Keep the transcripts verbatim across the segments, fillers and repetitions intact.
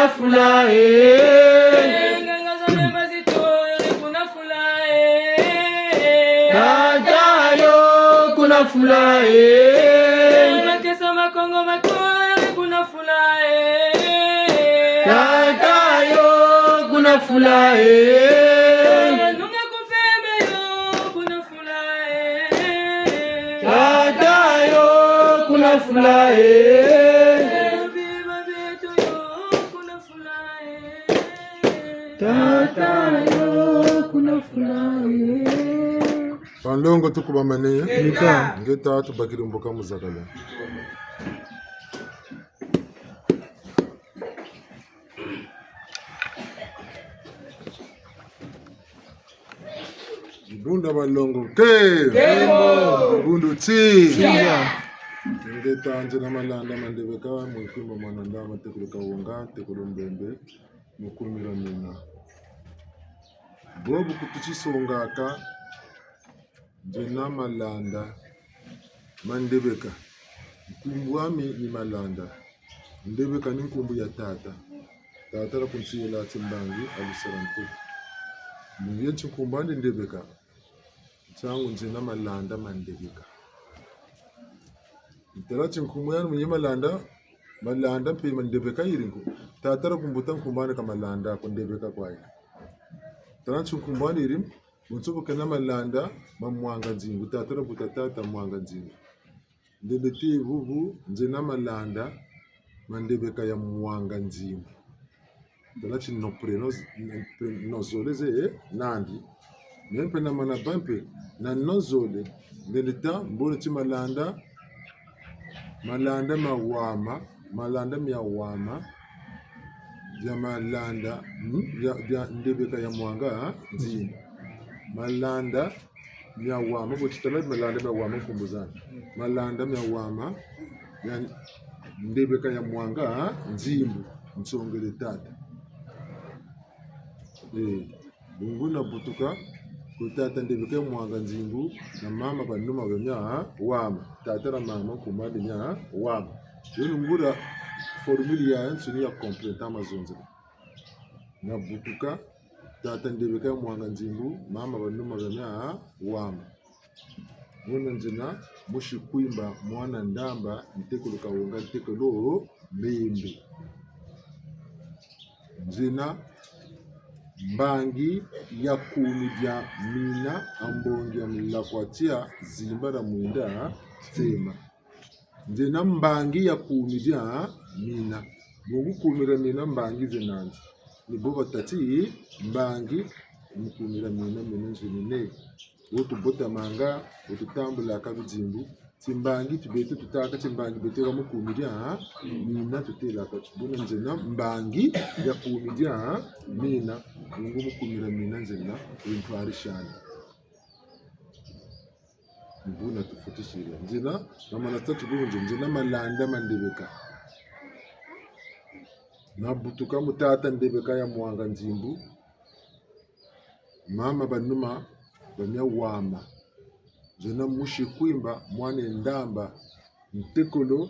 Fula, eh. Nganga za mema zitore kuna fula, eh. Tata yo kuna fula, eh. Makesa makongo matore kuna fula, eh. Tata yo kuna fula, eh. Nunga kupembe yo kuna fula, eh. Tata yo kuna fula, eh. Bima beto yo kuna fula, eh. Tata yo kuna fula, eh. Banlongo, tukubamane. Ingeta. Ingeta, tubakiri mbuka mu zakala. Dibundu dia banlongo, ke? Nkembo. Dibundu ti? Tiya. Ingeta, nzena Malanda ma Ndebeka, Mwikwimba mwana Ndamba, ntekolo Kawunga, ntekolo Mbembe, mu kumi dia mina. Bobu kututisongaka, nzena Malanda ma Ndebeka. Nkumbu'ami ni Malanda. Ndebeka ni nkumbu ya tata. Tata dia kuntiyela ti mbangi, a lusala nto. Mu ye ti nkumbu'andi Ndebeka. Ntiangu nzena Malanda ma Ndebeka. Ntala ti nkumbu yandi mu ye Malanda, Malanda mpe ma Ndebeka yeri nko. Tata dia kumbuta nkumbu'andi ka Malanda ko, Ndebeka kwa yeri. Ntala ti nkumbu'andi yeri, bonso bu kena Malanda ma Mwanga Nzimbu, tata dia buta tata Mwanga Nzimbu. Ndende ti bubu, nzena Malanda ma Ndebeka ya Mwanga Nzimbu. Ntala ti no prénom, no prénom zole ze, eh, nandi. Me mpe namana bâ mpe na no zole. Ndende ta, mbona ti Malanda, Malanda ma Wama, Malanda mia Wama, bia Malanda, hmm, bia, bia Ndebeka ya Mwanga, ha? Nzimbu. Malanda mia Wama, bo titala Malanda mia Wama nkumbu zandi. Malanda mia Wama, ya Ndebeka ya Mwanga, ha? Nzimbu, nsongele tata. Eh, bungu nabutuka kwe tata Ndebeka ya Mwanga Nzimbu, na mama Banuma ba mia Wama. Tata na mama nkumbu'andi mia Wama. Yo ni nguria formule yayansoni ya compléter mazonzele. Nabutuka, tata Ndebeka ya Mwanga Nzimbu, mama Banuma ba mia Wama. Muna nzena Musi Kwimba, mwana Ndamba, ntekolo Kawunga, ntekolo Mbembe. Nzena mbangi ya kumi dia mina, a mbongi ya mulakwa tia, zimba dia mwinda tsema. Nzena mbangi ya kumi dia mina. Bungu kumi dia mina mbangi ze nandi. Ni bo batâ ti mbangi mu kumi dia mina, mina nzunine. Wo tubotamanga, wo tutambulaka bidimbu. Ti mbangi ti beto tutâka, ti mbangi beto ka mu kumi dia mina tutelaka ti. Buna nzena mbangi ya kumi dia mina. Bungu mu kumi dia mina nzena, wintwari shani. Ni buna tufutisiri. Nzena, na mana tatu bungu nzena, nzena Malanda ma Ndebeka. Nabutuka mu tata Ndebeka ya Mwanga Nzimbu. Mama Banuma ba mia Wama. Nzena Musi Kwimba, mwana Ndamba. Ntekolo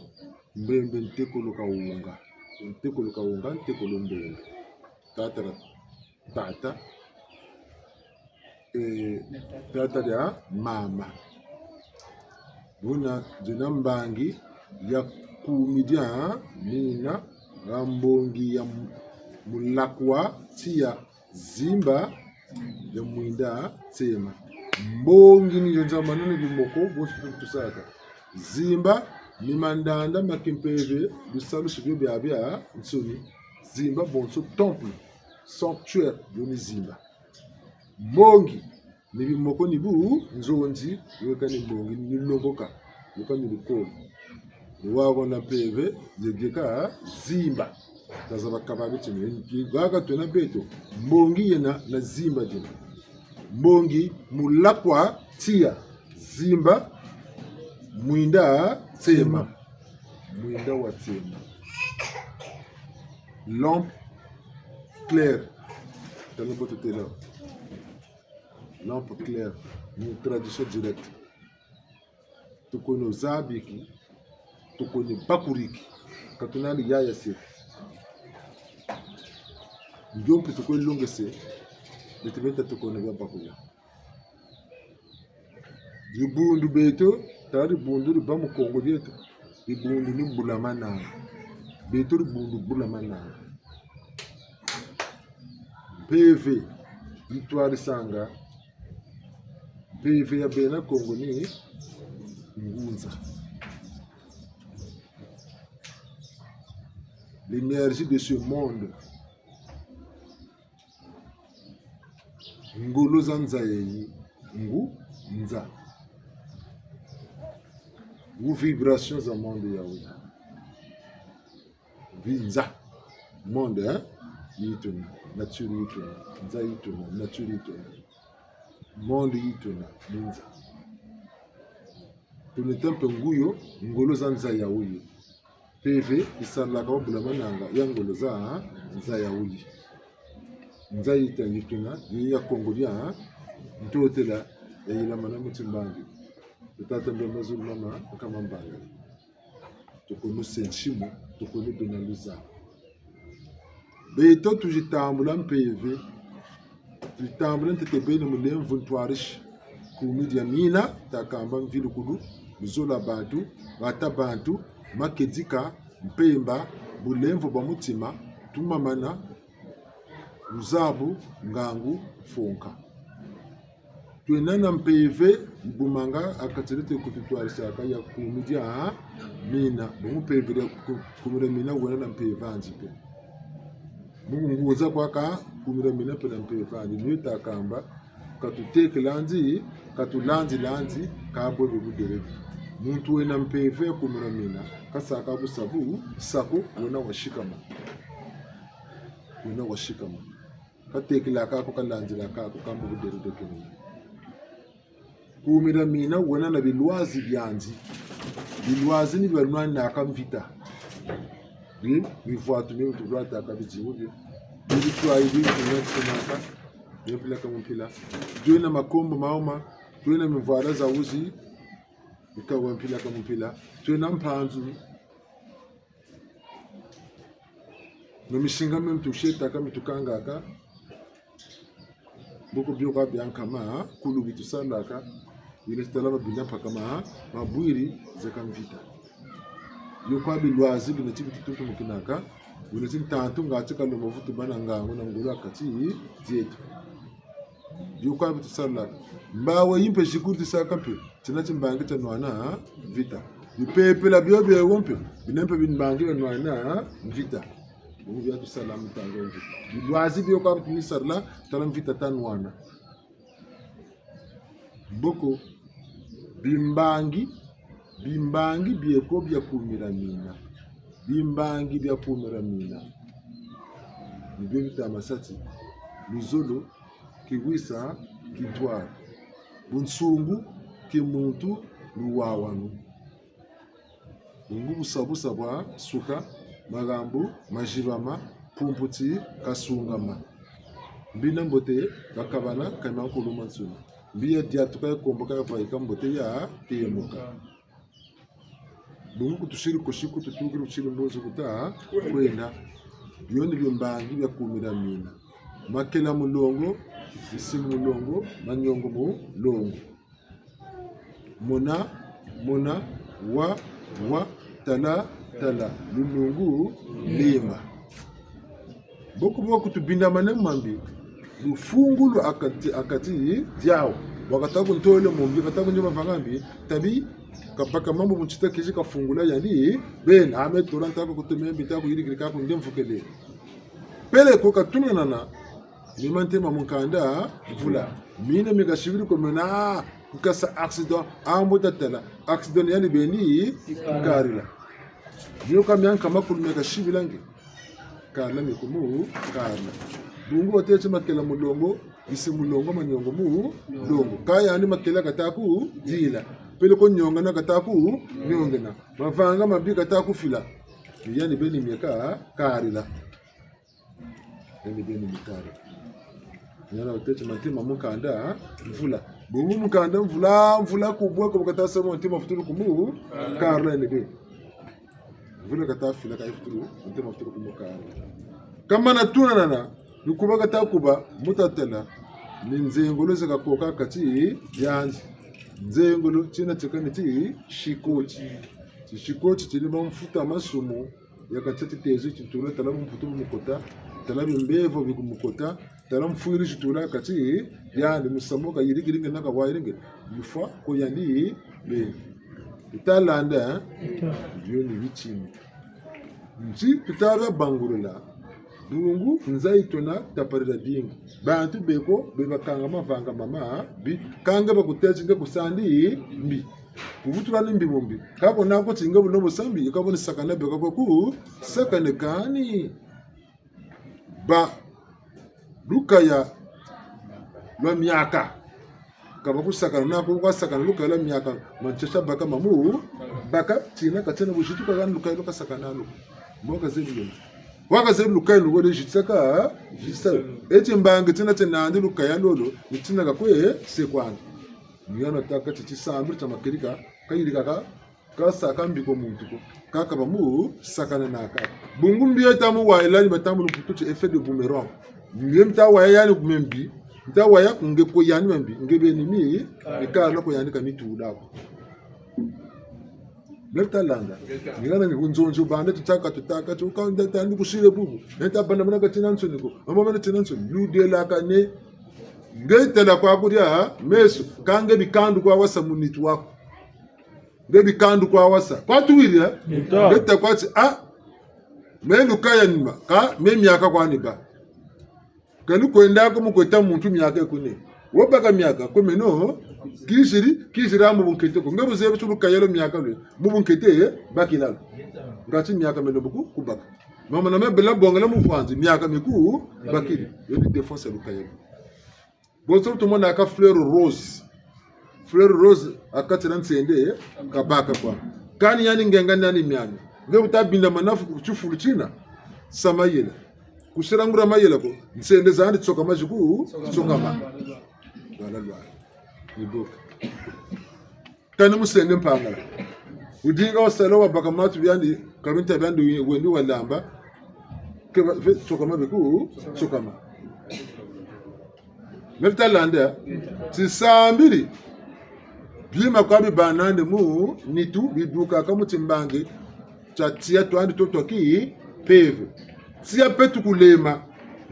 Mbembe, ntekolo Kawunga. Ntekolo Kawunga, ntekolo Mbembe. Tata na tata, eh, tata dia mama. Buna nzena mbangi ya kumi dia mina, a mbongi ya mu-, mulakwa tia, zimba dia mwinda tsema. Mbongi ni yo nzambanana bimoko, bonso tusaka. Zimba ni mandanda ma kimpeve, bisalu si bio biabiansoni. Zimba bonso temple, sanctuaire, yo ni zimba. Mbongi ni bimoko ni bu nzonzi, yo ka ni mbongi, ni longoka, yo ka ni lukolo. Ni wago na mpeve, yegeka zimba. Tazaba kaba bitini, waka twena beto. Mbongi yena na zimba diena. Mbongi mulakwa tia, zimba mwinda tsema. Mwinda wa tsema. Lampe claire. Tala bo tutêla. Lampe claire, ni traduction directe. Tukwe no zabiki, tukwe no bakuriki. Ka tuna ni yaya se. Bio mpe tukwe longese, beto beta tukone bia bakula. Dibundu beto, tala dibundu dibâ mu Kongo dieto. Dibundu ni Bula Mananga. Beto dibundu Bula Mananga. Mpeve, yitwarisanga. Mpeve ya bena Kongo ni ngunza. L'énergie de ce monde. Ngolo za nza yayi, ngu, nza. Ou vibrations za monde yayi. Vinza. Monde, hein? Yi tuna, nature yi tuna, nza yi tuna, nature yi tuna. Monde yi tuna, ni nza. Tuna tempe nguyo, ngolo za nza yayi. Mpeve yisarilaka wa Bula Mananga, ya ngolo za nza yayi. Nza yita yi tuna, yi ya Kongo dia Ntotela, ya yilamana mu timbangi. Tata Mbemba Zulu, mama Nkama Mbanga. Tukono sensimu, tukono bena luzabu. Beto tuzitambula mpeve, tuzitambula ntete beni mulemvo ntwarisi. Kumi dia mina, takamba mvilukulu, luzolo lwa bantu, bata bantu, makedika, mpemba, bulemvo bwa mutima, tumamana, luzabu, ngangu, mfonka. Twena na mpeve, bumanga, akatele te kututwarisaka ya kumi dia mina. Bungu mpeve dia ku-, kumi dia mina, wena na mpeve andi mpe. Bungu ngunza kwa ka kumi dia mina mpe na mpeve andi. Ni yo takamba, katutekela andi, katulandila andi, ka bwe be buderede. Muntu wena mpeve ya kumi dia mina, kasaka busabu, sako, wena wasikama. Wena wasikama. Katekelaka ko, kalandilaka ko, ka mu buderede kena. Kumi dia mina wena na bilwazi biandi. Bilwazi ni bialwanaka mvita. Bi, bivwatu ni tulwataka bidimu bi. Bi bitwayi bi, bi, bi, bi, bi mpila ka mu mpila. Twena makombo mawu ma, twena mimvwala za wuzi, bikawa mpila ka mu mpila. Twena mpanzu. No misinga mio mitusetaka, mitukangaka. Mboko bio kwa bia nkama, kulu bitusalaka. Wina titala babina mpaka ma, mabwiri zeka mvita. Bio kwa bilwazi bina ti bitutukumukinaka. Wina ti ntantu ngatu kalomba vutu bâ na ngangu na ngolo ha kati dieto. Bio kwa bitusalaka. Mbawu yi mpe zikulu tisaka mpe. Tina timbangi tia nwana mvita. Bipepela bio biewo mpe, bina mpe bimbangi bia nwana mvita. Bungu bia tusala mu ntangu ya mvita. Bilwazi bio kwa bitu ni sarila, tala mvita ta nwana. Mboko, bimbangi, bimbangi bieko bia kumi dia mina. Bimbangi bia kumi dia mina. Ni bio bita ma sa ti, luzolo, kiwisa, kintwari. Bunsungu, kimuntu, luwawanu. Bungu busa busa bwa suka, magambu mazibama, pumputi kasungama. Mbi na mbote, bakabana, kama nkulu mansuni. Mbi ya diatuka ya komboka ya vaika mbote ya temuka. Bungu kutusiri kosi kututukiri kusiri mbozo kuta kwenda. Bio ni bimbangi bia kumi dia mina. Makela mulongo, bisi mulongo, manyongo mulongo. Mona, mona, wa, wa, tala, tala, lunungu, lemba. Mboko bo kutubindamane mambi. Lufungu lwa ha kati, ha kati diawu. Wakata kuntole mumbi, kata kunjoma vanga mbi. Tabi, kabaka mambu mu ntita kizi kafungula yandi. Beni, ame tola ntako kutume mbi, ntako yirikiri kako nge mvukele. Peleko katunanana, ni ma ntema mu nkanda mvula. Mina mi kasibiri ko mena, kukasa accident, ambo tatala, accident yani beni karila. Bio ka mia nkama kulu mia kasibila nge. Karila mi kumu karila. Bungu watete makela mulongo, bisi mulongo, manyongo mulongo. Ka yani makela kata ku dila. Peleko nyongana kata ku nyongena. Mavanga mabi kata ku fila. Yani beni mia ka karila. Beni beni mikari. Yana watete ma ntema mu nkanda mvula. Bungu mu nkanda mvula, mvula kubwa ko bu kata sa ma ntema futulu kumu karila yani beni. Mvula kata fila ka yi futulu, ntema futulu kumu karila. Kamana tunanana, Ni kuba kata kuba, mu tatala, ni nzengolo ze kakoka kati yandi. Nzengolo, tina tika ni ti shikoti. Ti shikoti tini bamfuta masumu, ya kati ya titezo ti tula, tala bumputu bu mukota, tala bimbevo bi ku mukota, tala mfwiri ti tula kati yandi, musamu kayirikiri nge na kawayiri nge, bifwa ko yandi beni. Tuta landa, eh? Bio ni bitini. Nti tuta bia bangulula. Bungu nza yi tuna taparila dingi. Bantu beko, be bakanga mavanga mama, bi, kâ nge bakutêle ti nge ku sa ndi mbi. Ku vutula ni mbi mu mbi. Kâ ko nako ti nge bu lobo sa mbi, yi ka bo ni sakana beka ko ku, sakane kani. Ba lukaya lwa miaka. Ka bakusakana nako, kwa sakana lukaya lwa miaka, mantsasa baka mamu, baka tina ka tiena buzitu ka kani lukaya lwa kasakana lo. Mbo kazebi lo. Kwa kazebi lukaya lo, wele zitsaka, zitsa. Eti mbangi tina tiena nandi lukaya lolo, ni tina kakwe se kwandi. Ni hana taka ti tisambiri tia makedika, kayirika ka, ka saka mbi ko muntu ko. Kaka bamu sakana na kaka. Bungu mbi yo ta mu wayila ni batambula mputu ti effet de boomerang. Mbi yo mita waya yandi ku me mbi, mita waya ku nge ko yandi me mbi, nge beni mi, mi kala ko yandi ka mi tula ko. Meta landa. Ni hana ni ku nzonzi banda tutaka, tutaka, tuka nda tandi kusile bubu. Neta banda mana ka tiena nsoni ko. Mama mana tiena nsoni. Ludelakane. Nge tala kwa kudia, meso. Kâ nge bikandu kwa wasa mu nitu waku. Nge bikandu kwa wasa. Kwa tuwiri, eh? Nge ta kwa ti, ah, me lukaya ni ma, kâ me miaka kwa ni ba. Kani kwenda ko mu kweta muntu miaka kune. Wo baka miaka, kwe meno, kiziri, kiziri mu bunkete ko. Nge bu zebi ti lukaya lo miaka lwe, mu bunkete, eh, bakila lo. Ngati miaka meno bu ku, ku baka. Mama na me bela bongela mu fwanzi, miaka mi ku, bakiri. Yo ni défense ya lukaya lo. Bonso bu tumona ka fleur rose. Fleur rose, ha kati dia nsende, kabaka kwa. Kani yandi ngenga nani miami. Nge bu ta binda mana fu-, tifulu tina. Sa mayela. Kusila nguria mayela ko. Nsende zandi tsokama ziku, tsokama. Lwala lwala. Ni boka. Kani musende mpangala. Wudinga wasala wabaka matu biandi, ka binta biandi wendi walamba. Ke ba, ve, tsokama biku, tsokama. Meta landa, tisambiri. Bima kwa bibâ nandi mu nitu, bidukaka mu timbangi tia tiya twandi to twa kimpeve. Tiya mpe tukulema.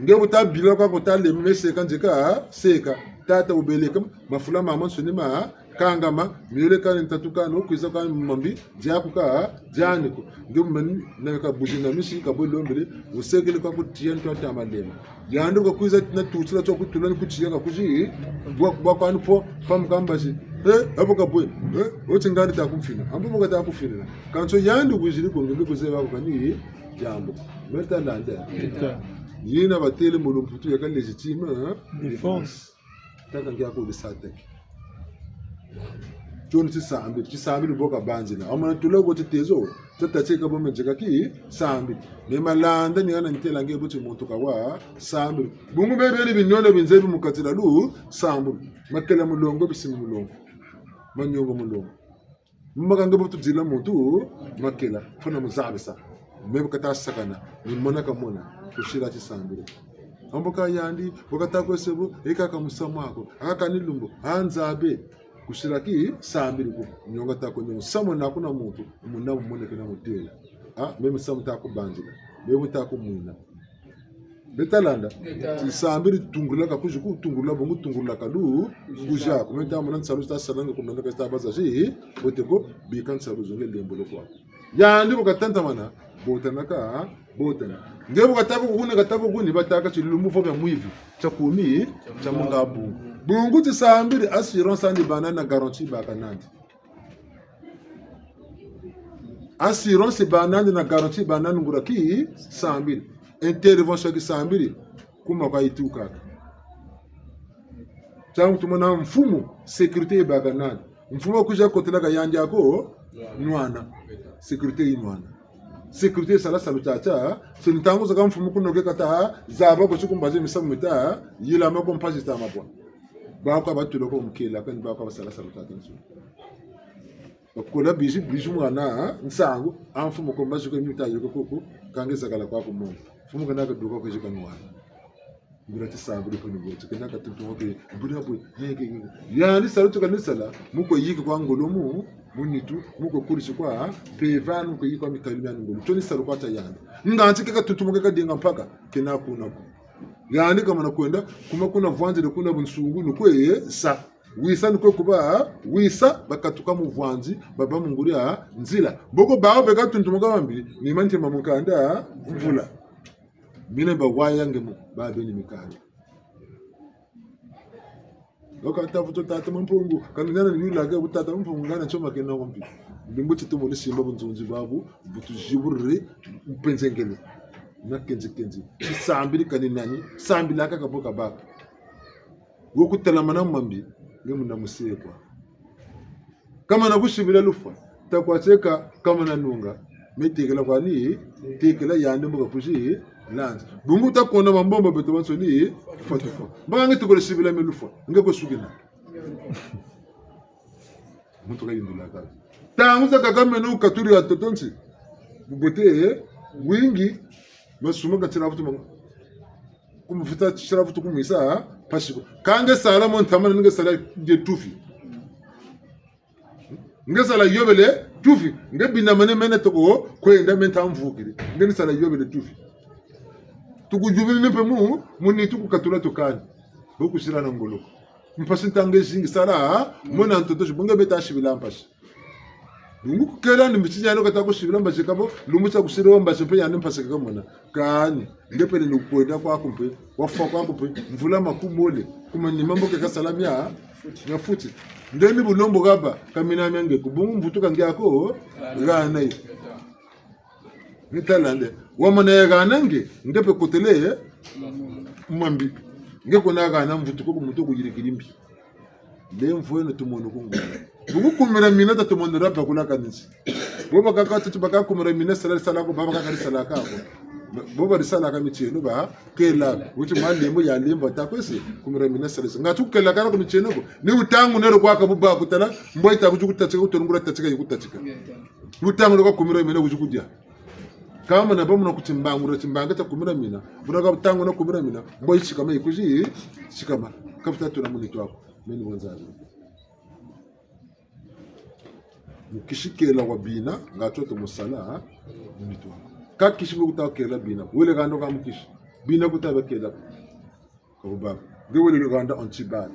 Nge bu ta bila kwa ko ta lema, me seka nzeka, seka. Tata wubeleka, mafula mamansoni ma, kangama, miole kani ntatu kani, wukwiza kani mu mambi, diaku ka, diani ko. Nge meni, na ka buzi na misi, ka bwe lombele, wusekele kwa ku tiya ntu ata malema. Yandi kakwiza na tutila tio kutula ni ku tiya ka kuzi, bwa, bwa kwani po, pa mukamba zi. Eh, abo ka bwe, eh, wo ti ngandi ta kumfina. Ambo bo kata kumfina. Kansi yandi wiziri ko nge mbi kuzeba ko kani, diambu. Meta landa. Meta. Yina batêle mu lumputu ya ka légitime, eh? Défense. Taka ngia ko bisa teke. Tio ni tisambiri, tisambiri bo kabanzila. Wamana tula ko titezo, tata tieka bo me nzeka tisambiri. Me malanda ni hana ntêla nge bo ti muntu kawa, sambiri. Bungu bebele biniono bi nzebi mu kati dia lusambulu. Makela mulongo, bisimi mulongo. Maniongo mulongo. Maka nge bo tudila muntu, makela, fwana muzabisa. Me bu kata sakana, ni mona kamona, kusila tisambiri. Ambo ka yandi, bu kata kwe se bo, eka ka musamu ako, aka ni lumbu, a nzabe, kusila tisambiri ko, nionga ta ko nionga, samu na kuna muntu, muna mumoneke na mutêla. Ah, me misamu ta kubanzila, me bu ta kumwina. Beta landa. Beta. Tisambiri tungulula ka kuzi ku, tungulula bungu, tungulula ka lu, kuzi ako. Meta mona nsalu ta salanga ku mena ka ta baza zi, bote ko, bika nsalu zo nge lembolo kwa. Yandi bu katantamana, botana ka, botana. Nge bu kata bu kuni, kata bu kuni, batâka ti lumbu vo bia mwivi, tia kumi, tia mungabu. Bungu tisambiri assurance andi bâ nandi na garantie baka nandi. Assurance bâ nandi na garantie bâ nandi nguria tisambiri. Intervention ya tisambiri. Kuma kwa yitukaka. Ntangu tumona mfumu, sécurité yibâka nandi. Mfumu wakwiza kotelaka yandi ako, nwana. Sécurité yinwana. Sécurité yisala salu tiatia, si ntangu zakaka mfumu kunoke kata, zaba ko ti ku mbazi misamu mita, yilama ko mpasi ta mabwa. Bakwa batula ko mukela, kani bakwa basala salu tiatia nsu. Bakola bizi, bizi mwana, nsangu, a mfumu ko mbazi ko mita yoko koko, kâ nge zakala kwa ku mona. Mfumu kana kaduka ko zi ka nwana. Nguria ti sambiri ko ni boti, kena katuntu mo ke, buna bwe, yandi salu tuka ni sala, mu kwe yika kwa ngolo mu, mu nitu, mu kwe kulisi kwa, mpeve andi mu kwe yika kwa mikayulu mia ngolo. Tio ni salu kwa tia yandi. Nga nti ke katuntu mo ke kadinga mpaka, kena kuna ko. Yandi kamana kwenda, kuma kuna vwanzile kuna bunsungu, ni kwe sa. Wisa ni kwe kuba, wisa, bakatuka mu vwanzi, baba mu nguria nzila. Mboko bawu beka tuntu mo ka bambi, ni manti ma mu nkanda mvula. Mina ba waya nge mu, ba beni mikanda. Loka tavutu tata Mampungu, kani nana ni yula ke bu tata Mampungu ngana tioma kena ko mpi. Lumbu ti tumoni simba bunzonzi bwabu, bu tuziburiri mpenzengele. Na kenzi kenzi. Ti sambiri kani nani, sambila kaka bo kabaka. Wo kutelamana mu mambi, nge muna musekwa. Kamana kusibila lufwa, ta kwa tieka, kamana nunga. Me tekela kwani, tekela yandi mbo ka kuzi, lanzi. Bungu ta kona mambombo beto bansoni, fwa tufwa. Mbaka nge tukole sibila me lufwa, nge kwe sukina. Muntu kayindula kaka. Ntangu zakaka meno katuri ya totonsi. Bubote, eh, wingi, masuma ka tila vutu manga. Ku mvutu tila vutu kumwisa, mpasi ko. Ka nge sala mo ntama na nge sala die tufi. Nge sala yobele tufi. Nge bina mane mene toko kwenda me nta mvukiri. Nge ni sala yobele tufi. Tukuyubili ni mpe mu, mu nitu kukatula tukani. Bo kusila na ngolo ko. Mpasi ntangu zingi sala, mona ntoto zi, bo nge beta sibila mpasi. Bungu kukela ni mbisi yandi kata kusibila mbazi kabo, lumbu tia kusila mbazi mpe yandi mpasi kaka mona. Kani, nge pele ni kwenda kwaku mpe, wafwa kwaku mpe, mvula makumole, ku manima mbo ke kasala mia, mia futi. Nde ni bu lombo haba, ka mina mia nge ko, bungu mvutu ka nge ako, hana yo. Ni tala nde, wamana ya hana nge, nge mpe kotele, mambi. Nge kuna hana mvutu ko ku muntu kuyirikiri mbi. Nde mvweno tumono ku ngolo. Bungu kumira mina ta tumono ra bakula kanisi. Bo bakaka tuti baka kumira mina sala sala ko, baba kaka sala ka ko. Bo bari sala ka mitieno ba, kela, wuti malembo ya lembo ta kwesi, kumira mina sala. Nga tu kela kana ku mitieno ko. Ni wutangu nero kwa ka buba kutala, mbo yita kuju kutatika, kutolungula tatika, yikutatika. Wutangu nero kwa kumira mina kuju kudia. Kamana ba muna kuti mbangula, ti mbanga ta kumira mina. Muna ka wutangu na kumira mina. Mbo yisikama, yikuzi, sikama. Kafuta tuna mu nitu aku. Meni bonza. Mukisi kela wa bina, nga tio tomo sala, ha? Mu nitu aku. Ka kisi mbo kuta kela bina. Wele kando ka mukisi. Bina kuta ba kela. Ka bubaba. Nge wele handa anti-balle.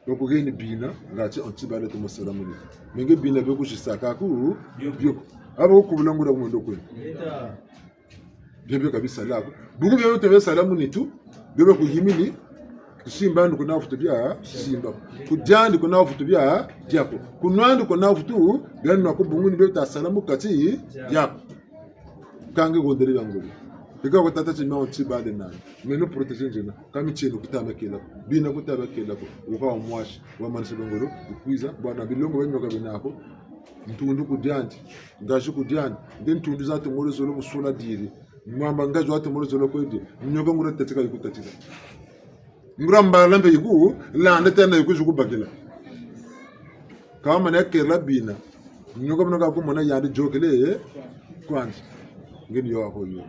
Donc, heni bina, nga ti anti-balle tomo sala mu nitu. Mais nge bina bio kusisaka ku, bio. Aba kukubula nguria ku mwendo kwenu. Bio bio ka bisala ko. Bungu bio bio tebe sala mu nitu, bio bio kuyimini, kusimba andi kuna vutu bia, simba. Kudia andi kuna vutu bia, dia ko. Kunwa andi kuna vutu, bia nwa ko bungu ni bio ta sala mu kati, dia ko. Ka nge hondele bia ngolo. Eka kwa tata ti mia anti-balle nani. Meno protéger nzena. Ka mitieno kuta ba kela ko. Bina kuta ba kela ko. Wuka wa mwasi. Wamanisa bia ngolo. Wukwiza. Bwana bilongo bia nioka bina ko. Ntundu ku diandi. Ngazi ku diandi. Nde ntundu za tumole zolo mu sula diri. Mwamba ngazi wa tumole zolo kwedi. Nioka nguria tatika yikutatika. Nguria mbala mpe yiku, landa tena yikuzi kubakila. Ka mana kela bina. Nioka muna ka kumona yandi yokele, eh, kwandi. Nge ni yo ako yo.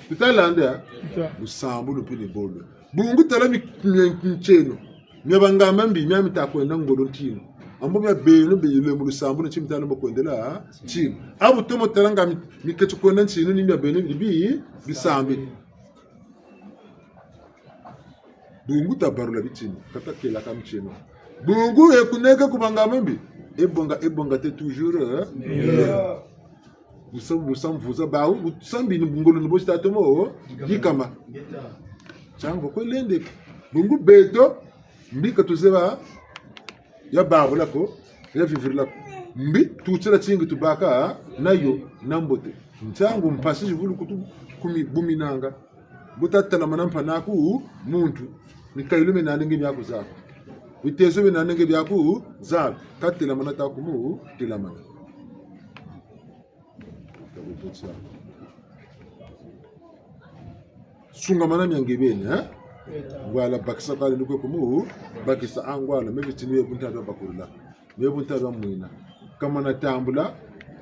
Tuta landa, lusambulu mpe ni bolo. Bungu tala mi, mi, mitieno. Mia bangamba mbi, mia mita kwenda ngolo ntinu. Ambo mia beno, beno mu lusambulu, nti mita lomba kwendela, ntinu. Abu tomo tala nga mi, miketi kwenda ntinu, ni mia beno, ni bi, bisambi. Bungu tabarula bitini, kata kela ka mitieno. Bungu e kuneke ku bangamba mbi, e bonga, e bonga te toujours, eh? Meilleur. Busa, busa mvuza bawu, busa mbi ni ngolo ni bo ti tatomo, yikama. Ntiangu kwe lendeke. Bungu beto, mbi ka tuzeba, ya babula ko, ya vivirila ko. Mbi, tutila tingi tubaka, na yo, na mbote. Ntiangu mpasi zivulu kutu, kumi, buminanga. Bu tatelamana mpe naku muntu, mikayulu mie nandi nge bia kuzaba. Bitezo bie nandi nge bia kuzaba. Ka telamana ta kumu telamana. Sungamana mia nge beni, eh? Ngwala bakisa kale ni kwe kumu bakisa a ngwala, me bitini ye bunta bia bakurula. Me bunta bia mwina. Kamana tambula,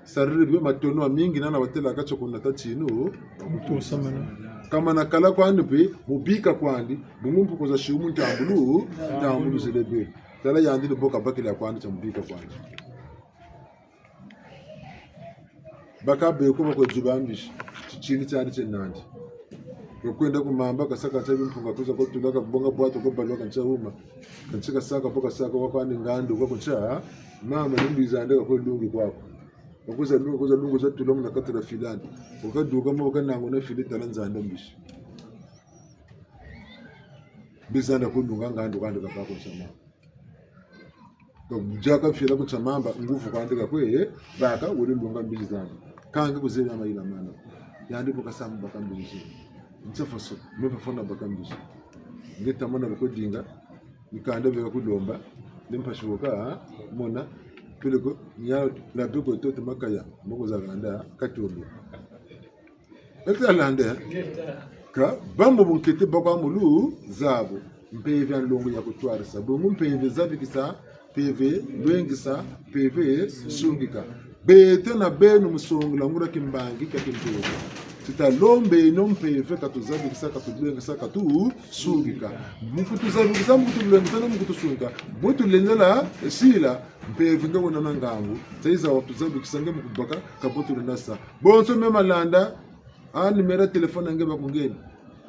Sariri bio matono mamingi nana batêla ka tio kuna tatinu. Mutu samana. Kamana kala kwandi mpe, mu bika kwandi, bungu mpuku za siumu ntambulu, ntambulu zele beni. Tala yandi ni bo kabakila kwandi tia mu bika kwandi. Baka beko bakwe zuba mbizi, titini tiandi tie nandi. Bakwenda ku mamba, kasaka tia bimpunga kwiza kutula, kabonga bwato, kabalwa, kantia uma. Kantia kasaka, bo kasaka, wa kwandi ngandu, kwa kuntia, mama, ni mbizi zandi kakwe lungi kwaku. Kakwiza lunga, kwiza lunga, za tula muna kati dia filani. Wakaduka mo, wakananguna fili, tala nzanda mbizi. Mbizi zandi kakwe lunga ngandu, kandi kabako nsama. Donc, diaka fila ku tsamamba, nguvu kwandi kakwe, baka, wele lunga mbizi zandi. Ka nge kuzebi mayela mana. Yandi bu kasa mu baka mbizi zandi. Nsa faso, me pa fona baka mbizi. Nge tamana bakwe dinga, mikanda beka kulomba, ni mpasi boka, ha? Mona, peleko, nia, la beko tote makaya, moko za ganda, katombe. Eka landa, eh? Ka, bambo bunkete bakwa mu luzabo, mpeve ya nlongo ya kutwarisa. Bungu mpeve zabikisa, mpeve lwengisa, mpeve sungika. Beto na beno mu songela nguria kimbangi kia kimpeve. Ti talombeno mpeve katuzabikisa, katulwengisa, katusungika. Mu kutuzabikisa, mu kutulwengisa, na mu kutusungika. Bu tulendela sila, mpeve nge wena na ngangu, tayiza watuzabikisa nge mu kubaka, ka bu tulenda sa. Bonso me malanda, a numéro ya téléphone ya nge bakungeni.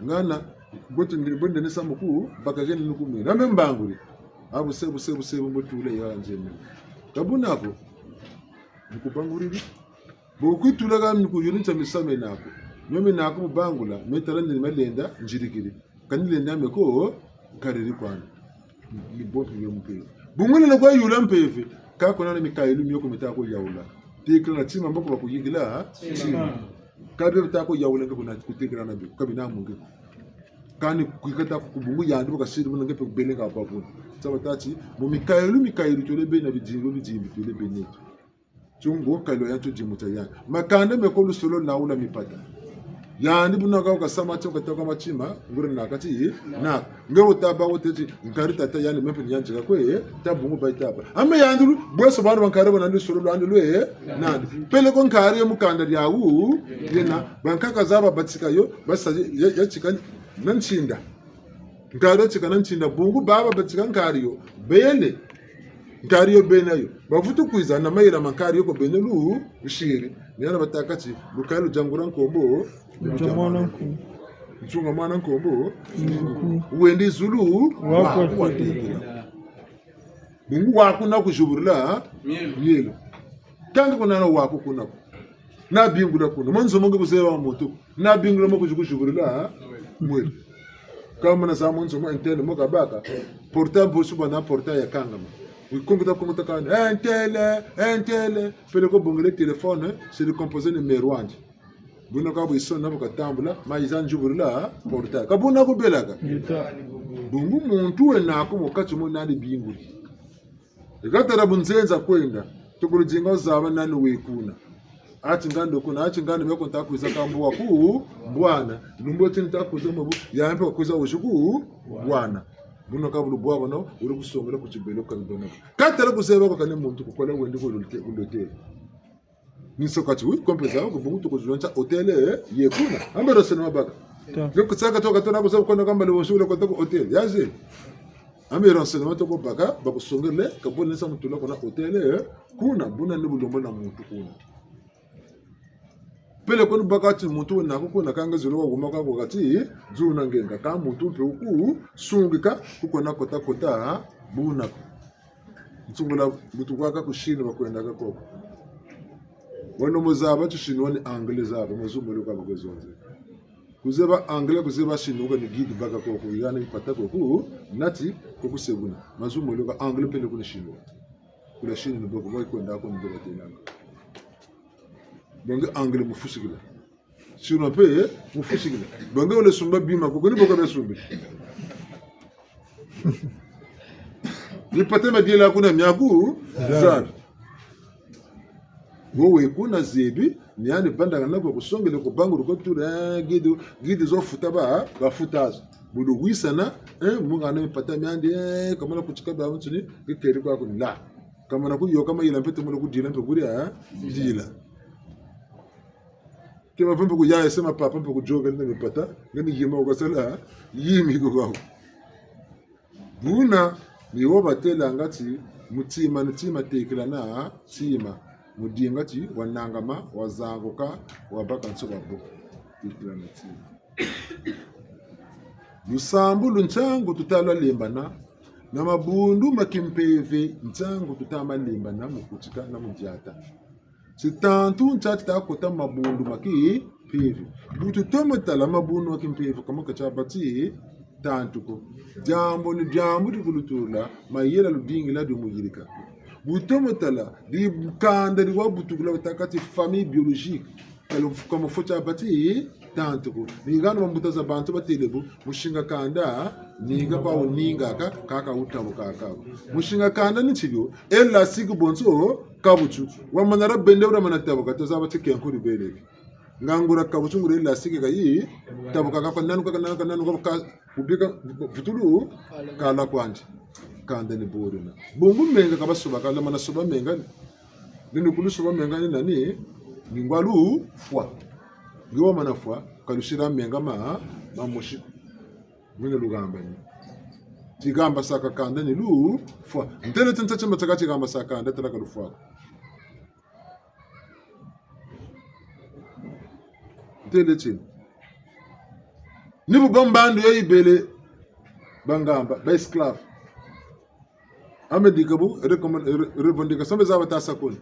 Ngana, bu tu ndi, bu ndeni sa mu ku, baka geni nukumwena. Na me mbanguri. A buse, buse, buse, bu tule ya nzeme. Ka buna ko, ni kubanguriri. Bu kutula ka ni kuyuri ntia misamu mena ko. Mio mena ko mu bangula, me tala ni malenda, nzirikiri. Kani lenda me ko, nkariri kwani. Ni bo mpeve mpeve. Bungu ni na kwa yula mpeve. Ka kuna na mikayulu mio ko mita ko yawula. Tekela na tima mboko bakuyikila, ha? Tima. Tima. Ka bia bita ko yawula nge kuna kutekela na bio. Ka bina mu nge. Kani kwikata ku bungu yandi bu kasiri muna nge mpe kubele nga babu. Sa batâ ti, mu mikayulu, mikayulu tole bena bidimbu, bidimbu tole bena. Tio ngo kalo ya tio dimu tia yandi. Makanda me ko lusolo na wula mipata. Yandi buna ka wukasama tio kata kwa matima, nguri na kati, na. Nge wuta bâ wutêle ti, nkari tata yandi me mpe ni yandi kakwe, ta bungu ba yita bâ. A me yandi lu, bweso bana bankari bana lusolo lwandi lwe, nandi. Peleko nkari yo mu kanda diawu, yena, bankaka za babatika yo, basa ya, ya tika na ntinda. Nkari yo tika na ntinda bungu, baba batika nkari yo. Bele. Nkari yo bena yo. Bavutu kwiza na mayela ma nkari yo ko bena lu, lusiri. Ni hana batâka ti, lukaya ludiangula nkombo. Ndia mwana nku. Nsunga mwana nkombo. Nku. Wendi zulu. Waku wa, watekela. Bungu waku na kuziburila. Mielo. Mielo. Kanga kuna na waku kuna ko. Na bingula kuna. Mu nzo mo nge bu zebi wa muntu. Na bingula mo kuzi kuziburila, ha? Mwe. Kama na za mu nzo mo intele mo kabaka. Porta mbo suba na porta ya kangama. Wikunguta kunguta kani. Intele, intele. Peleko bongele téléphone, c'est de composer numéro wandi. Buna ka bu yisona bu katambula, ma yiza nziburila, porta. Ka buna kubelaka. Yita. Bungu muntu wena ko mu kati mo nani binguli. Eka tala bu nzenza kwenda, tukulu dinga wuzaba nani we kuna. A ti ngandi kuna, a ti ngandi me ko nta kwiza ka mbwa ku, mbwana. Lumbu ti nta kwiza mwe bu, ya mpe kwiza wuzi ku, mbwana. Buna ka bu lubwa bana, wuri kusongela ku tibelo ka bibana. Ka tala kuzeba ko kani muntu kukola wendi ku lote, ku lote. Ni so kati, oui, kompe za, ko bungu tuku zulu ntia hôtel, eh, ye kuna. A mbe renseignement baka. Ta. Yo kusaka to ka tona kusa kona kamba le wonso le kota ku hôtel. Ya ze. A mbe renseignement toko baka, bakusongele, ka bole nsa mutula kuna hôtel, eh, kuna, buna ni bu lomba na muntu kuna. Peleko ni baka ti muntu wena ko kuna kanga zulu wa guma ka ko kati, zulu na ngenga ka muntu mpe wuku, sungika, ku kuna kota kota, buna ko. Nsungula butu kwaka ku Chine bakwendaka koko. Wano mu zaba ti Chinois ni anglais zaba, mazu molo ka bakwe zonze. Kuzeba anglais, kuzeba Chinois ka ni guide baka koko, yana mpata koko, nati koko sebuna. Mazu molo ka anglais peleko ni Chinois. Kula Chine ni boko, bakwendaka ko ni boko tenanga. Bonge anglais mu fusikila. Chinois mpe, eh, mu fusikila. Bonge wele sumba bima, koko ni boko bia sumbi. Ni pate madiela kuna miaku, zari. Zari. Wo we kuna zebi, ni yandi bandaka na ko kusongele ku bangu ko tula, eh, guide, guide zo futa ba, bafuta zo. Bu luwisana, eh, mu ngana mipata miandi, eh, kamana kutika ba mutuni, kikeri kwa kunila. Kamana kuyoka mayela mpe te mu kudila mpe kuri, eh, dila. Ke bavumbi ku yaya sema papa mpe ku dioka ni mipata, ngani yima ukasala, yimi ku kawu. Buna, ni wo batelanga ti, mu tima ni tima tekila na tima. Mu dinga ti, wanangama, wazanguka, wabaka nsuka bo. Tekila na tima. Lusambulu ntiangu tuta lwa lembana, na mabundu ma kimpeve ntiangu tuta ma lembana mu kutika na mu diata. Ti tantu ntia ti ta kota mabundu ma kimpeve. Bu tutomo tala mabundu ma kimpeve ka ma ka tia bâ ti tantu ko. Diambu ni diambu di kulutula, mayela ludingila di mu yirika. Bu tomo tala, di kanda di wabutukila batâka ti famille biologique. Kalo mfuka mufo tia bâ ti tantu ko. Ni hana bambuta za bantu batêle bo, musinga kanda, ninga kwa wuninga ka, kaka wutabuka ka. Musinga kanda ni tibio, élastique bonso, kabutu. Wamana ra bende wura mana tabuka, tozaba ti kenku di bele. Nga nguria kabutu nguria élastique ka yi, tabuka ka kwa nanuka, ka nanuka, nanuka, ka, kubika, vutulu, kala kwandi. Kanda ni bo dina. Bungu menga ka basobaka, la mana soba menga ni. Ni ni kulu soba menga ni nani, ni ngwa lufwa. Nge wamana fwa, ka lusila menga ma, mamosi. Mine lugamba ni. Ti gamba saka kanda ni lufwa. Ntele ti ntia tima tiaka ti gamba saka kanda tala ka lufwa ko. Ntele ti. Ni bu ba mbandu yo yibele bangamba, ba esclave. Amedika bu, recommand-, re-, revendication be zaba ta sa kuni.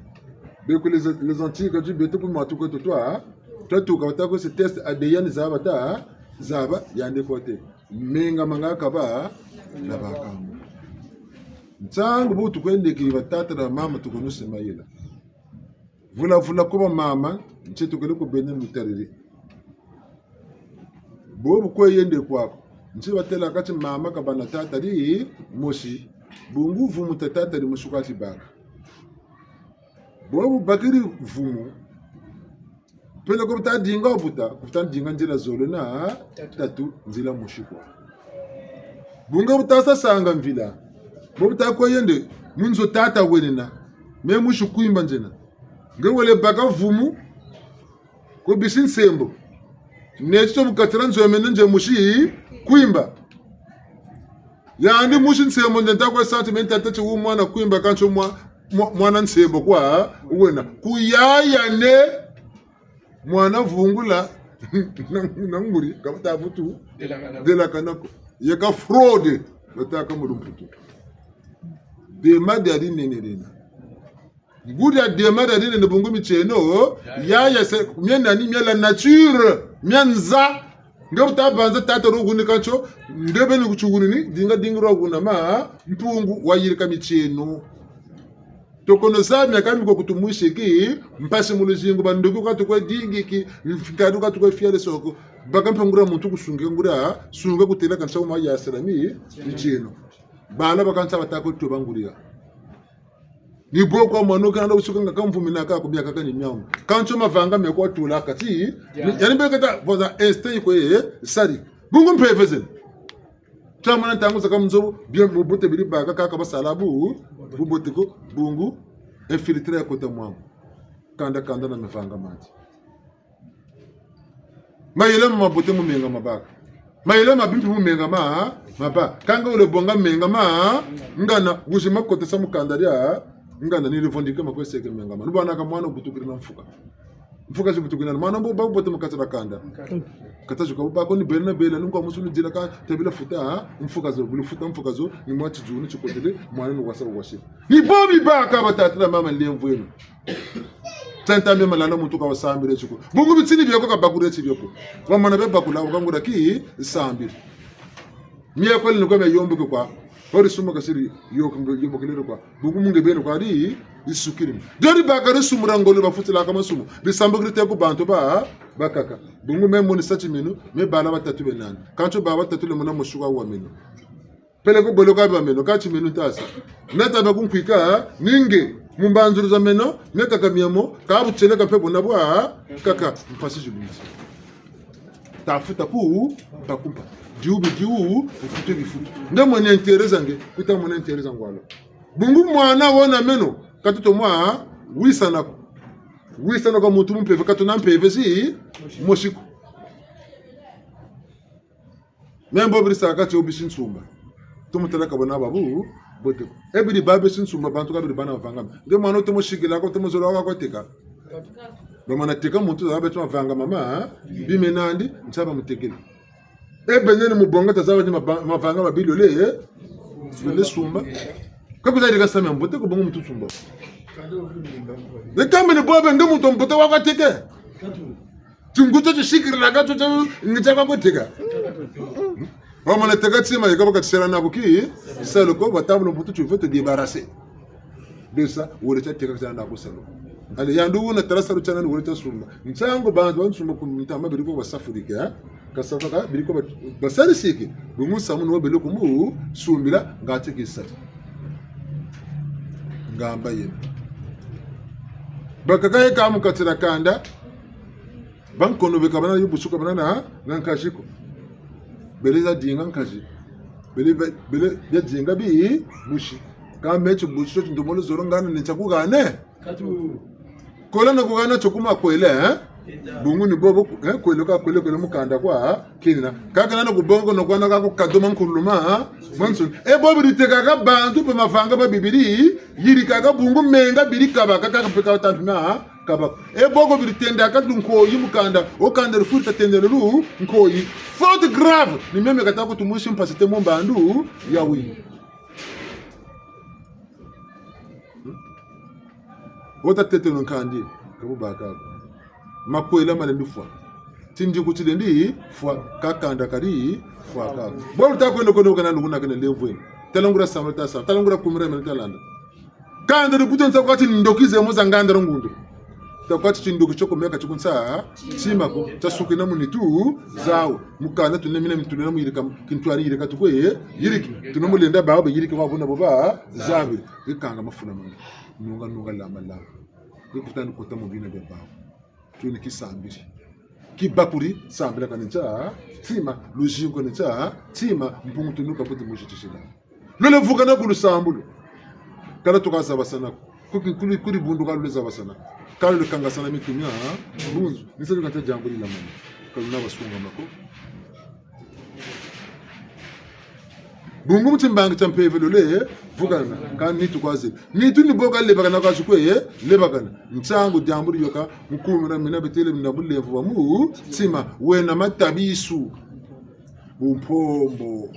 Be ku les, les Antilles, ka ti beto ku matu kweto twa, twa tuka bata kwe se test A D N zaba ta, zaba, yandi kote. Menga manga kaba, na bakamu. Ntangu bu tukwendeki batata na mama tukunuse mayela. Vula vula ko bamama, ntie tukele ku beno lutariri. Bobu kwe yende kwaku. Ntie batêlaka ti mama kabâ na tata dimosi. Bungu vumu ta tata dimosi kwa ti baka. Bobu bakiri vumu. Peleko bu ta dinga buta, ku ta dinga nzila zole na tatu, nzila mosi kwa. Bungu bu ta sa sanga mvila. Bobu ta kwe yende, mu nzo tata wenena. Me musi Kwimba nzena. Nge wele baka vumu, ku bisi Nsembo. Neti to bu katila nzo ya meno nze musi Kwimba. Yandi musi Nsembo nde nta kwe santi me ntata ti wu mwana Kwimba kansi mwa-, mwa-, mwana Nsembo kwa wena. Ku yaya ne mwana vungula na, na nguri, ka bata vutu delakana ko. Yeka fraude, batâka mu lumputu. Dema dia dinene dina. Nguri ya dema dia dinene bungu mitieno, yaya se, mie nani, mie la nature, mie nza. Nge bu ta banza tata ro huni kansi, nge beni ku ti huni ni, dinga dinga ro huna ma, Mpungu wayirika mitieno. Tokono za mia kami ko kutumwisiki, mpasi mu luzingu bandoki ka tukwe dingiki, mfikadu ka tukwe fiale soko. Baka mpe nguria muntu kusunga nguria, sunga kutêla kansi wuma ya salami, mitieno. Bala bakansi batâka to banguria. Ni bo kwa mwana kanda wusuka nga kamvumina ka ku miakaka ni miamu. Kansi mavanga me kwa tula kati, yandi mpe kata, boza este kwe, sari. Bungu mpeve zena. Tia mwana ntangu zaka mu nzo, bien bubote biri baka kaka basala bu, bubote ko, bungu, infiltré ya kota mwamu. Kanda, kanda na mavanga mandi. Mayela ma mabote mu menga mabâka. Mayela ma mabi mpe mu menga ma, mabâ. Kanga wele bonga menga ma, ngana, wizi ma kotesa mu kanda dia, ngana ni revendiquer ma kwe seke menga ma. Nubwana ka mwana wubutukiri na mfuka. Mfuka zi butukiri na mwana mbo ba bote mu kati dia kanda. Kata zuka bu bako ni bela na bela, nungu wa musu ni dila ka, tebila futa, mfuka zo, bulu futa mfuka zo, ni mwa tiju, ni tikotele, mwana ni wasa wasi. Ni bo bibâka batata na mama lemvweno. Tenta mie malanda muntu ka wasambire tiko. Bungu bitini bieko ka bakure ti bieko. Wamana bia bakula, wakangura ki sambire. Mie kwele ni kwa mia yomboke kwa. Ori sumu kasiri yo, yombokelele kwa. Bungu mu nge beno kwa di, disukiri. Dio dibaka disumu dia ngolo bafutilaka masumu. Disambukiri te ku bantu ba, bakaka. Bungu me moni sa timinu, me bala batatu be nani. Kansi baba batatu le mona musuka wa minu. Peleko boloko bia meno, ka timinu nta sa. Nata ba kunkwika, ni nge, mu mbanzulu za meno, me kaka miamo, ka butieleka mpe bona bwa, kaka, mpasi zilunzi. Ta futa ku, ta kumpa. Diu bi diu, bifute bifutu. Nge mwene intérêt za nge, kuta mwene intérêt za ngwala. Bungu mwana wena meno, ka tuto mwa, wisana ko. Wisa na kwa muntu mu mpeve, ka tuna mpeve zi mosi ko. Meno bo beri saka tio bisi nsumba. Tomo tala ka bana babu, bote. E beri ba bisi nsumba, bantu ka beri bâ na mavanga. Nge mwana tomo sikila ko, tomo zola ko teka. Bamana teka muntu za beto mavanga mama, ha? Bimena nandi, nsa bamutekele. E beno ni mu bonga ta zaba ti maba-, mavanga ma bilole, eh? Bilole sumba. Ka kuza yirika samu ya mbote ko bonga muntu sumba. Ni kamba ni bo be nge muntu mbote wa kwa teke. Tingutu tisikirila ka tu, tu, ngitia kwa kuteka. Wamana teka tima, yeka baka tisela na buki, selo ko, batabu no butu, tu veux te débarrasser de ça, wele tia teka tia na ko selo. Allez, yandi wuna tala selo tia nani wele tia sumba. Ntangu bantu ba nsumba ku ntama beri ko basafurike, eh? Ka safaka, beri ko ba-, basarisiki. Bungu samu no bele ku mu sumbila, ngati ki sati. Ngamba yena. Bakaka ye ka mu katila kanda, bankono beka bana yo busuka bana na, na nkazi ko. Bele za dinga nkazi. Bele, be-, bele za dinga bi busi. Ka meti busi so tindomolo zolo ngana ni ntia kuhane. Kola na kuhana tio kuma kwele, eh? Bungu ni bobo, eh? Kwele ka kwele, kwele mu kanda kwa, kinina. Kaka na kubongo no kwa na ka ku kadoma nkuluma, ha? Mansu. E bo beri tekaka bantu pe mavanga ba bibiri, yirikaka bungu menga beri kabaka, kaka pe ka tampi ma, kabaka. E bo ko beri tendaka nkoyi mu kanda, o kanda rufuri ta tendele lu, nkoyi. Faute grave, ni meme kata kutumusi mpasi te mu mbandu, ya wi. Wo ta tete no nkandi, ka bu baka ko. Makwela malendi fwa. Tindiku tilendi fwa, ka kanda kadi fwa ka ko. Bo lu ta kwenda kwenda kana lukuna kana lemvwe. Tala nguria sambila ta sa, tala nguria kumira mene ta landa. Kanda di buto nsa kwa ti ndoki ze mo za nganda ngundu. Ta kwa ti tindoki tio ko meka ti kunsa, tima ko, tia sukina mu nitu zawu. Mu kanda tuna mina mitulina mu yirika, kintwani yirika tukwe, yiriki. Tuna mu lenda bawu ba yiriki wa buna bo ba zabi. Yikanga mafuna manga. Nunga, nunga lamba lamba. Yikutani kota mu bina bia bawu. Tuni kisambiri. Kibakuri, sambila kani tia, tima, luzingu kani tia, tima, mpungu tunuka kuti musi tisila. Lole vukana ku lusambulu. Kala tuka zabasana. Kuri, kuri, kuri bundu ka lule zabasana. Ka lule kangasana mitumia, ha? Bunzu. Ni sa lukata diambu dila mama. Ka luna basunga mako. Bungu mu timbangi tia mpeve lole, vukana. Ka nitu kwa zile. Nitu ni bo ka lebakana kwa zikwe, lebakana. Ntangu diambu dioka, mu kumira mina betele mina bulemvu wa mu, tima, wena matabisu. Bumpombo.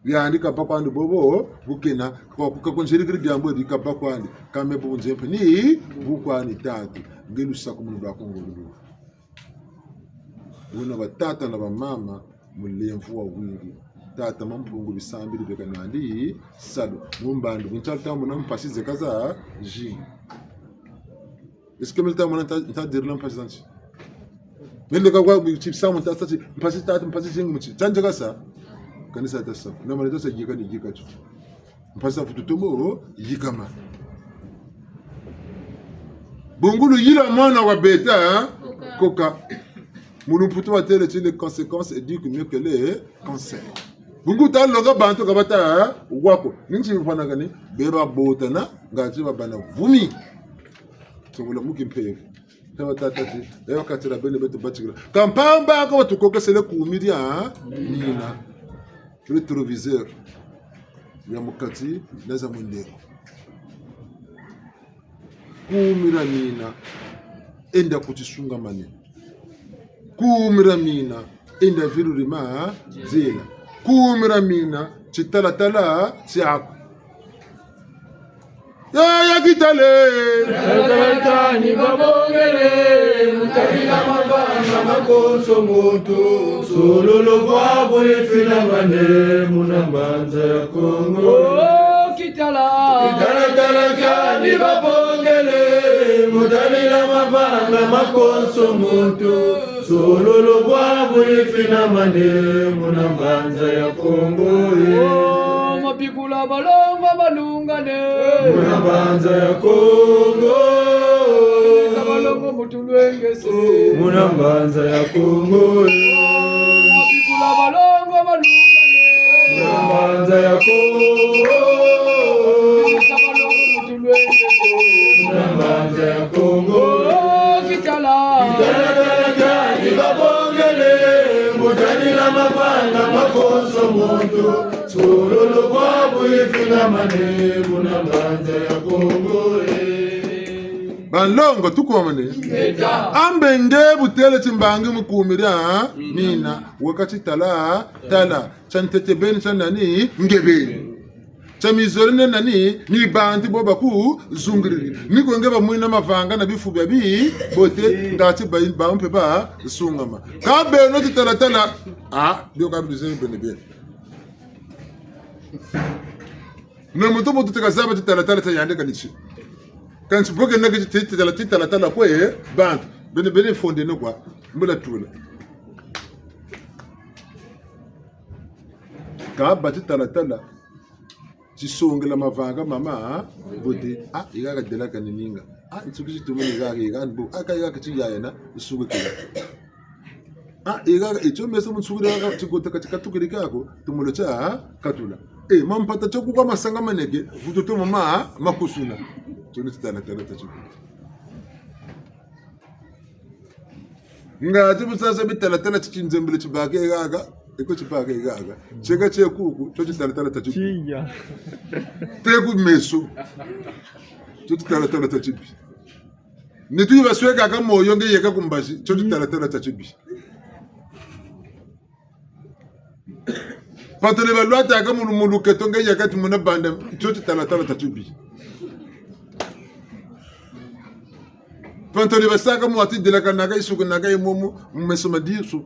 Biandi kabâ kwandi bobo, bukena, kwa, kwa kunzirikiri diambu di kabâ kwandi, kame bu nzempe ni, bu kwani tatu, nge lusakumunu lwa Kongo lulu. Wuna batata na bamama, mulemvo wa wingi. Tata Mampungu bisambiri beka nandi, salu, mu mbandu, bu ntalu ta mona mpasi zeka zazingi. Est-ce que mele ta mona nta, nta dirila mpasi za nti? Mele ka kwa ti samu nta sa ti, mpasi tata, mpasi zingi mu ti. Tandika sa. Kani sa ta sa. Na mane ta sa yika ni yika tu. Mpasi za vutu tomo, yikama. Bungu luyila mwana wa beta, koka. Mu lumputu batêle ti les conséquences éduquent mieux que les conseils. Bungu ta longa bantu ka bata wa ko. Ni nti bifwanakani, be babotana, ngatu babâ na vumi. Tsobola mu kimpeve. He batata ti, he bakatila bene beto batikila. Ka mpamba ko batukokesele kumi dia mina. Rétroviseur. Ya mu kati, na za mu ndeko. Kumi dia mina, enda ku tisungamani. Kumi dia mina, enda vilulima nzila. Kumi dia mina, titalatala tiaku. Yaya Kitale. Talatala kani babongele, mu tabila mavanga ma konso muntu, sululu bwa bwifinamane muna mbanza ya Kongo. Oh, Kitala. Talatala kani babongele, mu tabila mavanga ma konso muntu, sululu bwa bwifinamane muna mbanza ya Kongo, eh. Oh, mabikula balongo balungane. Muna mbanza ya Kongo. Sa balongo mutulwengese. Muna mbanza ya Kongo, eh. Oh, mabikula balongo balungane. Muna mbanza ya Kongo. Sa balongo mutulwengese. Muna mbanza ya Kongo. Bana bakonso muntu, tsululu kwa bwifinamane, kuna mbanza ya Kongo, eh. Banlongo, tukomane. Ngeta. Ambe nge bu têle timbangi mu kumi dia mina, weka titalatala, tia ntete beni, tia nani, nge beni. Tia mizole ni nani, ni bantu bo bakuzungiriri. Ni kwe nge bamwina mavanga na bifu bia bibote, ngati ba, ba mpe basungama. Kâ beno titalatala, ah, bio ka bizebi bene bene. Na muntu muntu ti kazaba titalatala tia yandi kani ti. Kansi bo kena ke ti, titala, titalatala kwe, bantu. Bene bene fondeno kwa, mbula tula. Kâ ba titalatala, tisongela mavanga mama, ah, bote. Ah, yika kadela kani ninga. Ah, nsuki ti tumuni yika, yika, bo. Ah, ka yika ti yayena, nsuki kila. Ah, yika, etio meso mu nsuki yika, tikota kati katukiri kako, tumulo tia, ah, katula. Eh, mampata tio kukwa masanga maneke, vutu to mama, ah, makusuna. Tio ni titalatala tia tio. Ngati bu sasa bitalatala ti tinzembele tibake haha, eko tibake haha. Tieka tie kuku, tio titalatala tia tibi. Tiya. Teku meso. Tio titalatala tia tibi. Nitu yi baswekaka moyo nge yeka ku mbazi, tio titalatala tia tibi. Pantalon balwataka mu, mu luketo nge yeka ti muna banda, tio titalatala tia tibi. Pantalon basaka mu wati delakanaka, yisukunaka yi momo, mu meso ma disu.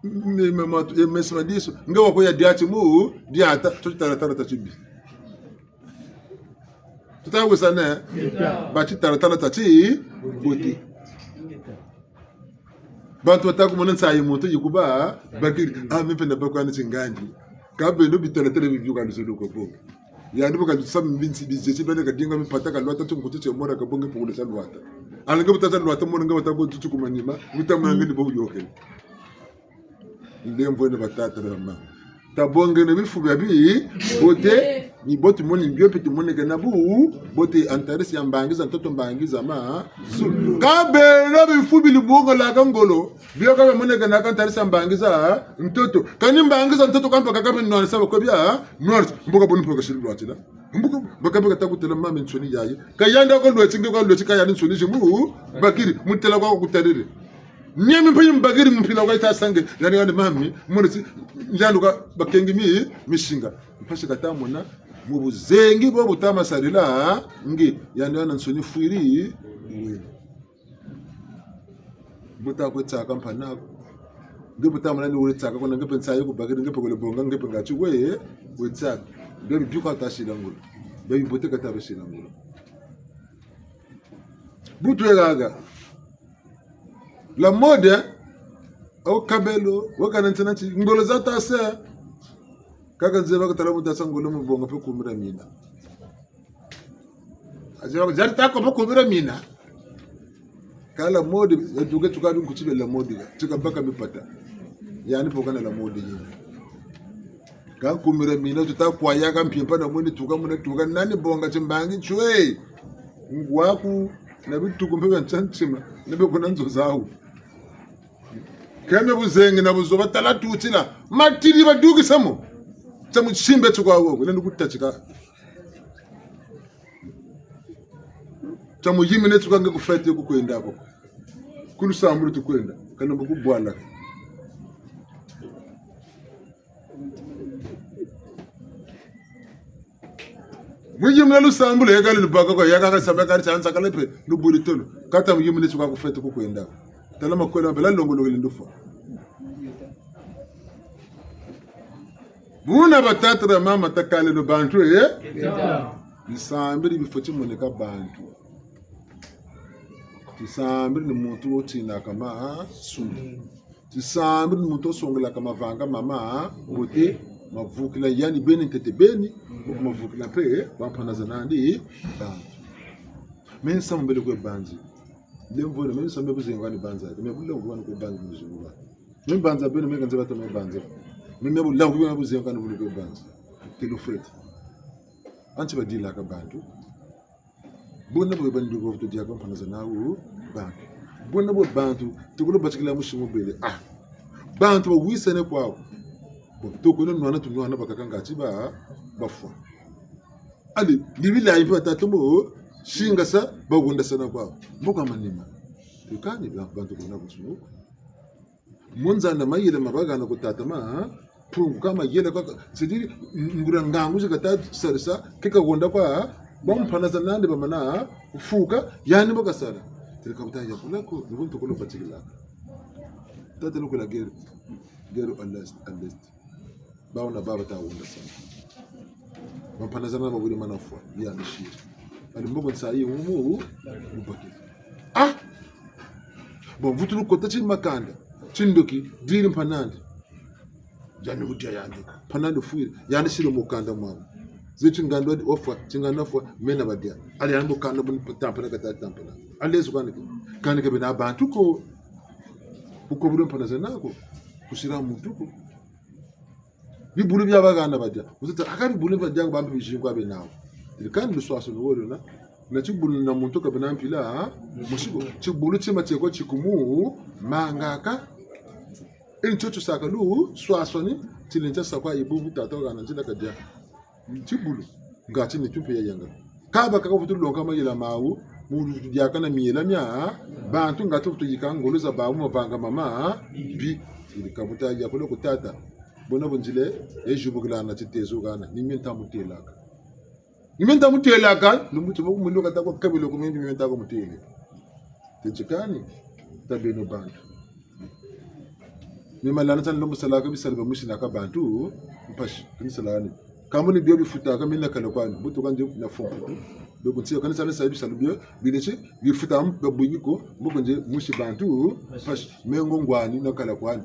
Me, me, ma, e meso ma disu. Nge wa ko ya diati mu diata, tio titalatala tia tibi. Tuta wesa ne? Ba titalatala tia tibote. Bantu bata kumona nsayi muntu yi kubabakiri. Ah, mi mpe nabakwa ni tingandi. Kâ beno bitalatala bi bio ka luzolo ko bonga. Yandi bu kalusa mbinsi bizeti bene kadinga mipata kalwata ti nkutu tie mora kabonge pukulu tia lwata. Ala nge bu tata lwata mona nge bata ko tutu ku manima, wuta mona nge ni bo wuyokele. Ndemvo ni batata na bamama. Tabongeno bifu bia bibote, ni bo tumoni bio mpe tumoneke na bubote, ha ntadisi ya mbangi za ntoto, mbangi za mazulu. Kâ beno bifu bili bongalaka ngolo, bio ka bimonekenaka ha ntadisi ya mbangi za ntoto. Kani mbangi za ntoto kampa kaka binwanisa bakwe bia nwanisa. Mbuka boni mpe kasiri lwatila. Mbuka, bakaka beka ta kutêla mama nsoni yayi. Ka yandi ko lweti nge kwa lweti kâ yandi nsoni zi mubakiri, mutêla kwa kutariri. Niami mpe yi mbakiri mu mpila kwa yita sa nge, yandi, yandi mami, mona ti, yandi kwa bakengi mi, misinga. Mpasi kata mona, mu buzengi bo buta ma sarila, nge, yandi yandi nsoni fwiri, wena. Bu ta kwe tsaka mpangi'aku. Nge bu ta mona ni wele tsaka, kuna nge mpe nsayi kubakiri, nge mpe kole bonga, nge mpe ngati we, we tsaka. Bia bi bio ka ta sila ngolo. Bia bibote ka ta ba sila ngolo. Bu twe haha. La mode, au kabelo, wakana ntsina ti, ngolo za ta se. Kaka nzeba katala mu ta sa ngolo mu bonga mpe kumi dia mina. Azeba, zari ta ko mpe kumi dia mina. Kâ la mode, ya duke tuka bi nkuti be la mode, tika baka mipata. Yandi mpe kana la mode yina. Kâ kumi dia mina, tuta kwa yaka mpimpa na mweni tuka muna tuka, nani bonga timbangi ntwe. Ngwaku, na bituku mpe bia ntsantima, na be kuna nzo zawu. Kâ me buzengi na buzoba tala tutila. Matiri badukisa mo. Tia mu simbe tukwa wo, nani kutatika. Tia mu yimine tuka nge ku fête ku kwenda ko. Ku lusambulu tukwenda. Kana mbo ku bwala. Mu yimina lusambulu, yeka lubaka kwa, yeka kasamba kari chanza kalepe, lubuli tolo. Kâ ta mu yimina tuka ku fête ku kwenda. Tala makwela, bela longolokele ndufwa. Buna batata na mama takaleno bantu, eh? Tisambiri bifweti moneka bantu. Tisambiri ni muntu wo tinaka masumu. Tisambiri ni muntu wo songelaka mavanga mama, mbote, mavukila yandi beni ntete beni, mavukila mpe, eh, bampana za nandi, bantu. Me nsamu mbele kwe banzi. Ndemvwene, me nsamu mbele kuzenga ni banza. Me bula kuwa ni kwe banzi muzingu ba. Me banza beno, me kanze bata me banza. Me, me bula kuwa kuzenga ni bulu kwe banzi. Telo fweti. Anti badilaka bantu. Buna bwe bandu ko tudia kwa mpana za nawu bantu. Buna bwe bantu, tukulu batikila musimu bele. Ah. Bantu bawisane kwawu. Bon, toko na nwana tunwana bakaka ngati ba, bafwa. Allez, ni bilayi mpe batata mo, singasa, bahundasana kwawu. Mbo ka manima. Tukani ba-, bantu kuna kusunu. Mu nza na mayela ma bahana ku tata ma, ha? Mpungu ka mayela kwa, c'est-à-dire, nguria ngangu zi kata sarisa, ke kahonda kwa, ha? Bampana za nandi bamana, ha? Fuka, yandi mbo kasala. Tele ka buta yakula ko, ni bu ntokolo batikilaka. Tata lukula guerre, guerre à l'est, à l'est. Bawu na baba ta wunda sana. Bampana za nandi bawiri mana fwa, yandi siri. Allez mbo ko nsayi wumu, wubakiri. Ah! Bon, mvutulu kota ti makanda, ti ndoki, diri mpanandi. Yandi wudia yandi. Mpanandi fwiri, yandi siri mu kanda mwamu. Ze ti nganda wafwa, ti nganda fwa, mena badia. Allez yandi mu kanda bu tampana kata tampana. Allez zu kani ke. Kani ke bena bantu ko. Kuko buri mpana zena ko. Kusira muntu ko. Bibulu bia bahana badia. Wuzita, aka bibulu badia ko bambi bizingu abe nawu. Tiri kani luswaswanu wo lwena. Na tibulu na muntu ka bena mpila, ha? Musiku. Tibulu tima tieko tikumu, mangaka. Eni tio tusaka luswaswani, tili ntia sakwa ibu bu tata wahana nzila kadia. Tibulu. Ngati nitu mpe ya yanga. Ka bakaka vutu longa mayela mawu, mu diaka na miela mia, ha? Bantu ngati vutu yika ngolo za bawu mavanga mama, ha? Bi. Tiri ka buta yakula ku tata. Bona bu nzile, e zibukila na titezo hana, ni mie nta mutelaka. Ni mie nta mutelaka, lumbu ti bo ku mwendo kata kwa kabelo ku mie, ni mie nta kwa mutele. Teti kani, tabeno bantu. Mie malanda tani lombo salaka bisalu bia musinaka bantu, mpasi, kani salani. Kambo ni bio bifutaka, mie nakala kwani, mbo tuka nde na fomputu. Bio ku nsi ya kani sala sa bisalu bio, bileti, bifuta mbo bwingi ko, mbo ko nde musi bantu, mpasi, mie ngo ngwani nakala kwani.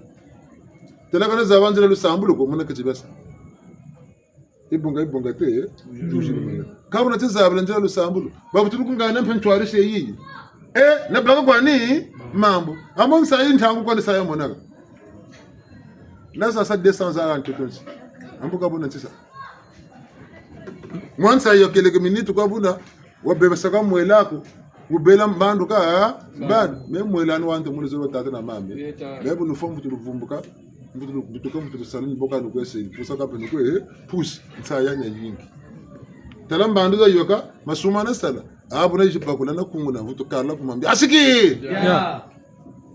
Tala kana zaba nzila lusambulu ko, mona keti basa. Ibonga, ibonga te, tuziri mwana. Ka buna ti zabila nzila lusambulu. Bavutulu kungana mpe ntwari se yiyi. Eh, nabaka kwani, mambu. Amo nsayi ntangu kwani saya monaka. Na sa sa deux cents ans ntoto nsi. Ambu ka buna ntisa. Mwa nsayi yo keleke minutes kwa buna, wabebesaka mwela ko. Wubela mbandu ka, mbandu. Me mwela ni wantu muli zolo tata na mama. Me bu nufwa mvutulu vumbuka. Mvutulu, mvutulu ka mvutulu sala ni boka nukwe se, pusa ka mpe nukwe, eh, pusi, nsayi ya yingi. Tala mbandu za yoka, masumu nasala. Abu na yizi bakula na kunguna, vutu kala ku mambi. Asiki! Ya.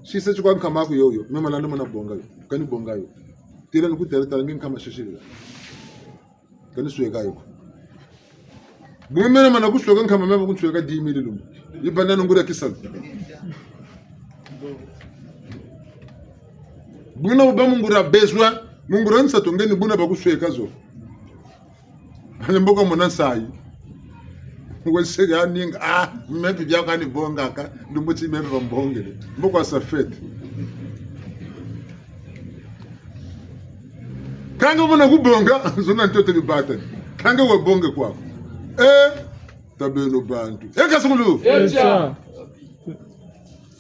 Sisa ti kwa nkama ku yoyo, me malanda mona bonga yo, kani bonga yo. Tela nukutela, tala nge nkama sisila. Kani sweka yo. Bu mena mana kusweka nkama me ba kunsweka dix mille lumbu. Ibanda nungura kisalu. Buna bu ba mungura besoin, mungura nsatu nge ni buna ba kusweka zo. Ani mbo ka mona nsayi. Weseke aninga, ah, me mpe bia kani bongaka, lumbu ti me mpe bambongele. Mbo kwa sa fête. Kanga mona kubonga, zona ntoto ni batani. Kanga wabonge kwaku. Eh, tabeno bantu. Eh, kasukulu. Echa.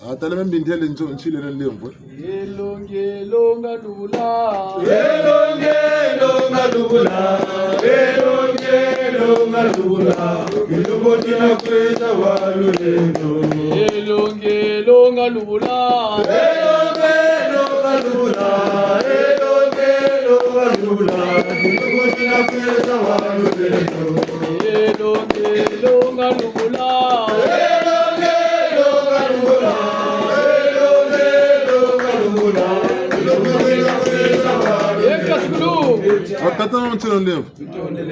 Ah, tala me mbindele nzo, ntile na lemvo. Elonge, longa lubula. Elonge, longa lubula. Elonge, longa lubula. Kilumbu tina kweza wa lulendo. Elonge, longa lubula. Elonge, longa lubula. Elonge, longa lubula. Kilumbu tina kweza wa lulendo. Elonge, longa lubula. Elonge, longa lubula. Elonge, longa lubula. Kilumbu tina kweza wa lulendo. Eka sukulu. Batata na ntino ndemvo.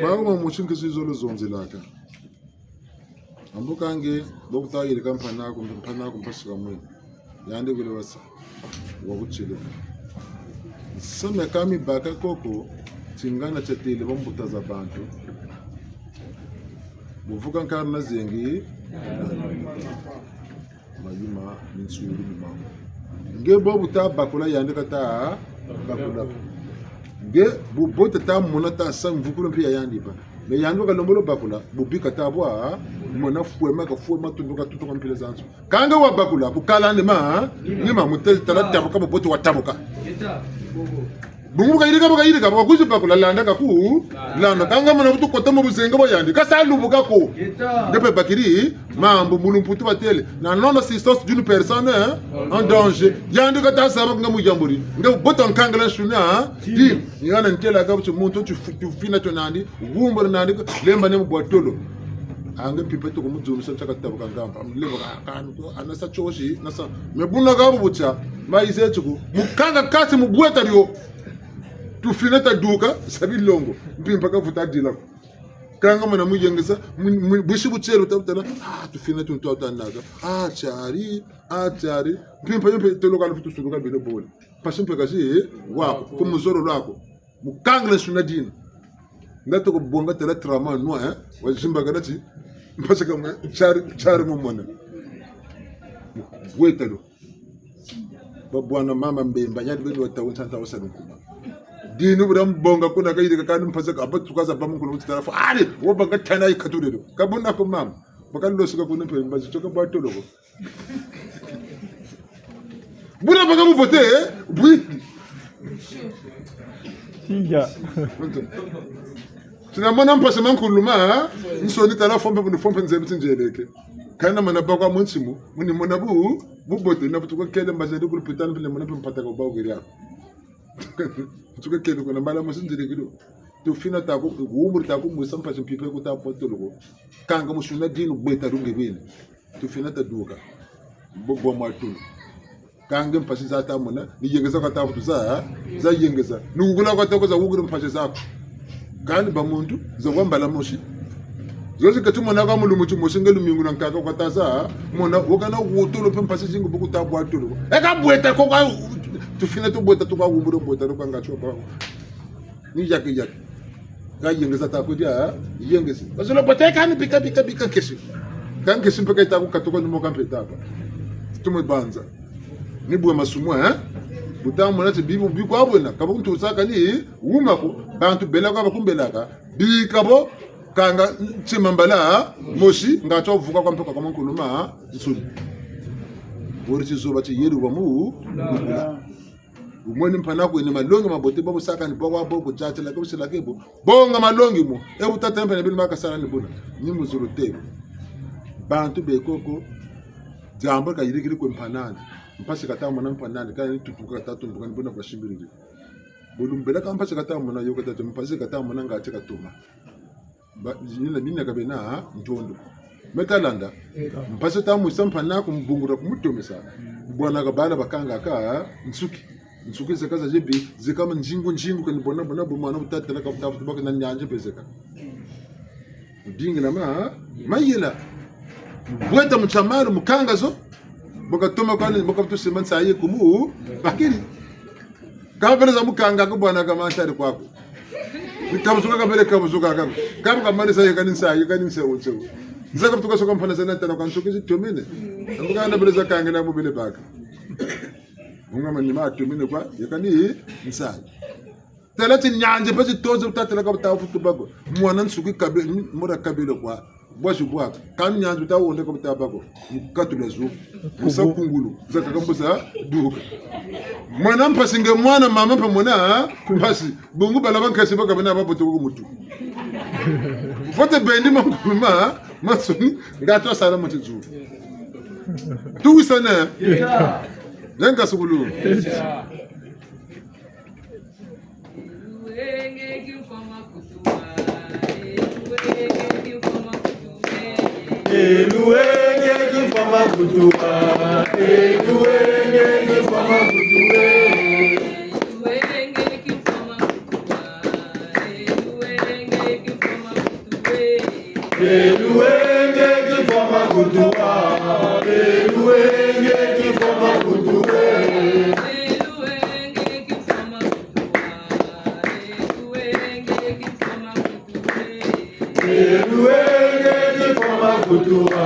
Bawo ma musinga sizolo zonzelaka. Ambu ka nge, bo kuta yirika mpangi'aku, mpangi'aku mpasi ka mwene. Yandi kule wasa. Wakutile. Nseme ka mibaka koko, tingana tiatele bambuta za bantu. Buvuka nkari na zengi. Mayuma, minsulu, mimangu. Nge bo buta bakula yandi kata bakula. Nge bu bo tata mona ta sa mvukulu mpe ya yandi ba. Mais yandi ka lembolo bakula, bubi kata bwa, mona fwema ka fwema, tunduka tunduka mpila za nzo. Kanga wabakula, kukala nima, nima mutele tala tabuka, bubote watabuka. Bungu bu kayirika, bu kayirika, bu kakwizi bakula, landa kaku landa. Kanga muna vutu kota mu buzenga bwa yandi, kasa lubuka ko. Nge mpe bakiri mambu, mu lumputu batêle: la non-assistance d'une personne, hein, en danger. Yandi kata zaba ko nga mu yamburi. Nge bota nkangala nsuni, hein? Di, ni hana ntêlaka bu ti muntu ti fu-, tufina tio nandi, wumburi nandi, lemba ne mu bwa tolo. A nge mpimpa toko mu dzumisa ntsaka tabuka ngamba. Amulemba ka, ka, nasa tiosi, nasa. Mais buna ka bu butia, mayize tsuku. Mukanga kati mu bweta dio. Tufina taduka, sa bilongo. Mpimpa kavuta dila ko. Kanga muna muyengesa, mu-, mu-, bwisi butielo tabutala. Ah, tufina tuntu atanaka. Ah, tiari, ah, tiari. Mpimpa yo mpe tolo kala vutu suluka bino bole. Mpasi mpe kazi, eh, wako, ku muzolo lwako. Mukangala nsuni dina. Nda toko bonga tala trama nwa, eh? Wazimbakana ti, mpasi kamwe, tiari, tiari mu mona. Bweta lo. Babwana mama Mbemba, yandi beni wata wunsa nta wasa nkuma. Dinu bura mbonga kuna kayirika kani mpasi ka, aba tukaza ba mukulu mu titala fo. Ari, wabanga tana yikatulelo. Kabuna ko mama. Bakalosuka kuna mpe, mbazi tioka bwa tolo ko. Buna baka mu vote, eh? Bwingi. Iya. Tina mona mpasi mankulu ma nsoni tala fo mpe, muni fo mpe nzebi ti nzeleke. Kana mana bakwa mu nsi mu, muni mona bu, bubote, na butuka kele mbazi ndi ku lupitalu, mpile mona mpe mpata ka ba wukiri ako. Butuka kele kuna mbala mosi nzeleke do. Tufina taku, wumburi taku, mwisa mpasi mpimpa kuta bwa tolo ko. Kanga mu nsuni dinu bweta lunge bwene. Tufina taduka. Bo, bo mwa tulu. Kanga mpasi za tamona, ni yengeza kata vutu za, za yengeza. Ni wukula kata ko za wukula mpasi zaku. Kani ba muntu, za kwa mbala mosi. Zozi kati mona kwa mu lumbu timosi nge lumingu lwa nkaka kata za, mona, wukana wutolo mpe mpasi zingi bu kuta bwa tolo. E ka bweta ko ka, tufina tubweta tuka wumburi bweta tuka nga tio ba. Ni yaki yaki. Ka yengeza ta kudia, yengezi. Bazolo bote kani bika, bika, bika nkesi. Ka nkesi mpe ka yita ku katuka ni mo ka mpe yita ba. Tumu banza. Ni bwe masumu, eh? Bu ta mona ti bibu, bikwa bwena. Ka bu ntu saka ni, wuma ko, bantu bela kwa bakumbelaka. Bika bo, kanga ntima mbala mosi, nga tio vuka kwa mpe kwa mankulu ma nsuni. Bori ti zoba ti yeri wa mu, Wumweni mpangi aku, ni malongi ma bote ba bu saka ni bo kwa bo ku tiatila ke bu sila ke bo. Bonga malongi mo. E bu tata mpe na bino ma kasala ni buna. Ni mu zulu te. Bantu be koko. Diambu kayirikiri kwe mpangi andi. Mpasi kata mona mpangi andi. Kani tutuka kata tumbuka ni buna kwa simbiriri. Bu lumbela ka mpasi kata mona yo kata tu, mpasi kata mona ngati katuma. Ba, nina, nina ka bena, ha? Ntondo. Me ta landa. Mpasi ta mwisa mpangi aku mbungula ku mutomesa. Bwana ka bala bakangaka nsuki. Nsuki zeka za zebi, zeka ma nzingu nzingu kani bona bona bo mwana bu tatela ka bu ta vutu baka na nianzi mpe zeka. Mu dingila ma, ha? Mayela. Bweta mu tia malu, mu kanga zo. Bo katoma kwani, bo kavutu simba nsayi ku mu bakiri. Ka bele za mu kanga ko bwana ka mantari kwaku. Ni kabuzuka ka bele kabuzuka ka. Ka bu kamanisa yeka ni nsayi, yeka ni nsewu, nsewu. Nza ka butuka soka mpangi zena tala kwa nsuki zi tomene. Mbuka na bele za kangila mu bele baka. Bunga manima tomene kwa, yeka ni nsayi. Tala ti nianzi mpe zi toze bu tatela ka bu ta vutu bako. Mwana nsuki kabe, mura kabele kwa. Bwa zi bwaka. Kani nianzi bu ta wonda ka bu ta bako. Mu katula zu. Mu sa kungulu. Za kaka mbo za duka. Mwana mpasi nge mwana mama mpe mwana, ha? Mpasi. Bungu bala ba nkesi baka bena ba bote ku mutu. Fote bendi mankulu ma, ha? Mansoni, nga twa sala mu tizu. Tuwisane? Yenga sukulu. Eluwenge kimfama kutuwa, eluwenge kimfama kutuwe. Eluwenge kimfama kutuwa, eluwenge kimfama kutuwe. Eluwenge kimfama kutuwa,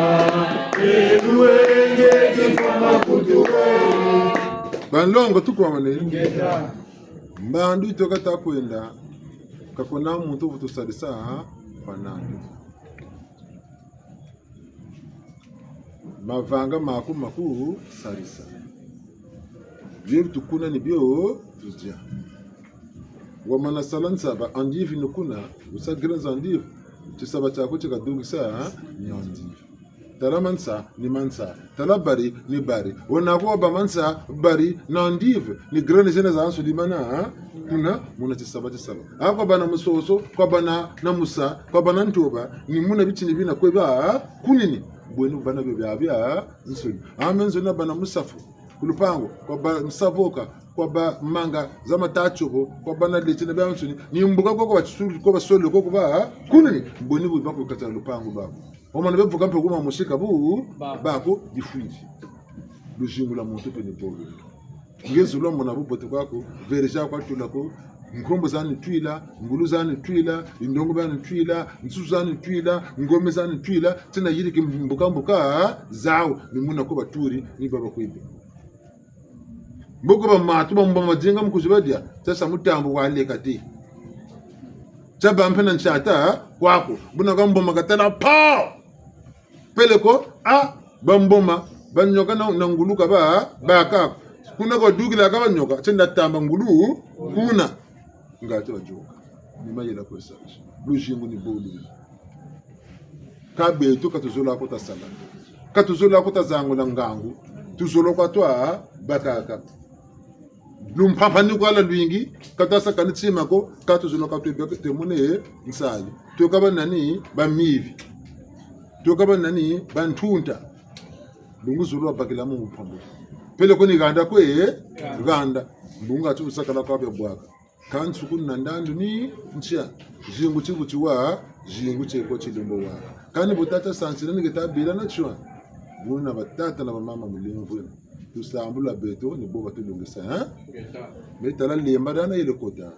eluwenge kimfama kutuwe. Banlongo tukwamane. Mbandu yitoka ta kwenda, ka kuna muntu wuvutu sarisa, ha? Kwa nani? Mavanga maku maku sarisa. Bio tukuna ni bio tudia. Wamana sala nsaba, endive ni kuna, wusa grains za endive. Tisaba tiaku ti kadukisa, ha? Ni endive. Tala mansa, ni mansa. Tala bari, ni bari. Wena ko wabâ mansa, bari, na endive. Ni graines zena zazansoni mana, ha? Kuna, muna tisaba, tisaba. A kwa bâ na musoso, kwa bâ na, na musa, kwa bâ na ntoba, ni muna bitini bina kwe bâ, ha? Kunini. Bweni bâ na bio biabiansoni. A me nzoni nabâ na musafu. Ku lupangu, kwa bâ nsavoka, kwa bâ manga za mata tiobo, kwa bâ na leti na biabiansoni. Ni mbuka koko batisulu, koko basolo, koko bâ, kunini, bweni bu bâ ku kati dia lupangu lwaku. Wamana bevuka mpe kuma musika bu, bâ ko difwiri. Luzingu lwa muntu mpe ni bo lwena. Nge zulu lwamona bubote kwaku, verger kwa tula ko, nkombo zani twila, ngulu zani twila, ndongo bani twila, nsusu zani twila, ngome zani twila, tina yiriki mbuka mbuka, zawu, ni muna ko baturi, ni baba kwibe. Mboko ba matu, ba mboma madinga mu kuzi badia, tia sa mutambu waleka te. Tia bâ mpe na nsiata, kwaku, buna ka mboma katala, pa! Peleko, a, ba mboma, ba nioka na, na ngulu ka ba, baka. Kuna kwa dukila ka ba nioka, tienda tamba ngulu, kuna. Ngati wa dioka. Ni mayela kwe sa. Luzingu ni bo lwena. Ka beto ka tuzola ko tasala. Ka tuzola ko tazangula ngangu. Tuzola kwa twa bakaka. Lumpampa ni kwa lwalwingi, ka twasakani tima ko, ka tuzola ka twebe, twemone nsali. Tweka ba nani, ba mivi. Tweka ba nani, ba ntunta. Bungu zulu wabakila mu mpambu. Peleko ni ganda kwe, ganda. Bungu ati wusakala kwa bia bwaka. Ka nsuku na ndandu ni ntia. Zingu tibu tiwa, zingu tieko tilembo wa. Kani bu tata sansila ni keta bila na tiwa. Buna batata na bamama mulemvwena. Tusambula beto, ni bo batulungisa, hein? Ngeta. Me tala lemba dana yele kota.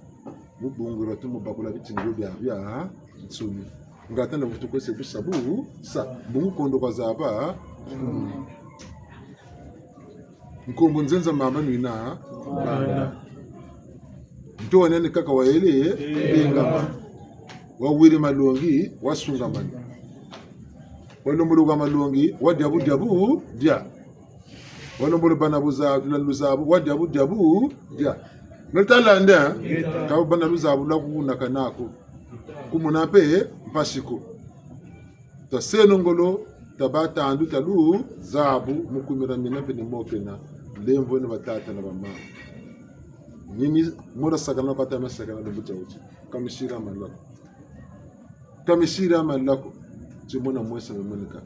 Mu bungu dia tu mu bakula bitini biabiansoni. Ngata na vutu kwe se busa bu, sa. Bungu kondo kwa zaba. Nkumbu nzenza mama nwina. Nto wa nani kaka wayele, bengama. Wawiri malongi, wasungamani. Walombolo kwa malongi, wadia bu dia bu, dia. Walombolo bana buza, landa luzabu, wadia bu dia bu, dia. Nge talanda, ka bana luzabu lwa kukuna kanako. Kumona mpe mpasi ko. Taseno ngolo, tabâ tandu ta luzabu, mu kumira mina mpe ni mo kena, lemvweno batata na bamama. Nini, mora sakana kwa tama sakana lumbu tia wuti. Kamisira malako. Kamisira malako. Timona mwesa mimoneka.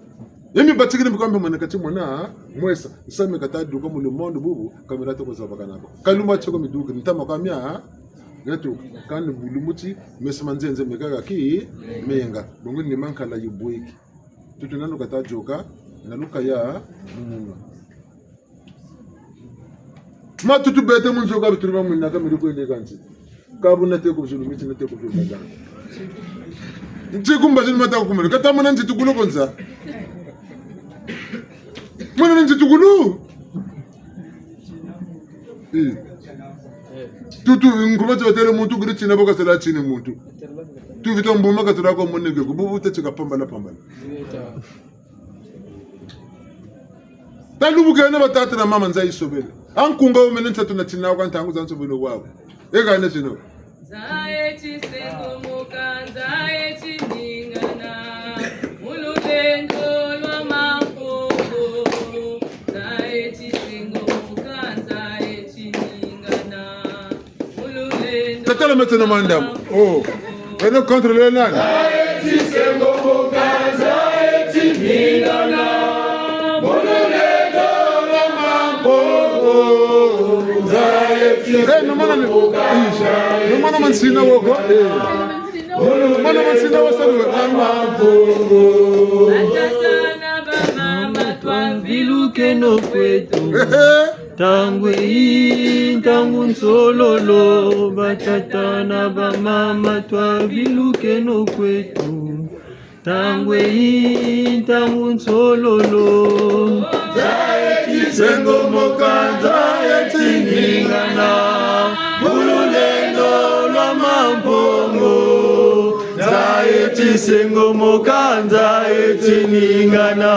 Yemi batikiri mbi kwa mbi moneka timona mwesa. Nsamu mi kata duka mu le monde bubu, kamira toko zabakana ko. Kaluma tieko miduki, ntama kwa mia, Natu, kani bulumuti, mesa ma nzenze mekaka ki, menga. Bongo ni mankala yibweki. Tutu nanu kata yoka, nanu kaya, munwa. Ma tutu bete mu nzo ka bituri ba mwina ka miri kwende kansi. Ka bu nate ku zulu miti nate ku zulu miti. Nti kumba zini mata kumene. Kata mona nti tukulu konza. Mona nti tukulu. Eh. Tutu, nkuba ti batele muntu kuri tina bo kasala tini muntu. Tuvita mbuma katula ko moneke, ku bubu teti ka pambala pambala. Talubukeno batata na mama nza yisobele. A nkunga wumene nsatu na tina kwa ntangu za nsobele wawu. Eka ne tino. Nza eti sengomoka, nza eti ningana, mu lulendo lwa Mampungu. Nza eti sengomoka, nza eti ningana, mu lulendo. Tatala maintenant, madame. Oh. Maintenant, contre le nani? Nza eti sengomoka, nza eti ningana, mu lulendo lwa Mampungu. Nza eti sengomoka, nza eti ningana. Eh, no mwana mi-, no mwana mansina woko. Eh. Mwana mansina wa salu. Batata na bamama, twavilukeno kweto. Ehe. Ntangu eyi, ntangu nsololo, batata na bamama, twavilukeno kweto. Ntangu eyi, ntangu nsololo. Nza eti sengomoka, nza eti ningana, mu lulendo lwa Mampungu. Nza eti sengomoka, nza eti ningana,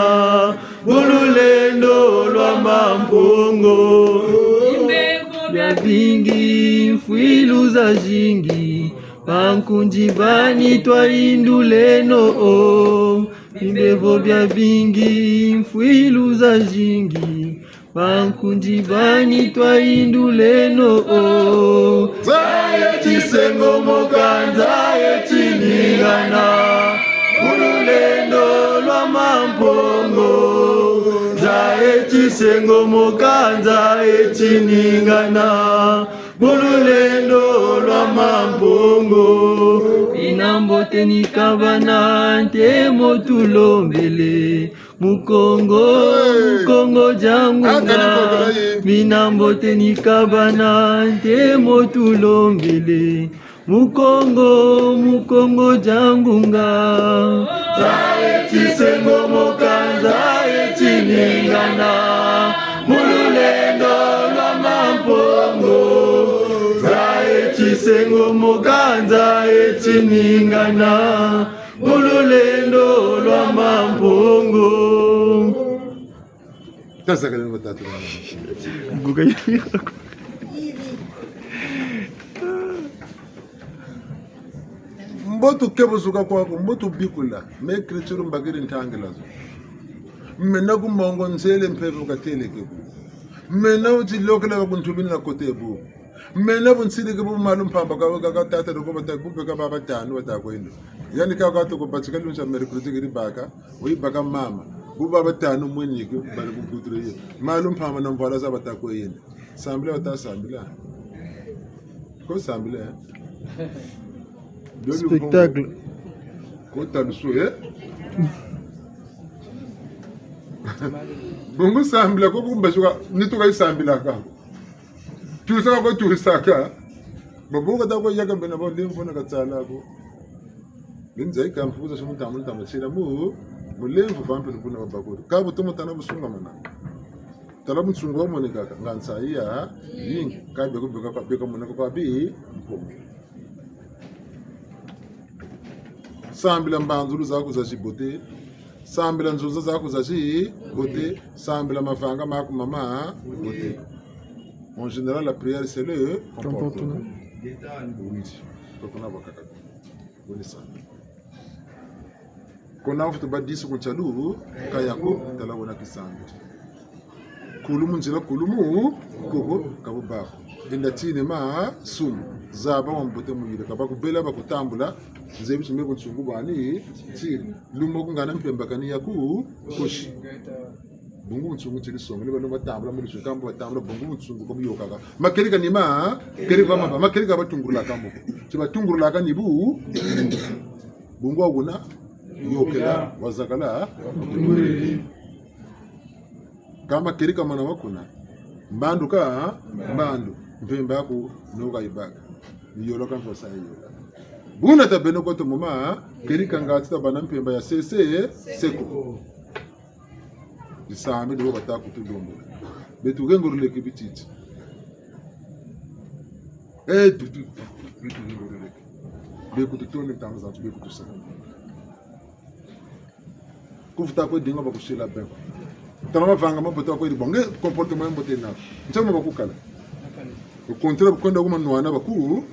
mu lulendo lwa Mampungu. Bingi, mfwilu zazingi, bankundi bani twayinduleno o. Bimbevo biabingi, mfwilu zazingi, bankundi bani twayinduleno o. Nza ye tisengomoka, nza ye tiningana, mu lulendo lwa Mampungu. Nza ye tisengomoka, nza ye tiningana, mu lulendo lwa Mampungu. Bina mbote ni kabana ntemo tulombele, mu Kongo, mu Kongo dia ngunga. Bina mbote ni kabana ntemo tulombele, mu Kongo, mu Kongo dia ngunga. Nza ye tisengomoka, nza ye tiningana, mu lulendo lwa Mampungu. Nza ye tisengomoka, nza ye tiningana, mu lulendo lwa Mampungu. Tasakala ni batatu. Nguka ya. Mbo tukebuluka kwaku, mbo tubikula, ma écriture mbakiri ntangila zo. Mena ku mongo nzele mpeve bu kateleke ku. Mena wuti lokela ba kuntubini na kote bu. Mena bu nsiliki bu malu mpamba ka, ka, ka tata loko bata, bu beka ba batanu bata kwenda. Yandi ka, ka toko batika lunsa mercredi kiri baka, wuyi baka mama. Bu ba batanu mweni ki, bari ku kutre ye. Malu mpamba na mvwala za bata kwenda. Sambila bata sambila. Ko sambila, eh? Spectacle. Ko talusu, eh? Bungu sambila, ko kumbasuka, nitu ka yi sambilaka. Tusaka ko tusaka. Babu kata ko yaka bena bo lemvo na katsala ko. Binza yi kampu kuza sumu tamu tamu tsila mu, mulemvo bampe lubuna babakuru. Ka butomo tana busungamana. Tala bunsungu wamonekaka, nga nsayi ya yingi, ka beko beka, beka moneka kwa bi, mpo. Sambila mbanzulu zaku za zibote, sambila nzonza zaku za zibote, sambila mavanga maku mama bote. En général, la prière, c'est le comportement. Comportement. Oui. Toko na bakaka. Boni sambila. Ko na mfutu ba disu ku ntsalu, kaya ko, tala wena kisambila. Kulu mu nzila, kulu mu kuku, ka bu bako. Enda tini masumu, zaba wa mbote muyile, ka bakubela bakutambula, nzebi ti me bunsungu bwani, tiri. Luma ku ngana mpemba kani ya ku, kushi. Bungu bunsungu tiri songa, ni bano batambula, muri tsukambu batambula, bungu bunsungu ko buyokaka. Makerika ni ma, kerika maba, makerika batungurula kamu. Ti batungurula kani bu, Bungu wa kuna, yokela, wazakala, kama kerika mwana wa kuna, mbandu ka, mbandu, mpemba yaku, noka yibaka, yoloka mposa yola. Buna ta beno kwa tumuma, kerika ngatu ta bana mpemba ya sese, seko. Bisambi ni bo bata kutulombela. Beto kenguruleke bititi. Eh, tutu, beto kenguruleke. Be kututonda ntangu zantu, be kutusala. Kufuta kwe dinga bakusila beko. Tala mavanga mabote bakwe di bonge, comportement ya mbote na. Nsema bakukala. Au contraire, bu kwenda kuma nwana baku,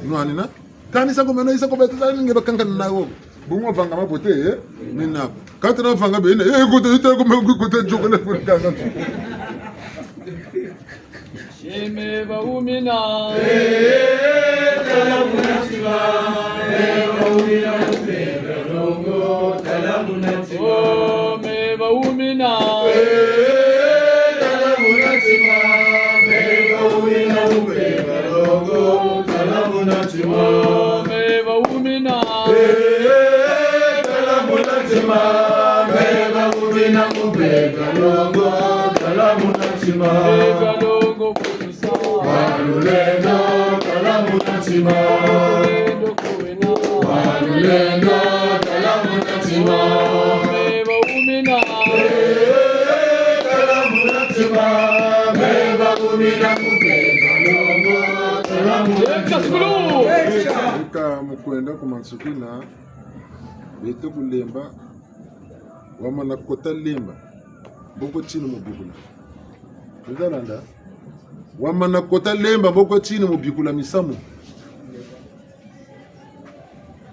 nwanina. Kani sa ko meno, isa ko beto, sa nge bakangana na wo. Bungu mavanga mabote, eh, mina. Kati na mavanga bena, eh, kote, ita ko me, kote, jokele, kote, kanga. Sheme baumina. Eh, tala muna tima, eh, baumina, mupembe longo, tala muna tima. Oh, me baumina. Eh, tala muna tima, me baumina, mupembe longo, tala muna tima. Me baumina. Eh, tala muna tima, me baumina, mupembe longo, tala muna tima. Mupembe longo, Wa lulendo, tala muna tima. Wa lulendo, tala muna tima. Eh, tala muna tima. Me baumina mupembe longo, tala muna tima. Ika mu kwenda ku mansukina, beto kulemba, wamana kota lemba, mboko tini mu bibula. Nzalanda. Wamana kota Lemba, mbo kwe tini mu bikula misamu.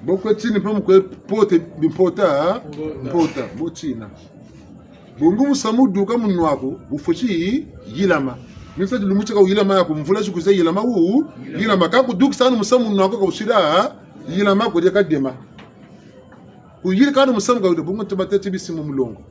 Mbo kwe tini mpe mu kwe pota bimpota, mpota, mbo tina. Bungu musamu duka mu nwa aku, wufweti yilama. Ni sa ti lumbu tia ka wuyilama yaku, mvula zi kwiza yilama wu, yilama. Ka kudukisa ni musamu mu nwa aku ka wusila yilama, ko dia kadema. Kuyirika ni musamu ka wuyila, bungu nti bateti bisi mu mulongo.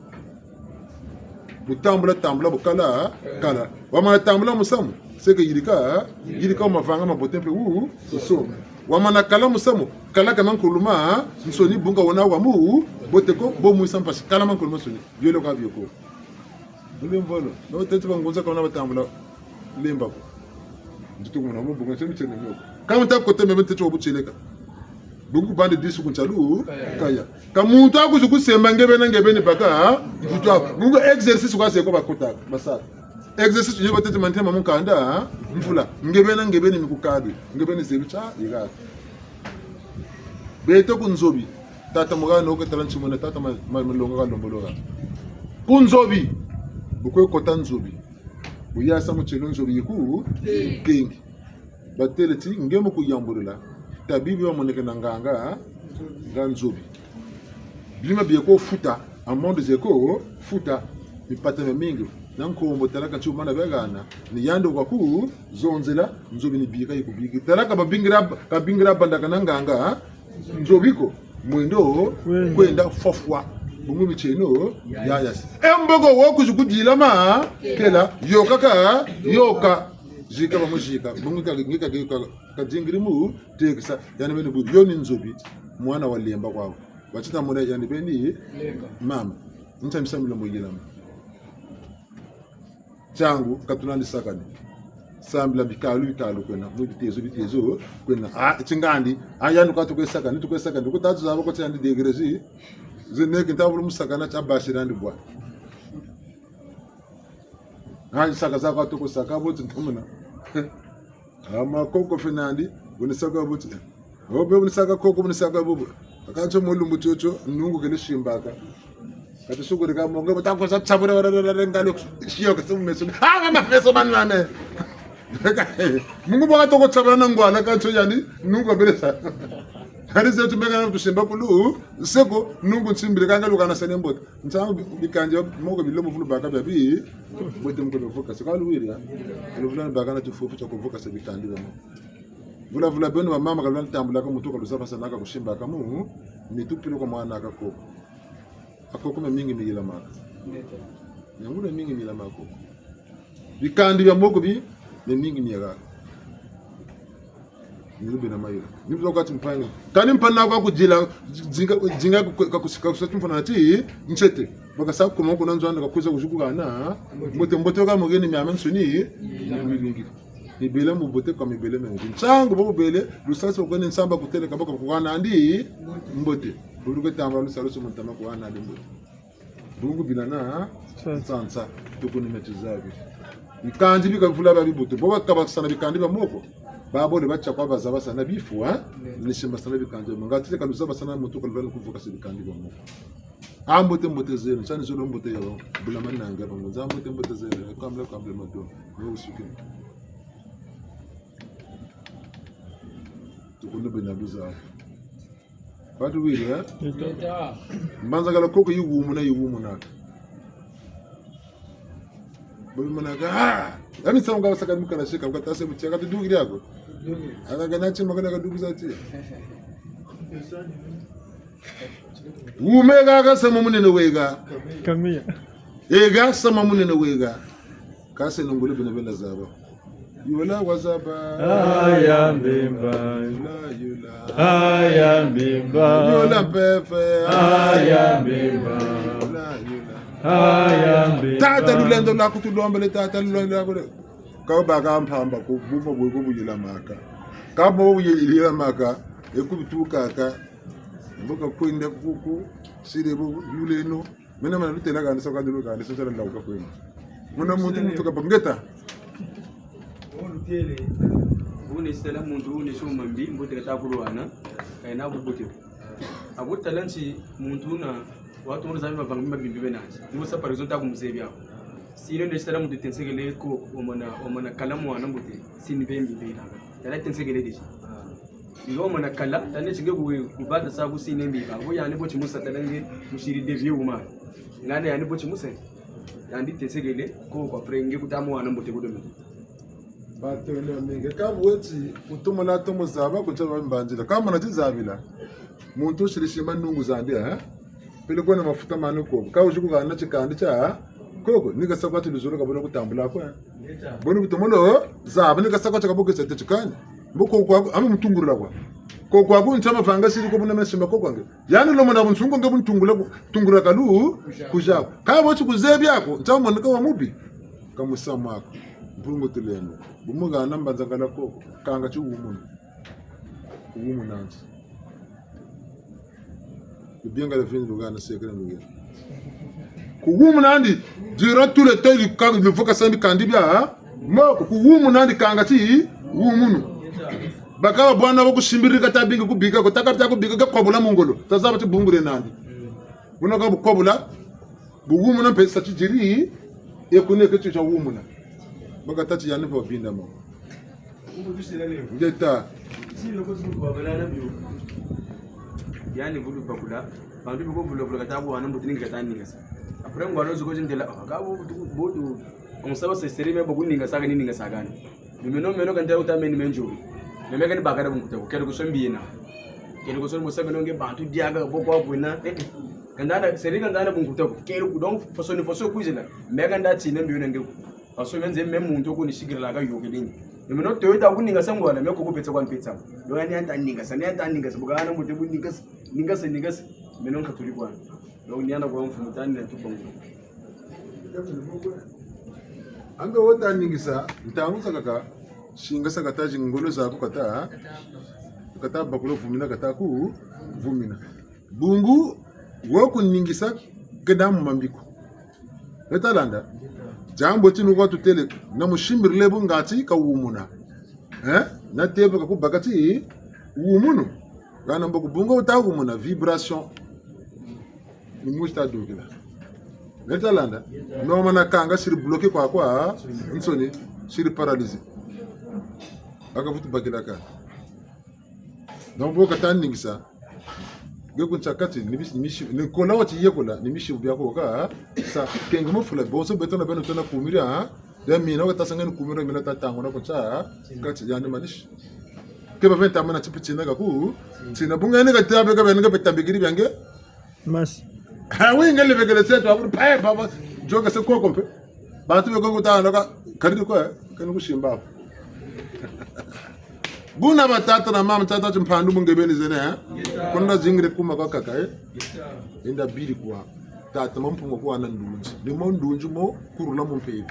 Bu tambula, tambula, bu kala, kala. Wamana tambula musamu, seke yirika, yirika wa mavanga mabote mpe wu, wu so. Wamana kala musamu, kala ka mankulu mansoni, bungu wena wa mu, bote ko, bo mwisa mpasi, kala mankulu mansoni, biole kwa bio ko. Mule mvolo, no teti bangunza ka wena batambula Lemba ko. Nti tukumona mu bungu, nti mitiene mio ko. Ka muta kota mbe ntete wa butieleka. Bungu bande disu ku ntalu, kaya. Ka muntu aku zu kusemba nge beni, nge beni baka, mvutu aku. Bungu exercice kwa se ko bakota, basaka. Exercice yo batete mantema mu nkanda, mvula. Nge beni, nge beni mi kukabi. Nge beni zebi tia, yika. Beto ku nzobi. Tata mugana wo ke tala ntimuna, tata ma, ma, malonga ka lomboloka. Ku nzobi. Bu kwe kota nzobi. Bu yasa mu tielo nzobi yiku, kengi. Batele ti, nge mu kuyambulula. Tabibi wamonekene nganga, nga nzobi. Bima bie ko futa, amende ze ko futa, mipata miamingi. Na nkombo tala ka ti wumana bia hana, ni yandi wa ku zonzela, nzobi ni bika yikubiki. Tala ka babingira, ka bingira bandaka na nganga, nzobi ko, mwendo, kwenda fwafwa. Bungu mitieno, yaya. E mboko wo kwizi kudilama, kela, yoka ka, yoka. Zika bamuzika, bungu ka, nge ka, ka, ka dingiri mu, tekisa, yandi beni bu, yo ni nzobi, mwana wa Lemba kwawu. Batita mona yandi beni, mama. Nta misamu milo mu yilama. Ntiangu, ka tunandi sakani. Sambila bikalu, bikalu kwena, mu bitezo, bitezo, kwena. Ah, tingandi, ah, yandi kwa tukwe sakani, tukwe sakani, ku tatu zaba ko tiandi degré zi, zeneki nta vulu mu sakana tia basi nandi bwa. Ah, saka za kwa tuku saka, bo ti ntamuna. Ah, ma koko fenandi, bu ni saka bo ti. O be bu ni saka koko, bu ni saka bobo. Ka kanso mu lumbu tiotio, nungu kele simbaka. Kati sukuri ka monge, bata kosa tsabura, bara, bara, bara, ngalo, siyo, kasi mu meso. Ah, mama, meso, mani, mame. Mungu bwa toko tsabura na ngwala, kanso yandi, nungu abelesa. Hari zetu mega na tusimba kulu, seko, nungu nsimbiri, kanga lukana sene mbote. Ntangu bi-, bikandi bia moko bilo mu vulu baka bia bi, mbote mu ko vukasa. Ka luwiri, ya? Luvula baka na tufufu tia kuvukasa bikandi bia moko. Vula vula beno bamama ka lwandi tambulaka muntu ka luzabasanaka kusimbaka mu, nitu pilo kwa mwana ka koko. A koko miamingi miyilamaka. Miangulu miamingi miyilamaka koko. Bikandi bia moko bi, miamingi miyaka. Ni lubena mayela. Ni buzo kati mpangi. Kani mpangi kwa kudila, zinga, zinga ku-, ka kus-, ka kusa timfuna ti, nsete. Baka sa kuma kuna nzo andi ka kwiza kuzuku hana. Mbote, mbote ka mugeni miamiansoni, miamingi. Mibele mu mbote kwa mibele mengi. Ntangu bo bubele, lusasi bwa kwenda nsamba kutele ka baka kuhana andi, mbote. Buluke tamba lusalusu mu ntama kuhana andi mbote. Bungu bilana, nsansa, tukuni meti zabi. Bikandi bika vula bia bibutu. Bo bakabasana bikandi bia moko. Babole batia kwa bazabasana bifu, ha? Ni simbasana bikandi bia moko. Nga tile ka luzabasana muntu ka luvana kuvukasa bikandi bia moko. A mbote mbote zeno, tiani zolo mbote ya bula mananga bango. Nza mbote mbote zeno, kambula kambula mado. Ngo usuki. Tukuni bena luza. Batu wiri, eh? Mbanza kala koko yiwumuna, yiwumuna. Babi manaka, ah! Yami samu nga basaka mukana shika, mukatase mutia, kati dukiri ako. Aka kana chima kana kadukiza ti. Wume ka kasama munene weka. Kamiya. Eka sama munene weka. Kase nungule bina bela zaba. Yola wazaba. Aya mbemba. Yola, yola. Aya mbemba. Yola mpeve. Aya mbemba. Yola, yola. Aya mbemba. Tata lulendo lwaku tulombele, tata lulendo lwaku. Ka baka mpamba ko, buma bwe ko buyilamaka. Ka buma buyilamaka, e ku bitukaka. Mbo ka kwenda kuku, sire bo, yuleno. Mena mana lutela kandi sa kandi lukandi sa tala lauka kwenda. Muna muntu muntu ka bangeta. Wuna sitela muntu, wuna soma mbi, mbote kata kulwana, kayena bubote. Abo tala nti muntu wuna, watu wuna zambi mavanga mabimbi bena nti. Ni sa par exemple, ta kumuzebi ako. Sino nde sitala muntu tensekele ko, wamana, wamana kala mwana mbote, sini bembi bela. Tala tensekele deja. Ngo wamana kala, tane tinge ku, ku bata sa ku sini mbi ba. Bo yandi bo timusa tala nge, musiri devie wuma. Ngana yandi bo timusa. Yandi tensekele ko, kwa prenge kuta mwana mbote kudomi. Batone mingi. Ka bweti, kutumula tomo zaba, kutia ba mbanzila. Ka mana ti zabila. Muntu usiri simba nungu zandi, eh? Pele kwena mafuta mani koko. Ka wizi kuhana tikandi tia koko, ni kasa kwa ti luzolo ka buna kutambula kwa. Buna kutomolo, zaba ni kasa kwa ti ka bokesa te tikani. Mbo koko aku, ami mutungulula kwa. Koko aku ntia mavanga siri ko buna mesi ma koko ange. Yandi lomona bunsungu nge bu ntungula ku, tungula kalu, kuzaku. Ka bo ti kuzebi ako, ntia moneka wa mubi. Ka musamu ako. Mpungu tulendo. Bu muhana mbanza ngala koko. Kanga ti wumunu. Kuwumuna nandi. Lubienga lwa vini luhana sekele luhana. Kuwumuna nandi. Durant tout le temps, luka-, luvuka sambi kandi bia, ha? Moko, kuwumuna nandi kanga ti, wumunu. Bakaka bwana bo kusimbirika tabingi kubika, ko taka ta kubika, ka kobula mu ngolo. Tazaba ti bungure nandi. Buna ka bu kobula, bu wumuna mpe sa tidiri, e kune ke ti tia wumuna. Baka tâ ti yandi mpe wabinda mo. Ngeta. Yandi vulu bakula, bantu biko vulu bakula kata bwana mbuti ni kata ningasa. Après ngwano zuko zindela, ah, ka bo, bo, on saba se seri me boku ningasa ka ni ningasa ka ni. Meno, meno kanda uta meni menjo. Meme kani bakala bunkuta ko, kele kusombi yena. Kele kusombi musa meno nge bantu diaka boko akwena. Eh, eh. Kanda na, seri kanda na bunkuta ko. Kele ku, donc, façon ni façon kwizila. Me kanda tina mbi yona nge ko. Façon menze me muntu ko ni sikirila ka yo kedini. Meno toyo ta kuningasa ngwala, me ko kupetsa kwa mpetsa. Yo yani anta ningasa, ni anta ningasa. Bukana mbuti bu ningasa, ningasa, ningasa. Meno nkatuli kwa. Donc, ni ana kwa mfumu tani na tukongo. Ambe wo ta ningisa, ntangu zakaka, singasa kata zi ngolo zaku kata, kata bakula vumina kata ku, vumina. Bungu, wo kuningisa keda mu mambi ko. Beta landa? Diambu ti nuka tutêle, na musimbirila bu ngati ka wumuna. Eh? Na tebe ka kubaka ti, wumunu. Kana mbo ku bungu wuta wumuna, vibration. Ni musi ta dukila. Beta landa? Nomana kanga siri bloqué kwa kwa, nsoni, siri paralysé. Aka vutu bakila ka. Donc, bo kata ningisa. Nge ku nsa kati, ni misi, ni misi, ni kola wati yekola, ni misi bia ko ka, sa, kenge mo fula, bonso beto na beno tona kumira, ha? Ya mina, wa ta sa nge ni kumira, mina ta tanguna ku nsa kati, yandi manisi. Ke ba venta mana tipi tina ka ku, tina bu nge ni ka tabe ka beno ka beta bikiri bia nge. Masi. Ha, wi nge lebekele se to, aburu, pa, pa, pa, jo ka se koko mpe. Bantu be ko kutana ka, kadi ko, eh, kani kusimba. Buna batata na mama, tata ti mpandu mu nge beni zena, eh? Kuna zingiri kuma kwa kaka, eh? Enda biri kwa. Tata Mampungu kwa na ndunzi. Ni mo ndunzi mo kurula mu mpeve.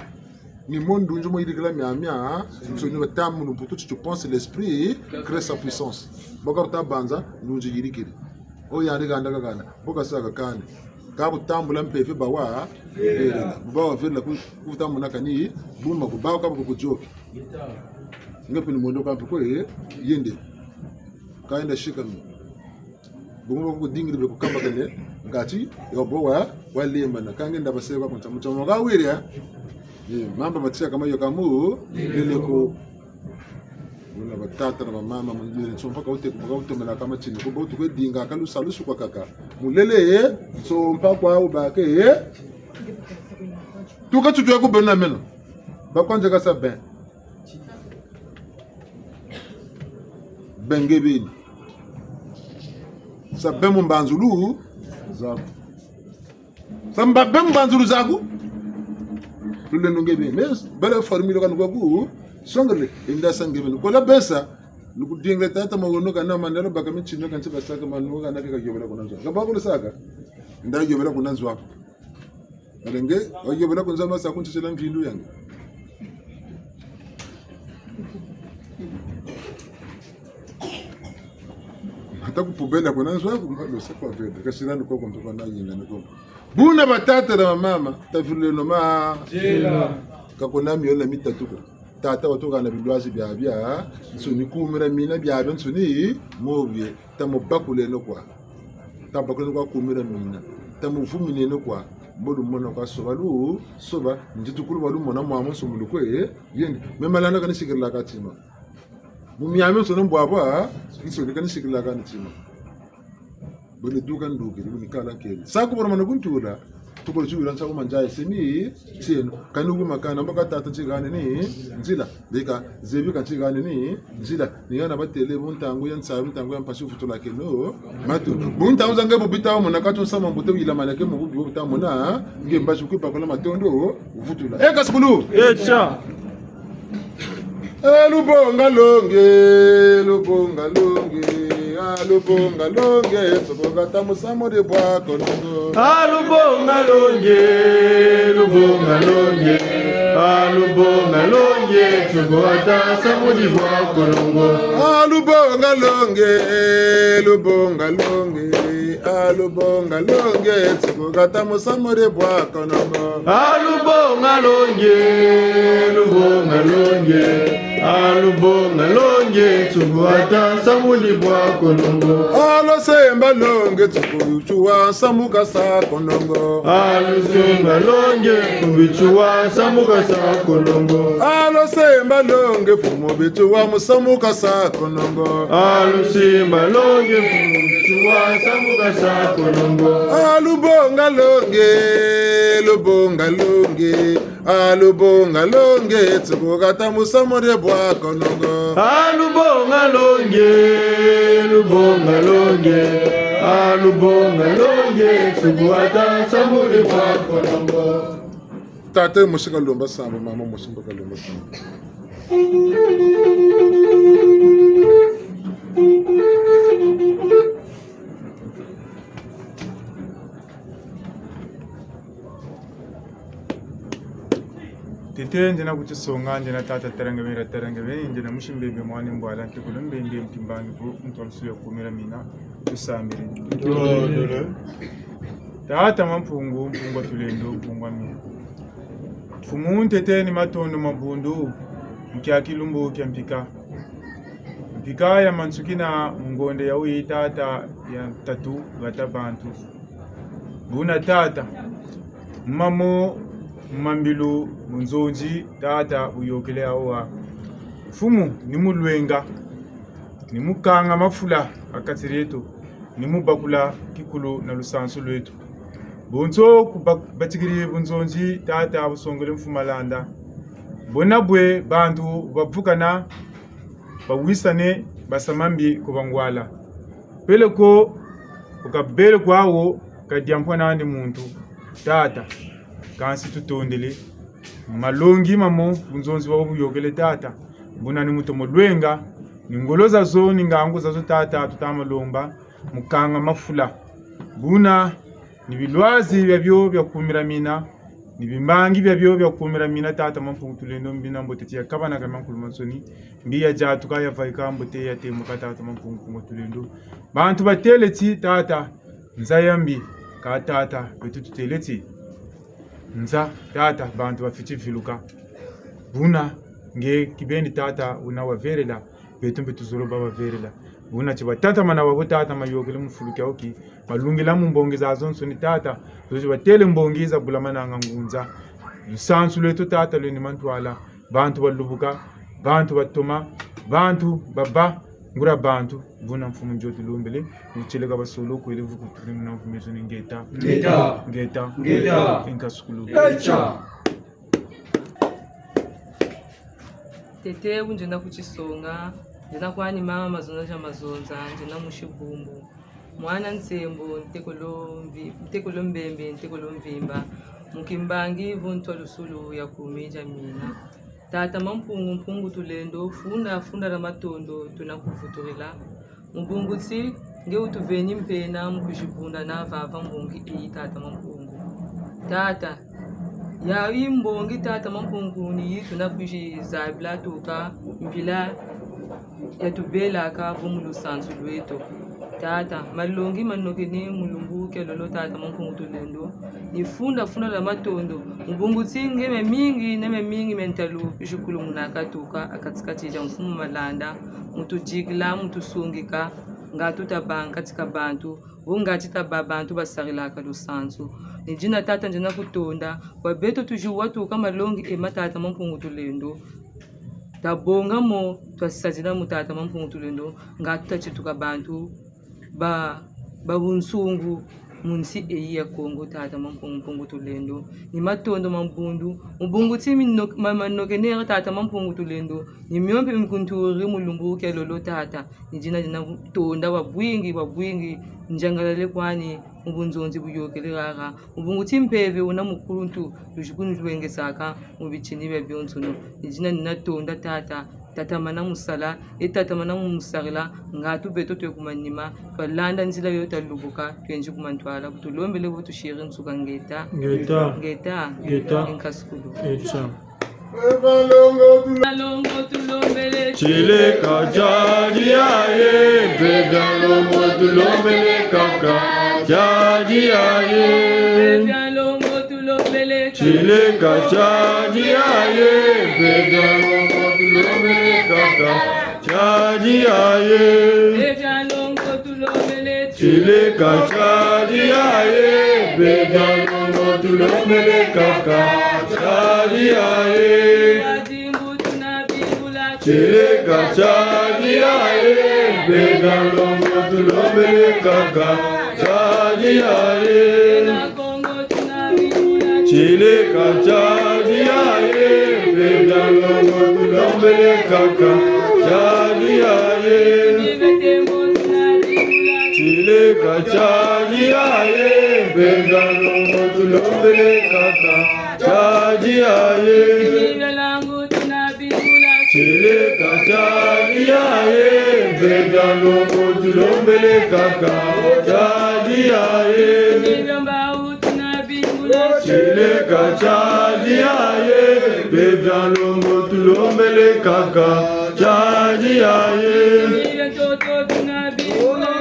Ni mo ndunzi mo yirikila miamia, eh? Nsoni batâ mu lumputu ti tu penses, l'esprit crée sa puissance. Baka ta banza, ndunzi yirikiri. O yandi kanda kakana, bo kasaka kani. Ka bu tambula mpeve bawa, verela. Bu bawa verela ku, ku tambula kani, buma ku bawa ka bu ku kudioki. Nge pe ni mondo ka mpe ko, eh, yende. Ka yenda sikami. Bungu ba ku kudingiri be ku kamba kane, ngati, yo bo wa, wa lembana. Ka nge nda baseba ku ntamu, ntamu ka wiri, eh? Eh, mamba matia kama yo kamu, lele ko. Buna batata na bamama, mulele nsompa ka wute, ka wutomela ka matini, ko bo tukwe dinga ka lusalusu kwa kaka. Mulele, eh, nsompa kwa wubake, eh. Tuka tutwe ku beno na meno. Bakwandi ka sa ben. Ben nge beni. Sa ben mu mbanzulu zaku. Sa mba ben mu mbanzulu zaku. Lulendo nge beni. Mais, bala formule kani kwa ku songele, enda sa nge beni. Kola besa, ni kudingila tata mawono kana manelo baka mitino kanti basaka manu kana ke ka yobela kuna nzo. Ka bakulu saka, nda yobela kuna nzo aku. Alenge, wa yobela ku nzo masa kuntisila mvindu yange. Ata ku poubelle kuna nzo aku, mpa lo se kwa vede. Kasila ni koko mpe kwa na yinga ni koko. Buna batata na bamama, tavuleno ma. Jela. Ka kuna miole mitatu ko. Tata watuka na bilwazi biabia, nsoni kumira mina biabia, nsoni mobie, tamubakuleno kwa. Tamubakuleno kwa kumira mina. Tamuvumineno kwa. Mbo lumona kwa soba lu, soba, nzitukulu ba lumona mwamu nsumbu lukwe, yende. Me malanda kanisikirila ka tima. Mu miamiansoni mbwabwa, nsoni kanisikirila ka ni tima. Bwele duka nduki, bwele kala kele. Sa ku bora mana kuntula, tukolo tiwila nsa ku manzayi semi, tieno. Kani wuma kana, mbo ka tata ntihanini nzila. Leka, zebi ka ntihanini nzila. Ni hana batêle, bu ntangu ya nsayi, bu ntangu ya mpasi vutulakeno matu. Bu ntangu za nge bu bita mona kati nsamu mbote wila maneke mu bubi bu bita mona, nge mbazi kwe bakula matondo, vutula. E kasukulu! Etia! E lubonga longe, lubonga longe, a lubonga longe, tuku hata musamu di bwa konongo. A lubonga longe, lubonga longe, a lubonga longe, tuku hata musamu di bwa konongo. A lubonga longe, lubonga longe, a lubonga longe, tuku hata musamu di bwa konongo. A lubonga longe, lubonga longe, a lubonga longe, tuku hata musamu di bwa konongo. A lusemba longe, tuku bitua nsamu kasa konongo. A lusemba longe, tuku bitua nsamu kasa konongo. A lusemba longe, mfumu bitua musamu kasa konongo. A lusemba longe, mfumu bitua nsamu kasa konongo. A lubonga longe, lubonga longe, a lubonga longe, tuku hata musamu di bwa konongo. A lubonga longe, lubonga longe, a lubonga longe, tuku hata musamu di bwa konongo. Tata mosi kalomba samba, mama mosi mbo kalomba samba. Ntete, ndiena ku tisonga, ndiena tata Taranga Beni, Taranga Beni, ndiena musi Mbembe, mwana Mbwala, ntekolo Mbembe, mu timbangi vo, muntu wa lusulu ya kumi na mina, tusambiri. Tata Mampungu, Mpungu wa tulendo, Mpungu wa mina. Mfumu ntete ni matondo mabundu, mu kia kilumbu kia mpika. Mpika ya mansukina mu ngonde ya wuyi tata ya tatu hata bantu. Buna tata, mamo mambilu mu nzonzi tata wuyôkele awa. Mfumu ni mu lwenga, ni mu kanga mafula ha kati dieto, ni mu bakula kikulu na lusansu lweto. Bonso ku ba-, batikiri bunzonzi tata busongele mfumu Malanda. Bwena bwe bantu bavukana, bawisane, basa mambi ku bangwala. Peleko, ku kabele kwawo, ka dia mpwa nandi muntu, tata, kansi tutondele. Malongi mamo, bunzonzi bwabo buyôkele tata. Buna ni mu tomo lwenga, ni ngolo zazo, ni ngangu zazo tata, tutama lomba, mu kanga mafula. Buna, ni bilwazi biabio bia kumira mina, ni bimbangi biabio bia kumira mina, tata Mampungu tulendo, mbina mbote ti ya kabana ka mankulu mansoni, mbi ya diatuka ya vaika mbote ya temuka, tata Mampungu, Mpungu tulendo. Bantu batêle ti, tata, nza ya mbi, kâ tata, beto tutêle ti, nza, tata, bantu bafweti viluka. Buna, nge kibeni tata, wuna wavelela, beto mpe tuzolo bâ bavelela. Buna ti batatamana babo tata mayôkele mu fulu kia wuki, malungila mu mbongi zazonsoni tata, zo zi batêle mbongi za bulamananga ngunza. Lusansu lweto tata lwe ni mantwala, bantu balubuka, bantu batoma, bantu babâ, nguria bantu, buna mfumu nzo tulombele, mu tieleka basolo kwele vuku tuli muna mfumu yesu ni ngeta. Ngeta. Ngeta. Ngeta. Inka sukulu. Echa. Ntete, bu ndiena ku tisonga, ndiena kwani mama Mazonza za Mazonza, ndiena musi Bumbu. Mwana Nsembo, ntekolo Mvi-, ntekolo Mbembe, ntekolo Mvimba, mu kimbangi vo ntwa lusulu ya kumi dia mina. Tata Mampungu, Mpungu tulendo, funda, funda dia matondo, tuna kuvuturila. Mu bungu ti, nge wutuveni mpena mu kuzibundana vava mbongi yi, tata Mampungu. Tata, yayi mbongi, tata Mampungu, ni yi tuna kuzizabila tuka mpila yatubelaka vo mu lusansu lweto. Tata, malongi manokene mu lumbu kia lolo, tata Mampungu tulendo, ni funda, funda dia matondo. Mu bungu ti nge miamingi, na miamingi mia ntalu, zikulumuna katuka, ha kati-kati dia mfumu Malanda, mu tudikila, mu tusungika, nga tuta bâ ha kati ka bantu, Bo ngati ta ba bantu basarilaka lusansu. Ni dina tata nzena kutonda, kwa beto tuzi watuka malongi e ma tata Mampungu Tulendo. Tabonga mo, twasadila mo tata Mampungu Tulendo, ngatu tatituka bantu ba, ba bunsungu mu nsi eyi ya Kongo, tata Mampungu, Mpungu Tulendo. Ni matondo ma mbundu, mu bungu ti mino-, ma, manokenere tata Mampungu Tulendo, ni mio mpe mikunturi mu lumbu kia lolo tata. Ni dina dina tonda wabwingi, wabwingi, nziangalele kwani, mu bunzonzi buyôkele haha, mu bungu ti mpeve wuna mukuluntu, luzi kunzwengesaka, mu bitini bia bionsono. Ni dina nina tonda tata, tatamana mu sala, e tatamana mu sarila, ngatu beto twe ku manima, twalanda nzila yo talubuka, twenzi ku mantwala, bu tulombele bo tusiri nsuka ngeta. Ngeta. Ngeta. Ngeta. Nkasukulu. Ngeta. Longo tulombele. Tileka tiadi aye, mpeve ya longo tulombele kaka, tiadi aye. Mpeve ya longo tulombele. Tileka tiadi aye, mpeve ya longo tulombele kaka, tiadi aye. Mpeve ya longo tulombele. Tileka tiadi aye, mpeve ya longo tulombele kaka, tiadi aye. Tileka tiadi aye, mpeve ya longo tulombele kaka, tiadi aye. Tileka tiadi aye, mpeve ya longo tulombele kaka, tiadi aye. Tileka tiadi aye, mpeve ya longo tulombele kaka, tiadi aye. Tileka tiadi aye, mpeve ya longo tulombele kaka, tiadi aye. Tileka tiadi aye, mpeve ya longo tulombele kaka, tiadi aye.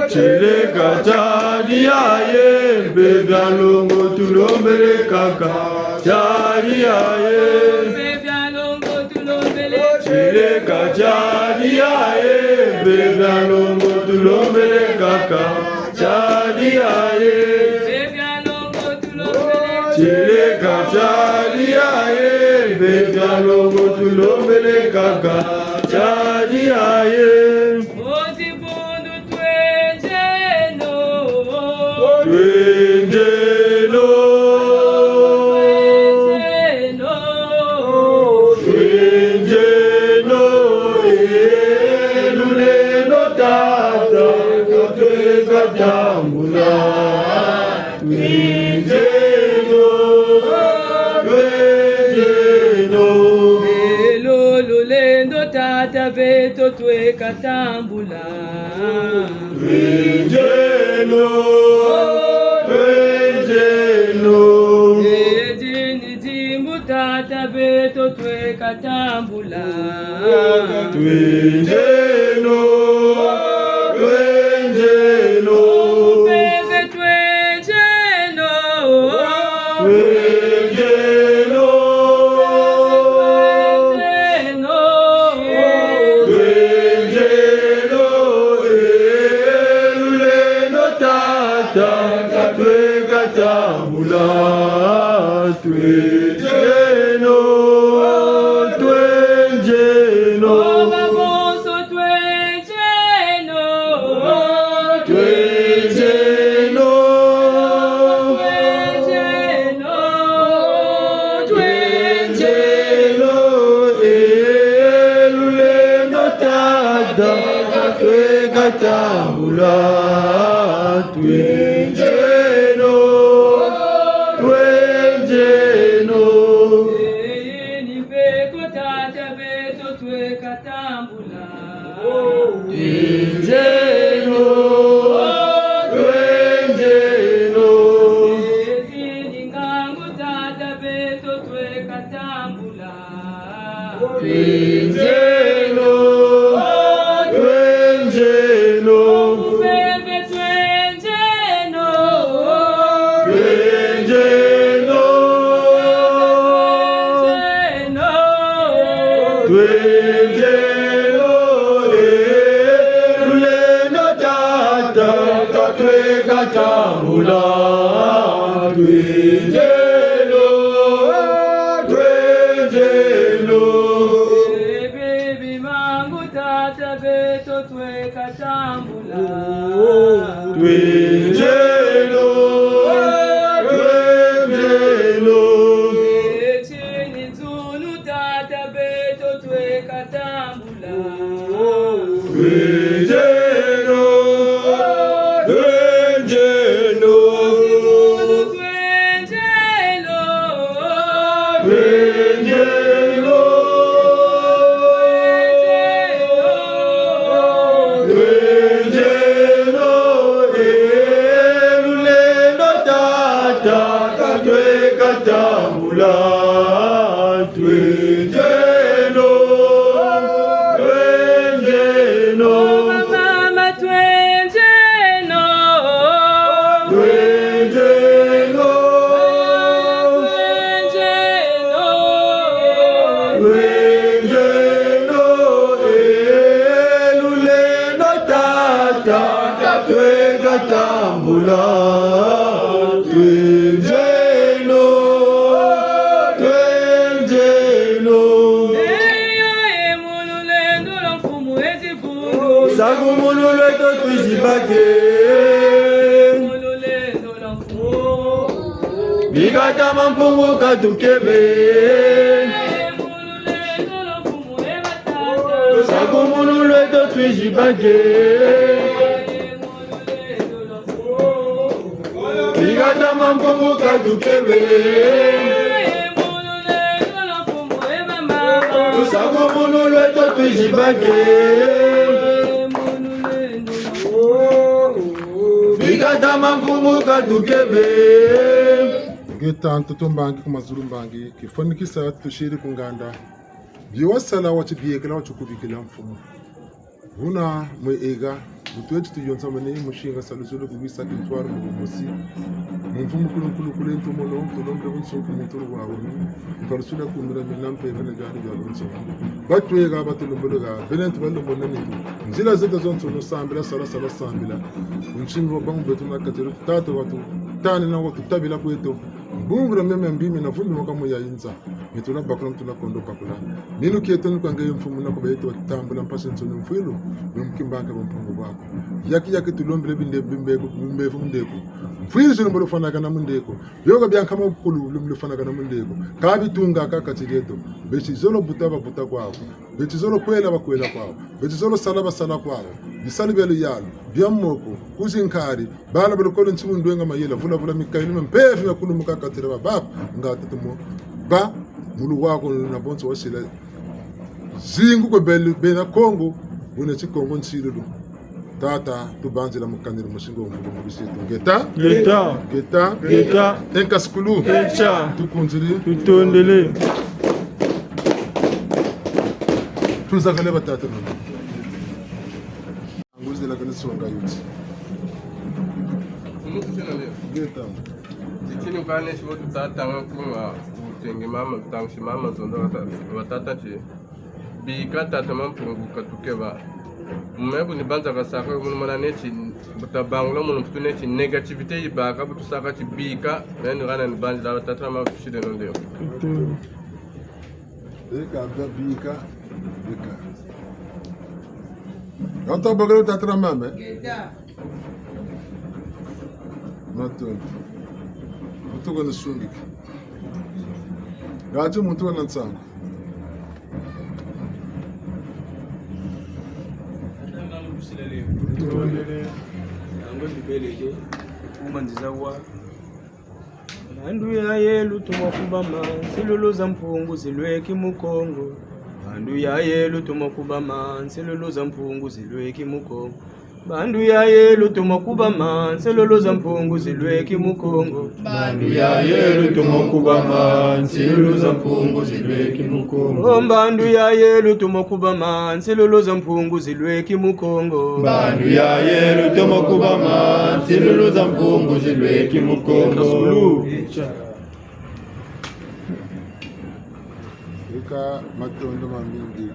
Tileka tiadi aye, mpeve ya longo tulombele kaka, tiadi aye. Tileka tiadi aye, mpeve ya longo tulombele kaka, tiadi aye. Tileka tiadi aye, mpeve ya longo tulombele kaka, tiadi aye. Twenjeno. Twenjeno. Twenjeno. Twenjeno, eh, lulendo tata, tweka tambula. Twenjeno, twenjeno. Lelo lulendo tata beto tweka tambula. Twenjeno, twenjeno. Edi ni dimbu tata beto tweka tambula. Twenjeno, twenjeno. Mpeve twenjeno. Twenjeno. Twenjeno. Twenjeno, eh, lulendo tata, tweka tambula. Twenjeno, twenjeno. Baba bonso twenjeno. Twenjeno. Twenjeno. Twenjeno, eh, lulendo tata, tweka tambula. Twenjeno, twenjeno. Eni beko tata beto tweka tambula. Twenjeno, twenjeno. Ezi ni ngangu tata beto tweka tambula. Twenjeno, twenjeno. Mpeve twenjeno. Twenjeno. Twenjeno. Twenjeno, eh, lule Tweka tambula, twendeno, twendeno. Ebe bimangu tata beto tweka tambula. Twendeno, twendeno. Eti ni nzunu tata beto tweka tambula. Twendeno, twendeno. Twendeno. Twendeno. Twendeno, eh, lulendo tata, ka tweka tambula. Twendeno, twendeno. Mama, twendeno. Twendeno. Twendeno. Twendeno, eh, lulendo tata, ka tweka tambula. Twendeno, twendeno. Eyo, e mu lulendo lwa Mfumu ezi bungu. Sakumunu lweto twizi bake. Mu lulendo lwa Mfumu. Bika ta Mampungu ka tukebe. E mu lulendo lwa Mfumu e batata. Sakumunu lweto twizi bake. Bika ta Mampungu ka tukebe. Sakumunu lweto twizi bake. Bika ta Mampungu ka tukebe. Ngeta ntoto mbangi ku mazulu mbangi, kifwanikisa tusiri ku nganda. Bio wasala watibiekela, watikubikila Mfumu. Buna mwe ega, bu tweti tuyonsamane mu singa sa luzolo ku wisa kintwari mu bumosi. Mu mvu mukulu nkulu kule ntomono, tulombele bunsungu muntu wa wunu, nkalusula kumira mina mpeve na biari bia bunsungu. Batwega, batulombele ga, bene ntu balombele nitu. Nzila zeto zonso no sambila, sala, sala, sambila. Nsingu wa bangu beto na katero, tata watu, tani na watu, tabila kweto. Mbungula meme mbi mi na vumbi maka mu ya inza. Mituna bakula, mituna kondo bakula. Minu kieto ni kwa ngeye Mfumu na kuba yeto watambula mpasi nsoni mfwilu, ni mu kimbanka bwa Mpungu bwaku. Yaki yaki tulombele binde bimbeku, bimbevu mundeko. Mfwilu zulu mbolo fanaka na mundeko. Bioka bia nkama kulu, lumbele fanaka na mundeko. Ka bitunga ka kati dieto. Beti zolo buta babuta kwaku. Beti zolo kwela bakwela kwaku. Beti zolo sala basala kwaku. Bisalu bia luyalu, bia moko, ku zinkari, bala ba lukolo nti mu ndwenga mayela, vula vula mikayilu mia mpeve mia kulumuka kati dia ba baba, nga tete mo, ba, mulu waku na bonso wasila. Zingu kwe belu, bena Kongo, buna ti Kongo nsilulu. Tata, tubanzila mu kani dia musinga wa mulu mu bisi eto. Ngeta. Ngeta. Ngeta. Ngeta. Enka sikulu. Ngeta. Tukunziri. Tutondele. Tuzakale batata na mama. Nguzela kani songa yuti. Ngeta. Titini kane si bo tutatanga kuma, tutenge mama, tutangisi mama, zonza batata, batata ti. Bika tata Mampungu ka tukeba. Mu me bu ni banza kasaka, bu ni mona neti, bu tabangula munu mputu neti, négativité yibaka, bu tusaka ti bika, me ni hana ni banzila batata mama tusile no ndeo. Bika, bika, bika. Yo tabakala tata mama. Ngeta. Matondo. Muntu kwa nasungika. Ngati muntu kwa na nsangu. Yango tubeleke, kuma nziza wa. Mbandu yaye lutuma kubama, nsilulu za Mpungu zilweki mu Kongo. Mbandu yaye lutuma kubama, nsilulu za Mpungu zilweki mu Kongo. Mbandu yaye lutuma kubama, nsilulu za Mpungu zilweki mu Kongo. Mbandu yaye lutuma kubama, nsilulu za Mpungu zilweki mu Kongo. O mbandu yaye lutuma kubama, nsilulu za Mpungu zilweki mu Kongo. Mbandu yaye lutuma kubama, nsilulu za Mpungu zilweki mu Kongo. Kasulu. Eka matondo mamingi.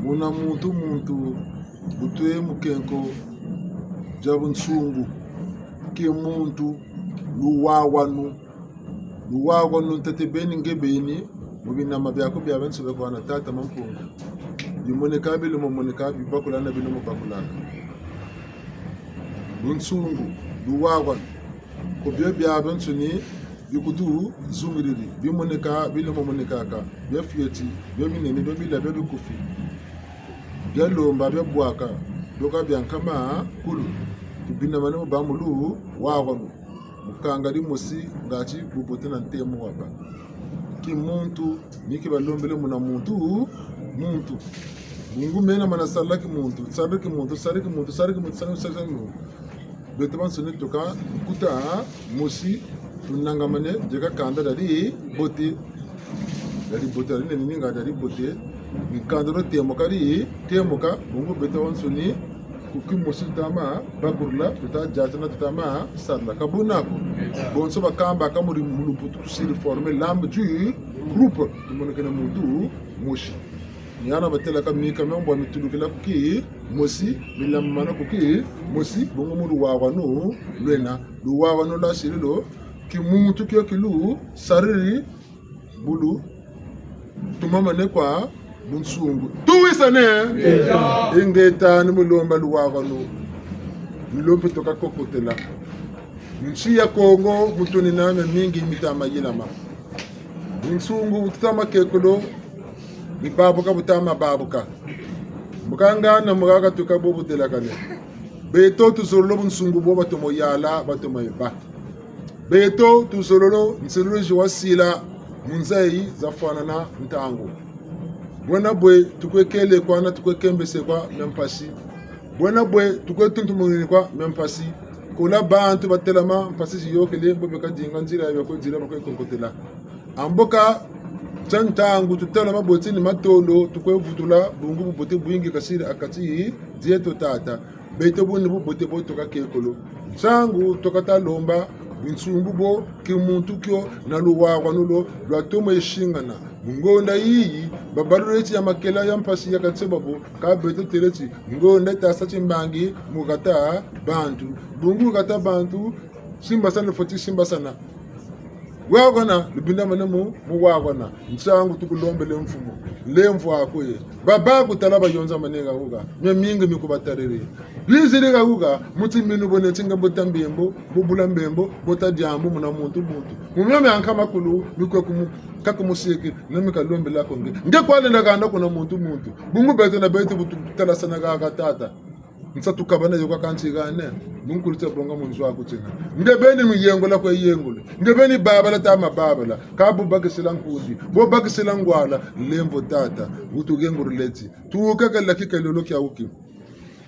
Muna muntu muntu, bu twe mukenko, Dia bunsungu, kimuntu, luwawanu. Luwawanu ntete beni nge beni, mu binama biaku biabiansoni bia kwa na tata Mampungu. Bimoneka bilembo moneka, bibakulana bilembo bakulana. Bunsungu, luwawanu. Ku bio biabiansoni bikutuzungiriri, bimoneka bilembo monekaka, bia fioti, bia binene, bia bila, bia bikufi, bia lomba, bia bwaka, bioka bia nkama kulu, tubinamane mu bâ mu luwawanu. Mu kanga dimosi ngatu bubote na ntemo wabâ. Kimuntu, ni ki balombele muna muntu, muntu. Bungu mena mana sarila kimuntu, sarila kimuntu, sarila kimuntu, sarila kimuntu, sarila kimuntu, sarila kimuntu. Beto bansoni tuka nkuta mosi, tunangamane, dieka kanda dia dibote. Dia dibote, dia dinene ni nga dia dibote. Ni kanda dio temoka di, temoka, bungu beto bansoni, ku kimosi tuta ma bakurula, tuta diatana, tuta ma sarila. Ka buna ko. Bonso bakambaka mu lumputu tusiri former l'âme du groupe. Tumonekene muntu mosi. Ni hana batelaka mika mia mbwa mitulukila ku kimosi, milamamana ku kimosi, bungu mu luwawanu lwena. Luwawanu lwasiri lo, kimuntu kio kilusariri bulu, tumamane kwa bunsungu. Tuwisane? Ingeta. Ingeta, ni mu lomba luwawanu. Ni lo mpe tuka kokotela. Nsi ya Kongo, mu tunina miamingi mita ma yilama. Bunsungu bu tuta ma kekolo, ni babuka buta ma babuka. Mukangana mukaka tuka bo budelakane. Beto tuzololo bunsungu bo batomo yala, batomo yeba. Beto tuzololo nsilulu zi wasila mu nza yi zafwanana ntangu. Bwena bwe tukwe kele kwa na tukwe kembese kwa mia mpasi. Bwena bwe tukwe tuntumunini kwa mia mpasi. Kola bantu batelama mpasi ziyôkele, mbo beka dinga nzila ya kwe nzila bakwe konkotela. Amboka tia ntangu tutelama bwe ti ni matondo, tukwe vutula bungu bubote bwingi kasiri ha kati dieto tata. Beto bu ni bubote bo tuka kekolo. Nsangu tuka ta lomba, bunsungu bo, kimuntu kio, na luwawanu lo, lwatomo yisingana. Mu ngonda yiyi, babalula ti ya makela ya mpasi ya katseba bo, ka beto têle ti, ngonda yi tasa timbangi, mu kata bantu. Bungu kata bantu, simbasana fweti simbasana. Wawakana, lubindamane mu, mu wawakana. Nsangu tukulombele mfumu. Lemvo aku ye. Baba kutala bayonzamane ha wuka. Miamingi mi kubatariri. Biziri ha wuka, mu timinu bo neti nge bo ta mbembo, bo bula mbembo, bo ta diambu, muna muntu muntu. Mu mia mia nkama kulu, mi kwe kumu, ka kumusiki, na mi kalombela ko nge. Nge kwa lenda hana kuna muntu muntu. Bungu beto na beto bu tu, tutalasana ha, ha tata. Nsatu kabana yo kwa kanti hane, bunkulu tia bonga mu nzo aku tina. Nge beni mu yengula kwe yengula. Nge beni babala ta ma babala. Ka bu bakisila nkundi. Bo bakisila ngwala, lemvo tata. Wutu yengula leti. Tuka kala ki kalolo kia wuki.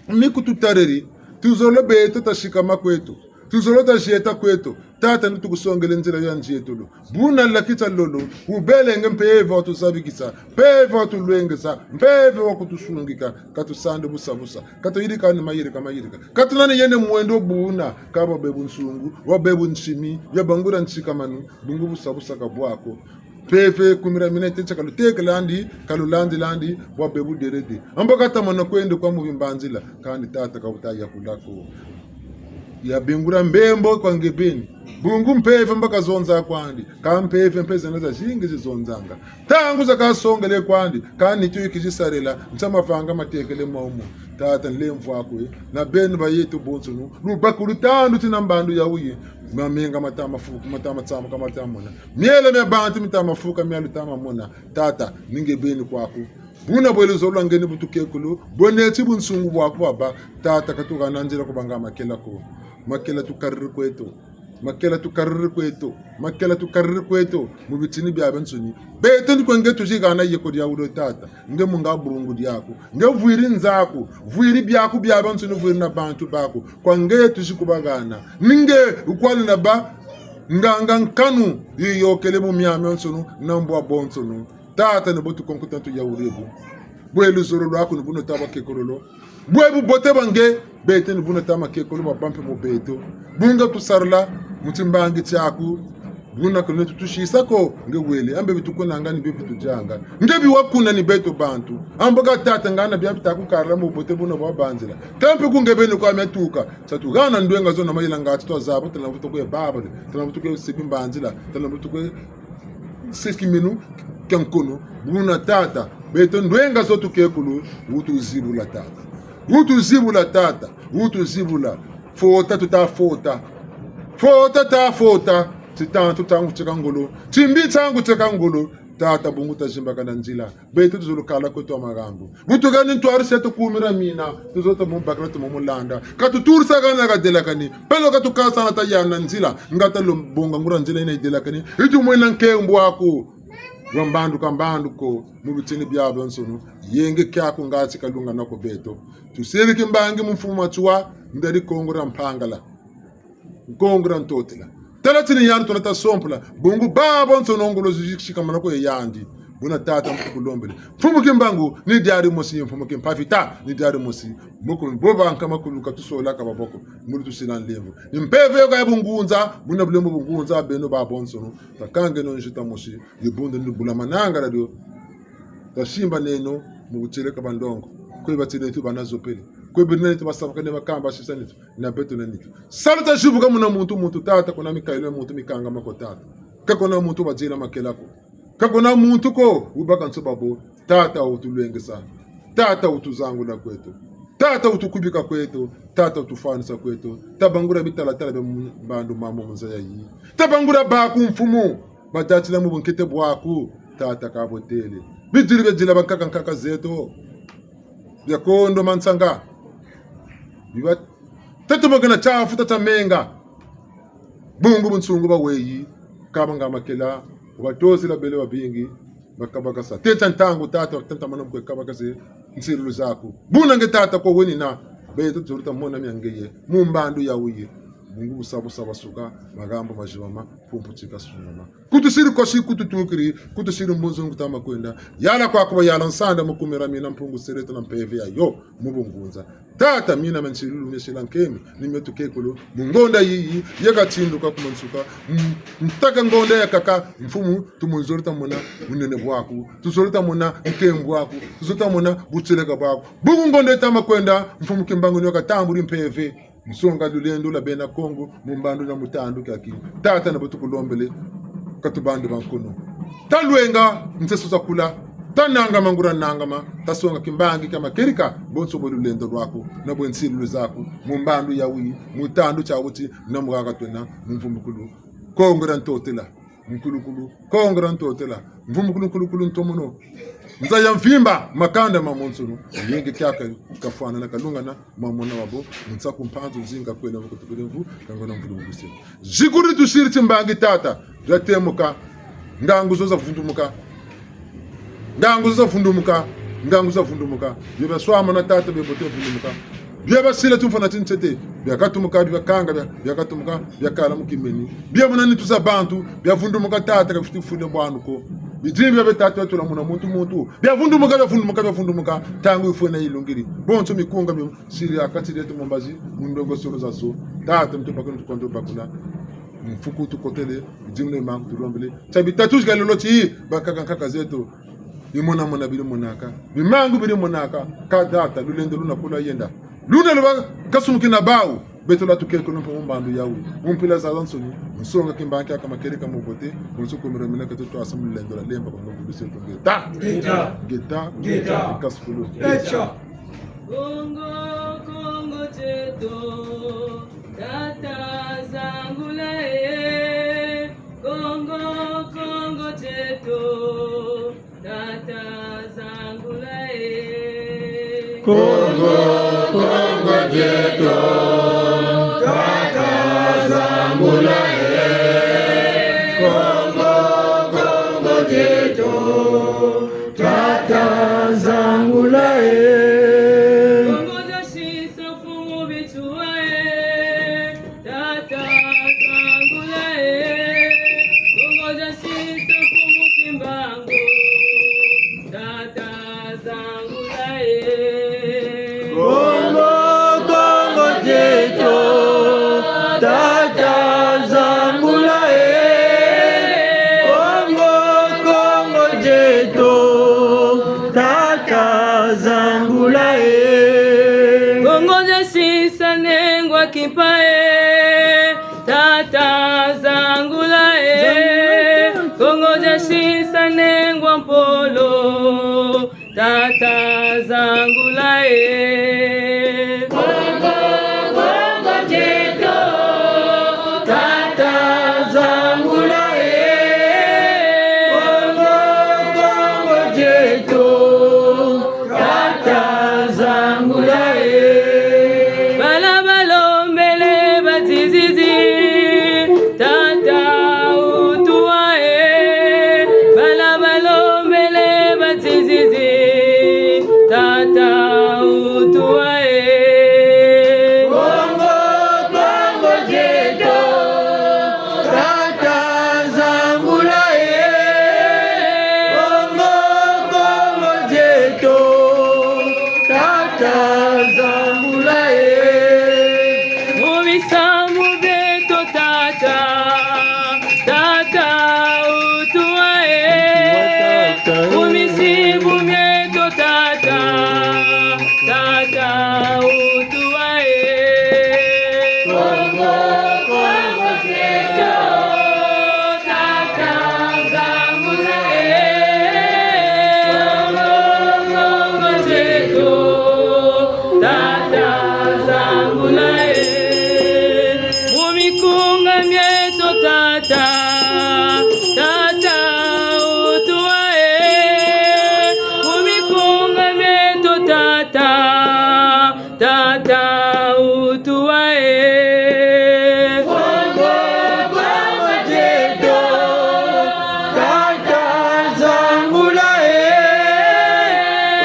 Mi kututariri. Tuzolo beto ta sikama kweto. Tuzolo ta zieta kweto. Tata, ni tukusongele nzila ya nzietolo. Buna laki tia lolo, wubele nge mpeve wa tuzabikisa, mpeve wa tulwengesa, mpeve wa kutusungika, ka tusandi busa busa, ka tuyirika ni mayirika mayirika, ka tunani yene mwendo buna, ka bwa bebu nsungu, bwa bebu nsimi, bia bangula nsikamanu, bungu busa busa ka bwa ko. Mpeve kumira mina ite ntia kalutekelandi, kalulandilandi, bwa bebu derede. Ambo ka tamana kwenda kwa mu bimbanzila, kandi tata ka wuta yakula ko. Yabingula mbembo kwa nge beni. Bungu mpeve mbo kazonza kwandi. Ka mpeve mpe zena zazingi zizonzanga. Ntangu zakasongele kwandi, ka nitu yi kizisarila, ntia mavanga matekele momo. Tata, nlemvo aku, eh. Na beno bayeto bonsono. Lubakulu tandu tina mbandu ya wuyi. Mamenga mata mafuka, mata matsamuka, mata mona. Miela mia bantu mita mafuka, mia luta mamona. Tata, ni nge beni kwaku. Buna bwe luzolo lwa nge ni bu tukekulu, bwe neti bunsungu bwaku bwabâ, tata, ka tuhana nzila kubanga makela ko. Makela tukariri kweto. Makela tukariri kweto. Makela tukariri kweto. Mu bitini biabiansoni. Beto ni kwe nge tuzihana yeko dia wulo tata. Nge munga burungu diaku. Nge vwiri nzaku. Vwiri biaku biabiansoni, vwiri na bantu baku. Kwa nge tuzi kubahana. Ni nge wukwali na bâ nganga nkanu yiyôkele mu miamiansoni na mbwa bonsoni. Tata, ni bo tukonko tantu ya wurebu. Bwe luzolo lwaku ni buna taba kekololo. Bwe bubote bwa nge, beto ni buna tama kekolo bwa bampe mu beto. Bunga tusarila mu timbangi tiaku. Buna kwe neto tusisa ko, nge wele, ambe bi tukunanga ni bio bi tudianga. Nge bi wakuna ni beto bantu. Ambo ka tata ngana bia bita kukarila mu bote buna bwa banzila. Kampe ku nge beni kwa mia tuka. Sa tuhana ndwenga zo na mayela ngatu twazaba, tala mvutu kwe babale, tala mvutu kwe sebi mbanzila, tala mvutu kwe seki minu kia nkono, buna tata, beto ndwenga zo tukekulu, wutuzibula tata. Wutuzibula tata, wutuzibula. Fota tuta fota. Fota ta fota. Titantu tangu tieka ngolo. Timbi tangu tieka ngolo. Tata bungu tazimbakana nzila. Beto tuzolo kala kweto wa magambu. Bu tukani ntwari se tukumira mina. Tuzolo ta mubakala tu mumulanda. Ka tuturisa kana kadelakani. Peleko ka tukasana tayana nzila. Nga talo bonga nguria nzila yina yidelakani. Yi tumwena nkembo aku. Wa mbandu ka mbandu ko. Mu bitini biabiansoni. Yenge kiaku ngati kalungana ko beto. Tusiri kimbangi mu mfumu Matsoua. Ndari Kongo dia Mpangala. Kongo dia Ntotela. Tala tini yandi tuna ta sompula. Bungu babansoni ngolo zisikamana kwe yandi. Buna tata mu tukulombele. Mfumu Kimbangu, ni diari mosi, mfumu Kimpa Vita, ni diari mosi. Mukulu, bo bankama kulu ka tusola ka baboko. Mulu tusila nlemvo. Ni mpeve yo ka ya bungunza, buna bulembo bungunza, beno babansoni. Takangeno nzita mosi, dibundu ni bula mananga la dio. Tasimbaneno, mu butieleka bandongo. Kwe batiele nitu bana zopele. Kwe bina nitu basabaka ne bakamba sisa nitu. Na beto na nitu. Salu tazibuka muna muntu, muntu tata, kuna mikayulu ya muntu mikangama ko tata. Ka kuna muntu wadiela makela ko. Ka kuna muntu ko, wubaka nsoba bo. Tata wutulwengesa. Tata wutuzangula kweto. Tata wutukubika kweto. Tata wutufwanisa kweto. Tabangula bitalatala bia mu-, mbandu mamo mu nza yayi. Tabangula baku mfumu. Batatila mu bunkete bwaku. Tata kabotele. Bidiri bia dila bankaka nkaka zeto. Bia kondo mansanga. Biba tatu magana tiafu tata menga. Bungu bunsungu ba weyi. Kabanga makela. Batozila bele babingi. Bakabakasa. Teta ntangu tata, tata mana mkwe kabakase nsilulu zaku. Buna nge tata ko wenina. Beto tuzolo ta mona mia ngeye. Mu mbandu ya wuyi. Bungu busa busa basuka. Magambu mazibama. Pumpu tika sungama. Kutusiri kosi kututukiri. Kutusiri mbunzu nkutama kwenda. Yala kwaku bayala nsanda mu kumira mina Mpungu Seleta na mpeve yayo. Mu bungunza. Tata, mina ma nsilulu, mia sila nkemi, ni mia tukekulu, mu ngonda yiyi, ya katinduka ku mansuka, m-, ntaka ngonda yakaka, mfumu, tumunzolo ta mona bunene bwaku, tuzolo ta mona nkembo bwaku, tuzolo ta mona butieleka bwaku. Bungu ngonda yitama kwenda, mfumu Kimbangu ni wa katambuli mpeve, nsonga lulendo lwa bena Kongo, mu mbandu na mutandu kiaki. Tata na bo tukulombele, ka tubandi ba nkono. Talwenga, nseso za kula, tanangama nguria nangama, tasonga kimbangi kia makerika, bonso bwe lulendo lwaku, na bwe nsilulu zaku, mu mbandu ya wuyi, mu tandu tia wuti, na mu haha twena, mu mvumbukulu. Kongo dia Ntotela, nkulukulu, Kongo dia Ntotela, mvumbukulu nkulukulu ntomono. Nza ya mvimba, makanda mamonsono, yenge kiaka, kafwana na kalungana, mamona wabo, nsaku mpanzu nzinga kwena mvuku tukule mvu, kangona mvulu mvuse. Zikuri tusiri timbangi tata, dia temuka, ngangu zo za vundumuka. Ngangu zo za vundumuka, ngangu zo za vundumuka. Bia baswama na tata bia bote vundumuka. Bia basila tumfana tintete, bia katumuka, bia kanga, bia, bia katumuka, bia kala mu kimeni. Bia mona nitu za bantu, bia vundumuka tata, ka fiti fule bwanu ko. Bidimbi bia tata, bia tula muna muntu muntu. Bia vundumuka, bia vundumuka, bia vundumuka. Ntangu yifwene yilungiri. Bonso mikunga mi Siri ha kati dieto mu mbazi, mu ndongosolo zazo. Tata, mu tubakula, mu tukonto bakula. Mfuku tukotele, bidimbu na bimangu tulombele. Tia bitatu tika lolo ti, bakaka nkaka zeto. Bimona mona biri monaka. Bimangu biri monaka. Ka tata, lulendo luna kula yenda. Luna luba kasumukina bawu. Beto lwa tukekulu mpe mu mbandu yawu. Mu mpila zazansoni. Nsonga kimbangi kiaka makerika mu bote. Bonso kumira mina ka tutwasa mu lulendo lwa lemba kwa ngombe biseto ngeta. Ngeta. Ngeta. Ngeta. Kasukulu. Echa. Kongo, Kongo dieto, tata zangula e. Kongo, Kongo dieto, tata zangula e. Kongo, Kongo dieto, tata zangula e. Kongo, Kongo dieto, tata zangula e. Kongo dia sisa mfumu Matsoua e. Tata zangula e. Kongo dia sisa mfumu Kimbangu. Tata zangula e. Kongo, Kongo Sisa nengwa kimpa e, tata zangula e. Kongo dia sisa nengwa mpolo, tata zangula e. Kongo, Kongo dieto, tata zangula e. Kongo, Kongo dieto, tata zangula e. Bala balombele bazizizi, tata utuwa e. Bala balombele bazizizi, tata utuwa e. Kongo, Kongo dieto, tata zangula e. Kongo, Kongo dieto, tata zangula e. Mu bisamu bieto tata, tata utuwa e. Mu bisamu bieto tata, tata utuwa e. Kongo, Kongo dieto, tata zangula e. Kongo, Kongo dieto, tata zangula e. Mu mikunga mieto tata, tata utuwa e. Mu mikunga mieto tata, tata utuwa e. Kongo, Kongo dieto, tata zangula e.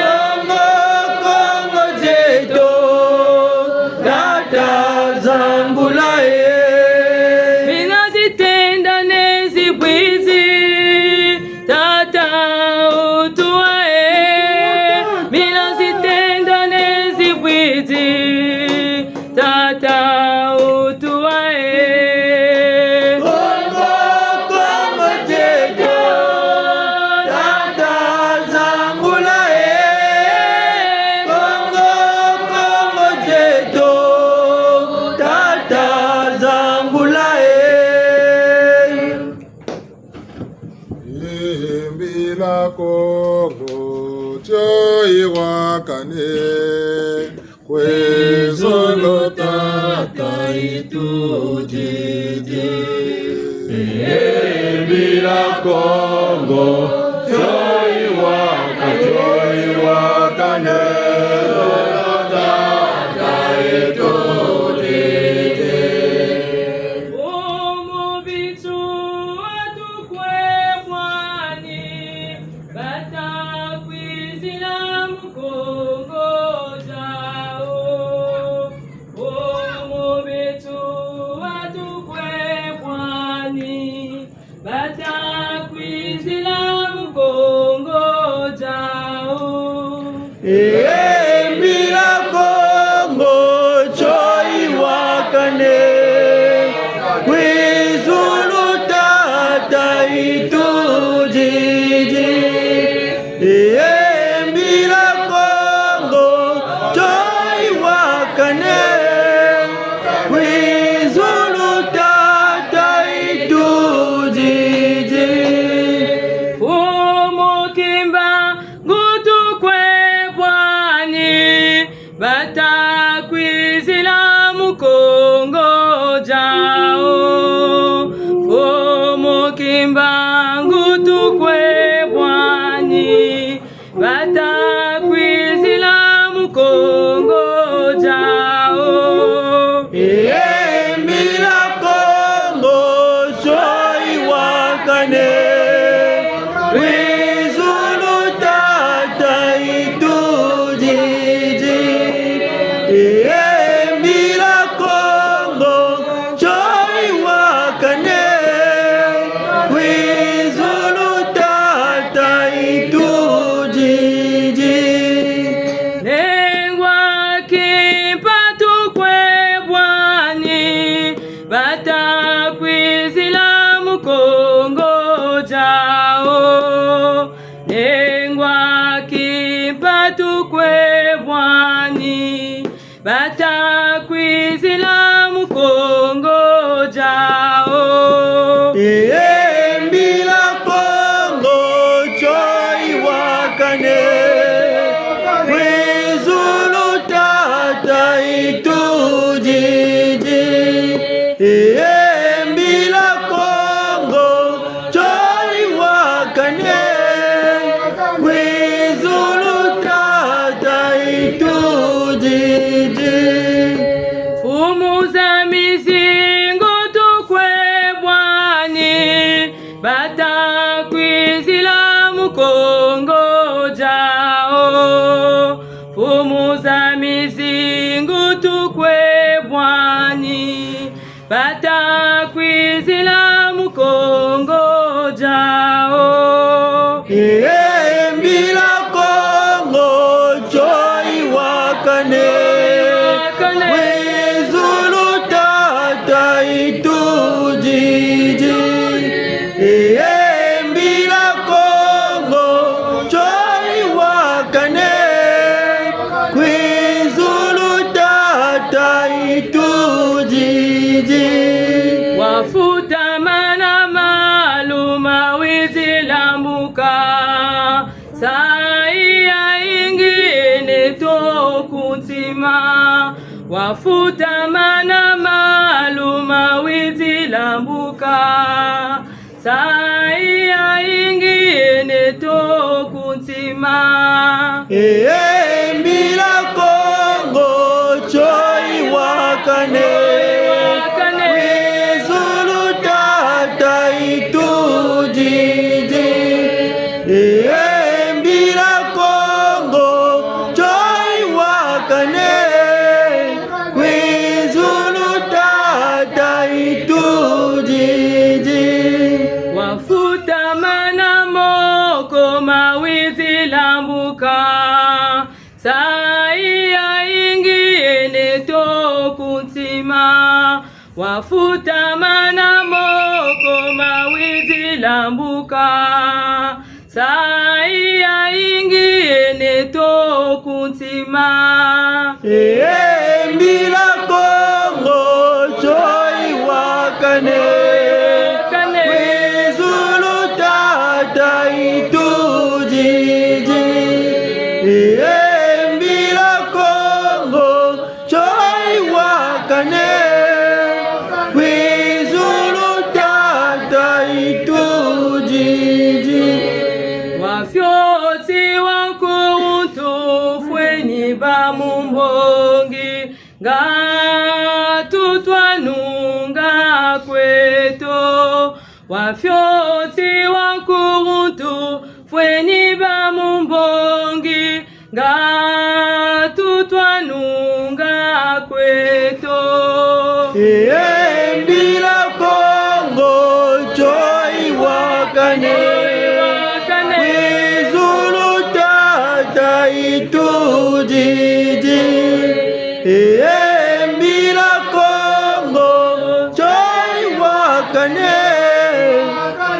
Kongo, Kongo dieto, tata zangula e. Mina zitenda ne zibwizi, tata utuwa e. Mina zitenda ne zibwizi, tata utuwa e. Kongo, Kongo dieto, tata zangula e. Kongo, Kongo dieto, tata zangula e. E mbila Kongo, tio yiwakane, kwe zulu tata itudidi. E mbila Kongo, tio yiwaka, tio yiwakane, zulu tata itudidi. Omo bitu atu kwe bwani, bata kwizila mu Kongo diawu. Omo beto atu kwe bwani, bata kwizila mu Kongo diawu. E mbila Kongo, tio yiwakane, kwe zulu tata itudidi. E mbila Kongo, tio yiwakane, kwe zulu tata itudidi. Mfumu Kimbangu tu kwe bwani, bata kwizila mu Kongo diawu. Mfumu Kimbangu tu kwe bwani, bata kwizila mu Kongo diawu. Kwizila mu Kongo diawu. Ee, mbila Kongo, tio yiwakane. Kwizulu tata itudidi. Ee, mbila Kongo, tio yiwakane. Kwizulu tata itudidi. Mfumu za mizingu tukwe bwani, bata kwizila mu Kongo diawu. Mfumu za mizingu tukwe bwani, bata kwizila mu Kongo diawu. Ee, mbila Kongo, tio yiwakane. Yiwakane. Kwizulu tata itudidi. Ee, mbila Kongo, tio yiwakane. Kwizulu tata itudidi. Wafutamana malu ma wizi lambuka, nsayi yayingi yena to ku ntima. Wafutamana malu ma wizi lambuka, nsayi yayingi yena to ku ntima. Ee, mbila Kongo, tio yiwakane. Yiwakane. Kwizulu tata itudidi. Ee, mbila Kongo, tio yiwakane. Kwizulu tata itudidi. Wafutamana moko ma wizi lambuka, nsayi yayingi yena to ku ntima. Wafutamana moko ma wizi lambuka, nsayi yayingi yena to ku ntima. Ee, mbila Kongo, tio yiwakane. Yiwakane. Kwizulu tata itudidi. Ee, mbila Kongo, tio yiwakane. Kwizulu tata itudidi. Wafioti wa nkuluntu fweni bâ mu mbongi, nga tutwa nunga kweto. Wafioti wa nkuluntu fweni bâ mu mbongi, nga tutwa nunga kweto. Ee, mbila Kongo, tio yiwakane. Yiwakane. Kwizulu tata itudidi. Ee, mbila Kongo, tio yiwakane.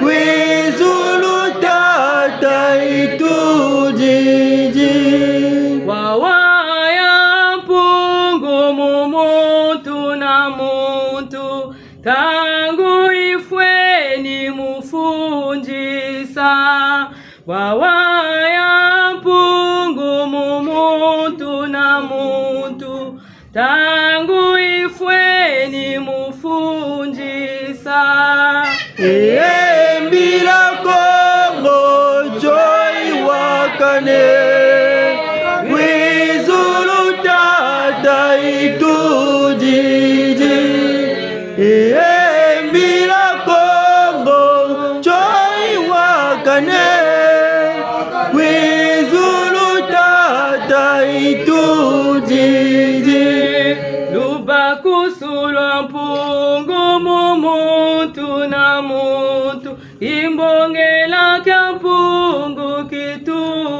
Kwizulu tata itudidi. Wawaya Mpungu mu muntu na muntu, ntangu yifweni mu fundisa. Wawaya Mpungu mu muntu na muntu, ntangu yifweni mu fundisa. Ee, mbila Kongo, tio yiwakane. Kwizulu tata itudidi. Ee, mbila Kongo, tio yiwakane. Kwizulu tata itudidi. Lubakusu lwa Mpungu mu muntu na muntu, kimbongela kia Mpungu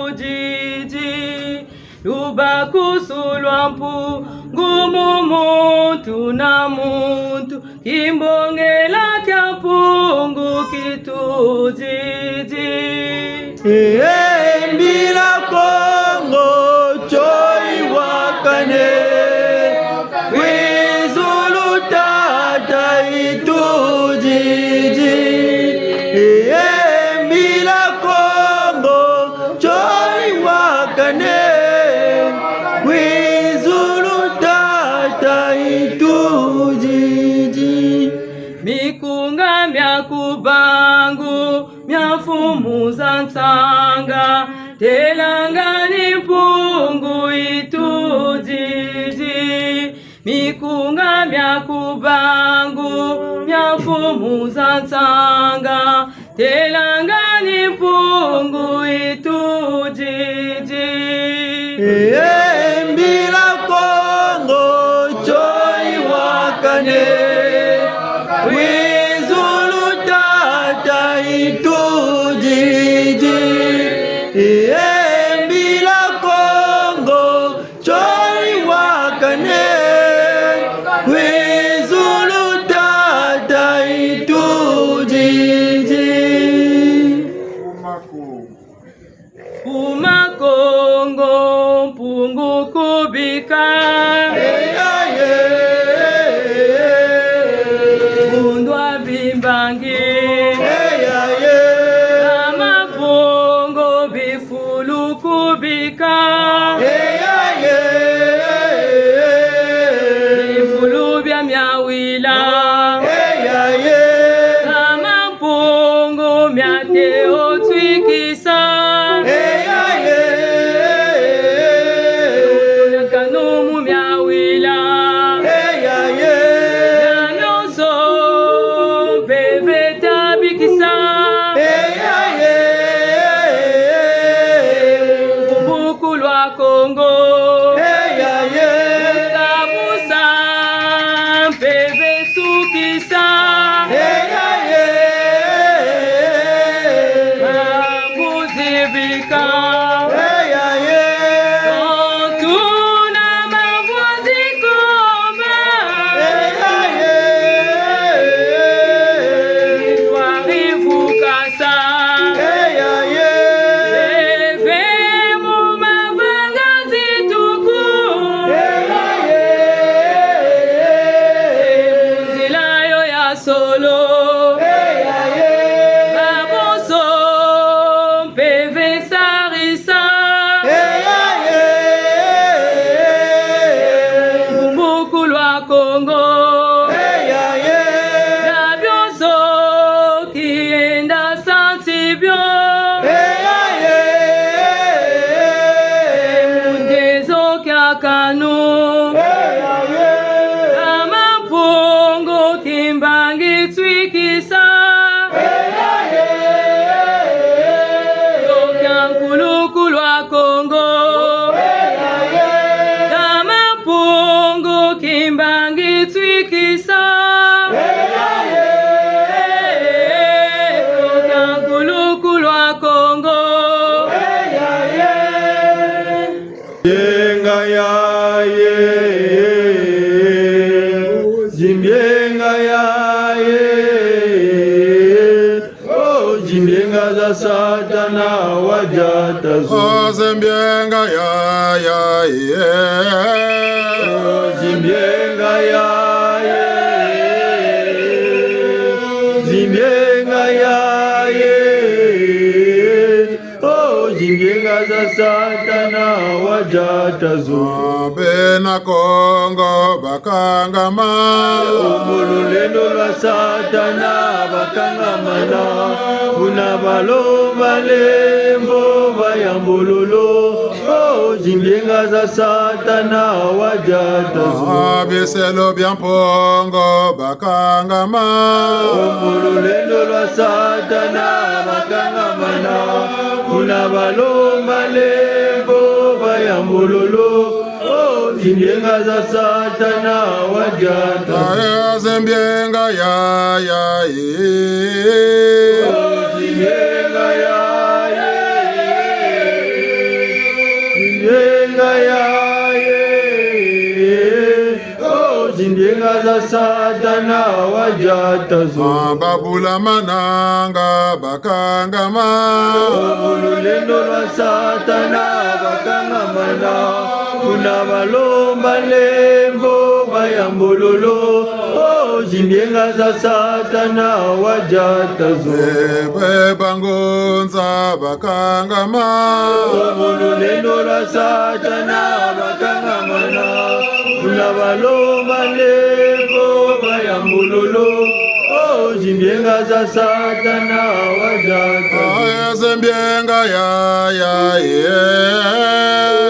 kitudidi. Lubakusu lwa Mpungu mu muntu na muntu, kimbongela kia Mpungu kitudidi. Ee, mbila Kongo, tio yiwakane. Itudidi. Mikunga mia ku bangu, mia mfumu za nsanga, telanga ni Mpungu itudidi. Mikunga mia ku bangu, mia mfumu za nsanga, telanga ni Mpungu itudidi. E mbila Kongo tio yiwakane, kwi zulu tata itudidi. E mbila Kongo tio yiwakane, kwi zulu tata itudidi. Kuma Kongo, Mpungu kubika. Kundwa bimbangi. Ama Mpungu bi fulu kubika. Bifulu bia miawila. Ama Mpungu mia te o twikisa. Miakanu mu miawila. Mia mionso mpeve ta bikisa. Mvumbuku lwa Kongo. Busa, busa, mpeve sukisa. Mbuzi bika. Tuna mavwanzi komba. Twari vukasa. Mpeve mu mavanga nzituku. Mu nzila yo ya solo. Babonso mpeve sarisa. Mvumbuku lwa Kongo. Bia bionso kienda santi bio. Mu ndezo kiakanu. Ama Mpungu kimbangi twikisa. Yo kia nkulukulu a Kongo. Ama Mpungu kimbangi twikisa. Yo kia nkulukulu a Kongo. Zimbie nga yaye, zimbie nga yaye. Oh, zimbie nga za Satana wadiata zo. Oh, zimbie nga yaye. Oh, zimbie nga yaye. Zimbie nga yaye. Oh, zimbie nga za Satana wadiata zo. Bena Kongo bakangama. Oh, mu lulendo lwa Satana bakangamana. Kuna balomba lemvo bayambululu. Oh, zimbie nga za Satana wadiata zo. Ah, biselo bia Mpungu bakangama. Oh, mu lulendo lwa Satana bakangamana. Kuna balomba lemvo bayambululu. Oh, zimbie nga za Satana wadiata. Ah, zimbie nga yaye. Oh, zimbie nga yaye. Zimbie nga yaye. Oh, zimbie nga za Satana wadiata zo. Ah, babula mananga bakangama. Oh, mu lulendo lwa Satana bakangamana. Kuna balomba lemvo bayambululu. Oh, zimbie nga za Satana wadiata zo. Bebe bangunza bakangama. Oh, mu lulendo lwa Satana bakangamana. Kuna Balomba lemvo bayambululu, oh, zimbienga za Satana wadiata. Ah, zimbienga ya, ya, ye.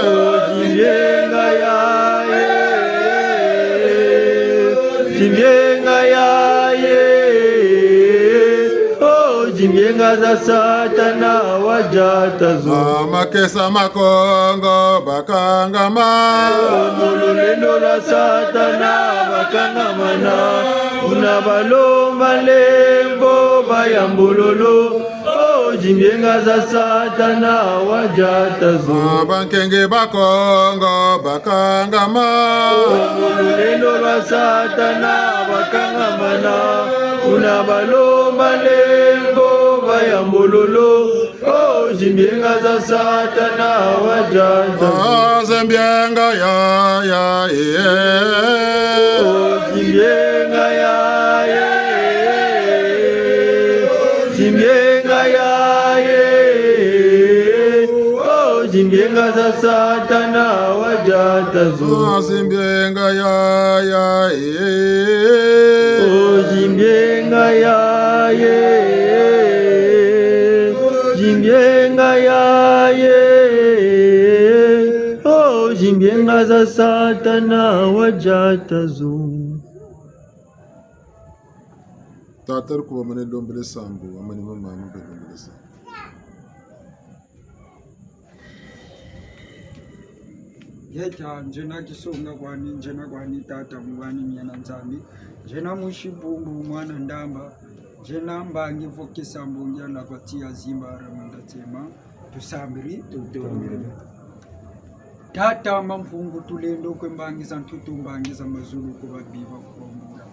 Oh, zimbienga ya, ye. Zimbienga ya, ye. Oh, zimbienga za Satana wadiata zo. Ah, makesa ma Kongo ba kangama. Mu lulendo lwa Satana bakangamana. Buna balomba lemvo bayambululu. Oh, zimbienga za Satana wadiata zo. Ah, bankenge ba Kongo bakangama. Oh, mu lulendo lwa Satana bakangamana. Buna balomba lemvo bayambululu. Oh, zimbienga za Satana wadiata. Ah, zimbienga ya, ya, ye. Oh, zimbienga ya, ye. Zimbienga ya, ye. Oh, zimbienga za Satana wadiata zo. Ah, zimbienga ya, ya, ye. Oh, zimbienga ya, ye. Zimbienga ya, ye. Oh, zimbienga za Satana wadiata zo. Tata, rikuba mane lombele sambu, amani mama mpe lombele sambu. Yeta, nzena kisonga kwani, nzena kwani tata, mu bwani miena Nzambi. Nzena musi Mbumbu, mwana Ndamba. Nzena mbangi vo kesa mbongi ana kwa tia zimba ara munda tema. Tusambiri, tutongele. Tata Mampungu Tulendo, kwe mbangi za ntutu, mbangi za mazulu, kwe babiba, kwe bambula.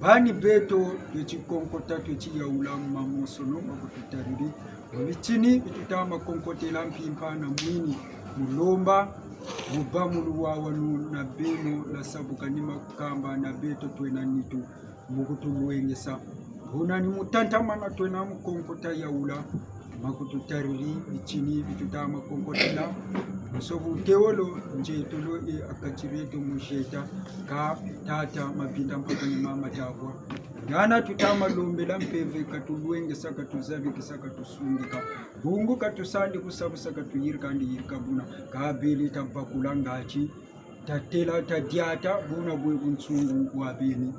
Bani beto, tweti konkota, tweti yaula mu mamonsono ma kututariri. Mu bitini bi tuta ma konkotela mpimpa na mwini, mu lomba, mu bâ mu luwawanu na beno, na sabuka ni makamba na beto twena nitu, mu kutulwengesa. Buna ni mu tatamana twena mu konkota yaula, ma kututariri bitini bi tuta ma konkotela. Nsobu tewolo, nzietolo e a kati dieto mu zieta, kâ tata mabinda mpaka ni mama tabwa. Ngana tuta ma lombela mpeve, katulwengesa, katuzabikisa, katusungika. Bungu katusandi kusabusa, katuyirika ndi yirika buna. Kâ bele tabakula ngati, tatela, tadiata, buna bwe bunsungu bwa beni.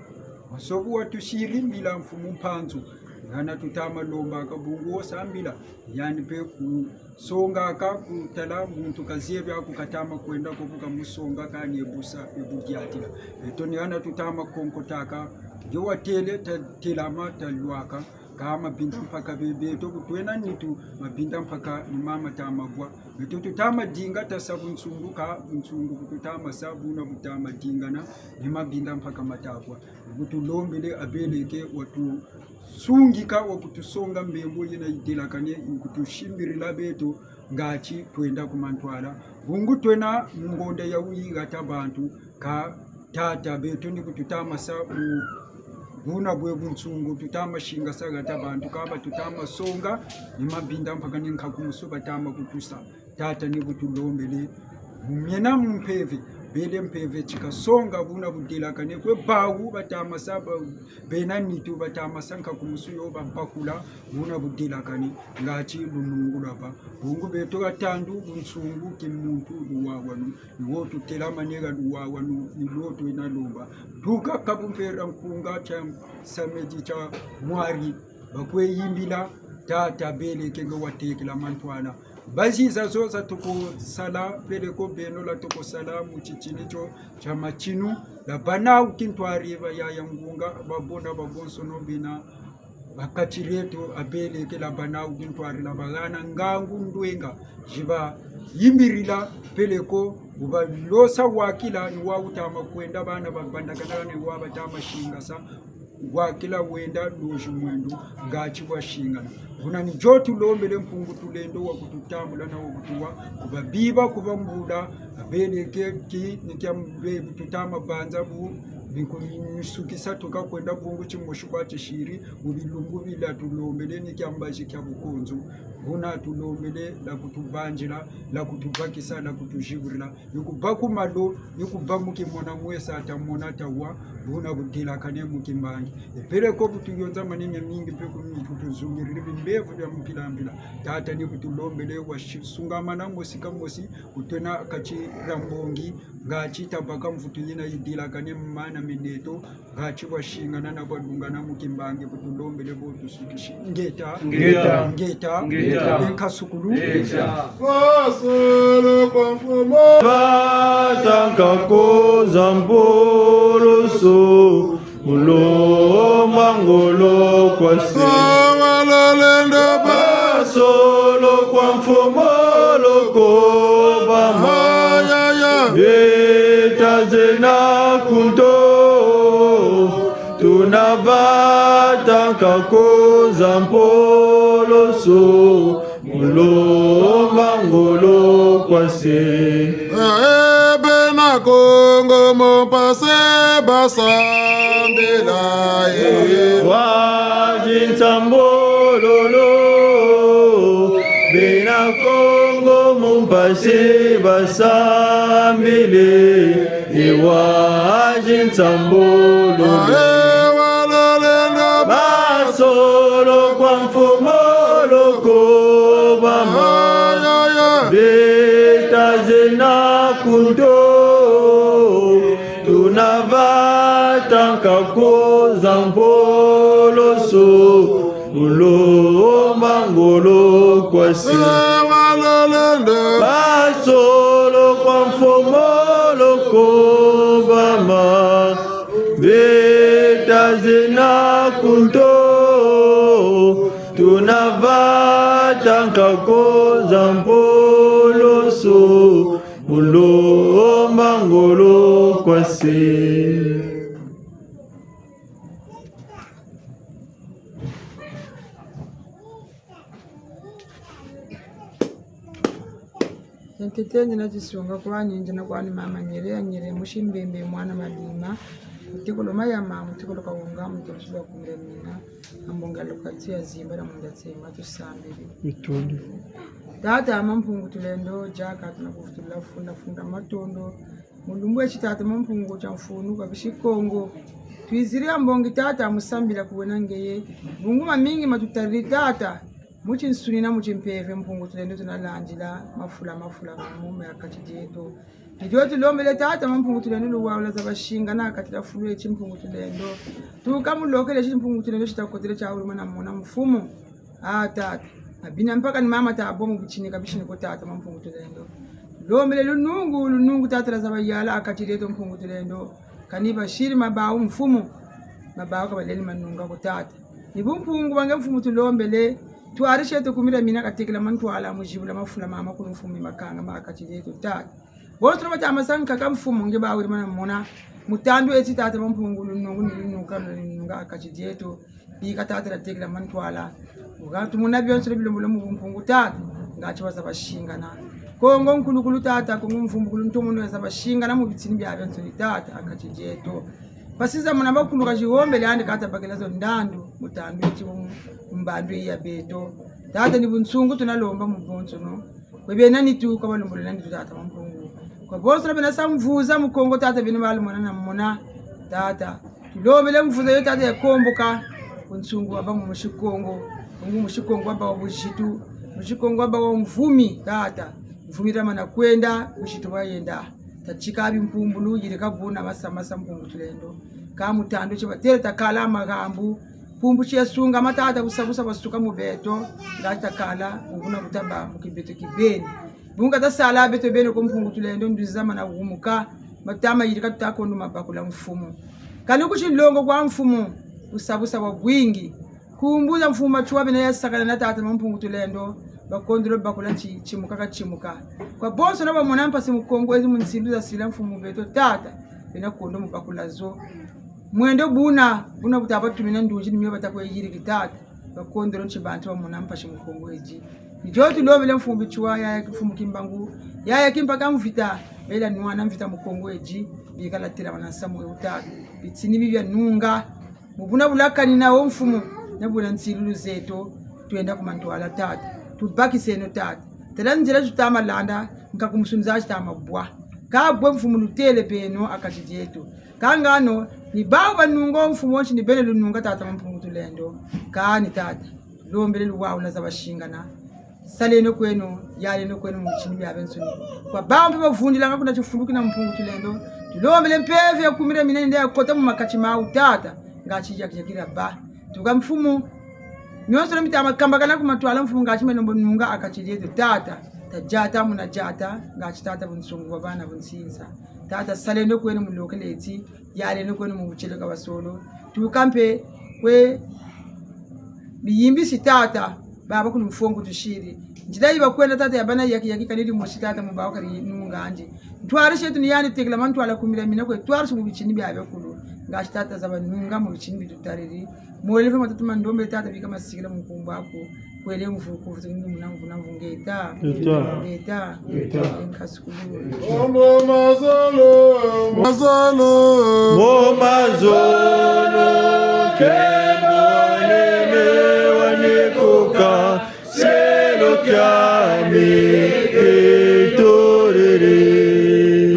Nsobu watusiri mbila mfumu Mpanzu. Ngana tuta ma lombaka bungu wo sambila. Yandi mpe kusongaka kutala muntu kazebi ako kata ma kwenda ko bu kamusonga kani e busa e budiatila. Beto ni hana tuta ma konkotaka, nge watele tatelama talwaka, kâ mabinda mpaka be beto bu twena nitu mabinda mpaka ni mama ta ma bwa. Beto tuta ma dinga tasa bunsungu kâ bunsungu bu tuta ma sa buna buta ma dingana ni mabinda mpaka mata bwa. Bu tulombele abeleke watu sungika wa kutusonga mbembo yina yidelakane, ni kutusimbirila beto ngati twenda ku mantwala. Bungu twena mu ngonda ya wuyi hata bantu, kâ tata beto ni bu tuta ma sa bu, buna bwe bunsungu tuta ma singasa hata bantu, kâ ba tuta ma songa ni mabinda mpaka ni nkakumusu bata ma kutusa. Tata, ni bu tulombele, mu miena mu mpeve, bele mpeve ti kasonga buna budelakane kwe bawu bata ma sa ba, bena nitu bata ma sa nkakumusu yo babakula buna budelakane, ngati lunungu lwabâ. Bungu beto ha tandu, bunsungu, kimuntu, luwawanu, ni wo tutelamane ha luwawanu, ni lo twena lomba. Tuka kabumpera nkunga tia samedi tia mwari, bakwe yimbila, tata beleke nge watekela mantwala. Baziza zo za tuku sala, peleko beno la tuku sala mu titini tio tia matinu, la bâ nawu kintwari ba yaya ngunga, babona babonsono bena ha kati dieto, abeleke la bâ nawu kintwari, la bahana ngangu ndwenga, zi bayimbirila, peleko bu balosa wakila, ni wawu wuta ma kwenda, bana babandakana ni wa bata ma singasa, wakila wenda lozi mwendo, ngati wasingana. Buna ni dio tulombele Mpungu Tulendo wa kututambula na wa kutuwa, ku babiba, ku bambula, abeleke ki, ni kia mbe bu tuta ma banza bu, Binkumisukisa tuka kwenda bungu timosi kwa tisiri, mu bilumbu bila tulombele ni kia mbazi kia bukonzo. Buna tulombele la kutubandila, la kutubakisa, la kutuziburila. Ni kubâ ku malo, ni kubâ mu kimona mwesa ata mona ata wa, buna budilakane mu kimbangi. E peleko bu tuyonza manima mingi mpe ku mitu tuzungiriri bimbevo bia mpila mpila. Tata ni bu tulombele wa shi-, sungamana mosi ka mosi, ku twena kati dia mbongi, ngati tabaka mvutu yina yidilakane mana meneto, ngati bwa singana na bwa lungana mu kimbangi bu tulombele bo tusukisi. Ngeta. Ngeta. Ngeta. Ngeta. Nkasukulu. Ngeta. Basolo kwa mfumu. Batanka koza mpoloso. Mu lomba ngolo kwa se. Awa lolendo ba. Basolo kwa mfumu loko bama. Ayaya. Beta zena kunto. Tuna batanka koza mpoloso. Mu lomba ngolo kwa se. Eh, bena Kongo mu mpasi basambila ye. Wa zinsambololo. Bena Kongo mu mpasi basambile. Ewa zinsambololo. Ewa lolendo. Basolo kwa mfumu loko bama. Ayaya. Beta zena kunto. Tuna batanka koza mpoloso. Mu lomba ngolo kwa se. Ewa lolendo. Basolo kwa mfumu loko bama. Beta zena kunto. Tuna batanka koza mpoloso. Mu lomba ngolo kwa se. Ntete nzina tisunga kwani, nzina kwani mama Nyere, ya Nyere musi Mbembe mwana Madima. Mutikulu Mayama, mutikulu Kawunga, mutikulu Sula Kumira Mina. Ambonga lokati ya Zimba na Munda Tsema tusambili. Mitondo. Tata Mampungu Tulendo, diaka tuna kuvutula funda funda matondo. Mu lumbu eti tata Mampungu tia mfunu kwa bisi Kongo. Twiziri ha mbongi tata mu sambila ku wena ngeye. Bungu mamingi ma tutariri tata. Mu tinsuni na mu timpeve Mpungu Tulendo tuna landila mafula mafula ma mu me ha kati dieto. Ni dio tulombele tata Mampungu Tulendo luwawula za basingana ha kati dia fulu eti Mpungu Tulendo. Tuka mu lokele eti Mpungu Tulendo tita kotele tia wuluma na mona mfumu. Ah, tata. Abina mpaka ni mama ta bo mu bitsini ka bisini ko tata Mampungu Tulendo. Lombele lunungu, lunungu tata lwa zaba yala ha kati dieto Mpungu Tulendo. Kani basiri mabawu mfumu. Mabawu ka balendi manunga ko tata. Ni bumpungu bwa nge mfumu tulombele. Twarisi eto Kumira Mina katekela mantwala mu zibula mafula ma makulu mfumu makanga ma ha kati dieto tata. Bonso na bata masa nkaka mfumu nge bawiri mana mona. Mu tandu eti tata Mampungu lunungu ni lununga lununga ha kati dieto. Bika tata lwatekela mantwala. Uga tumona bionso na bilembolo mu bumpungu tata. Ngati baza basingana. Kongo nkulukulu tata, Kongo mvumbukulu ntomono yaza basingana mu bitini bia bionso ni tata, ha kati dieto. Mpasi za mona bakulu ka zihombele andi kata bakela zo ndandu, mu tandu eti mu mbandu ya beto. Tata ni bunsungu tuna lomba mu bonsono. Kwe bena nitu, kwa balembolo na nitu tata Mampungu. Kwa bonso na bena sa mvuza mu Kongo tata bena balumona na mona. Tata. Tulombele mvuza yo tata ya komboka. Bunsungu wabâ mu musi Kongo. Bungu musi Kongo wabâ wa buzitu. Musi Kongo wabâ wa mvumi tata. Mvumi ta mana kwenda, buzitu bwa yenda. Tatika bimpumbulu, yirika buna masa masa Mpungu Tulendo. Ka mu tandu ti batele takala magambu. Mpumbu ti yasungama tata busabusa bwasuka mu beto, ngati takala, bubuna butaba mu kibeto kibeni. Bungu ka tasala beto beni ko Mpungu Tulendo nduzi za mana wumuka, matama yirika tuta kondo mabakula mfumu. Kani ku tilongo kwa mfumu, busabusa bwa bwingi. Nkumbu za mfumu Matsoua bena yasakana na tata Mampungu Tulendo, bakondolo bakula ti, timuka ka timuka. Kwa bonso na bamona mpasi mu Kongo ezi mu nsindu za sila mfumu beto tata, bena kondo mu bakula zo. Mwendo buna, buna buta batumina ndunzi ni mio bata kwe yiriki tata. Bakondolo nti bantu bamona mpasi mu Kongo ezi. Ni dio tulombele mfumu Matsoua, yaya ki mfumu Kimbangu, yaya ki mpaka mvita, bela nwana mvita mu Kongo ezi, bikala tela bana nsamu ewu tata. Bitini bi bia nunga, mu buna bulakanina wo mfumu, na buna nsilulu zeto, twenda ku mantwala tata. Tubakiseno tata. Tala nzila tuta ma landa, nka ku musunza tuta ma bwa. Ka bwe mfumu lutele beno ha kati dieto. Ka ngano, ni bawu banunga wo mfumu wonso ni beno lununga tata Mpungu Tulendo. Kani tata, lombele luwawuna za basingana. Saleno kweno, yaleno kweno mu bitini biabiansoni. Kwa bawu mpe bavundilanga kuna tifulu kina Mpungu Tulendo. Tulombele mpeve ya kumira mina nde ya kota mu makati mawu tata. Ngati yakiyakira ba. Tuka mfumu. Mionso na mita ma kambakana ku mantwala mfumu ngati meno mbo nunga ha kati dieto tata. Tadiata muna diata, ngati tata bunsungu bwa bana bunsinsa. Tata saleno kweno mu lokele ti, yaleno kweno mu butieleka bwa solo. Tuka mpe kwe biyimbisi tata, baba kulu mfongo tusiri. Nzila yi bakwenda tata ya bana yaki yaki kani dimosi tata mu bawu kari nunga ndi. Ntwarisi yeto ni yandi tekila mantwala kumira mina kwe ntwarisi mu bitini biabiakulu. Ngati tata zaba nunga mu bitini bi tutariri. Mwele mpe matatu ma ndombe tata bika masikila mu nkumbu aku. Kwele mvuku, vutu ni muna mvuna mvu ngeta. Ngeta. Ngeta. Ngeta. Nkasukulu. Mo mazolo, mazolo. Mo mazolo, nkembo wa nene wa nikoka, cielo kiame kitorere.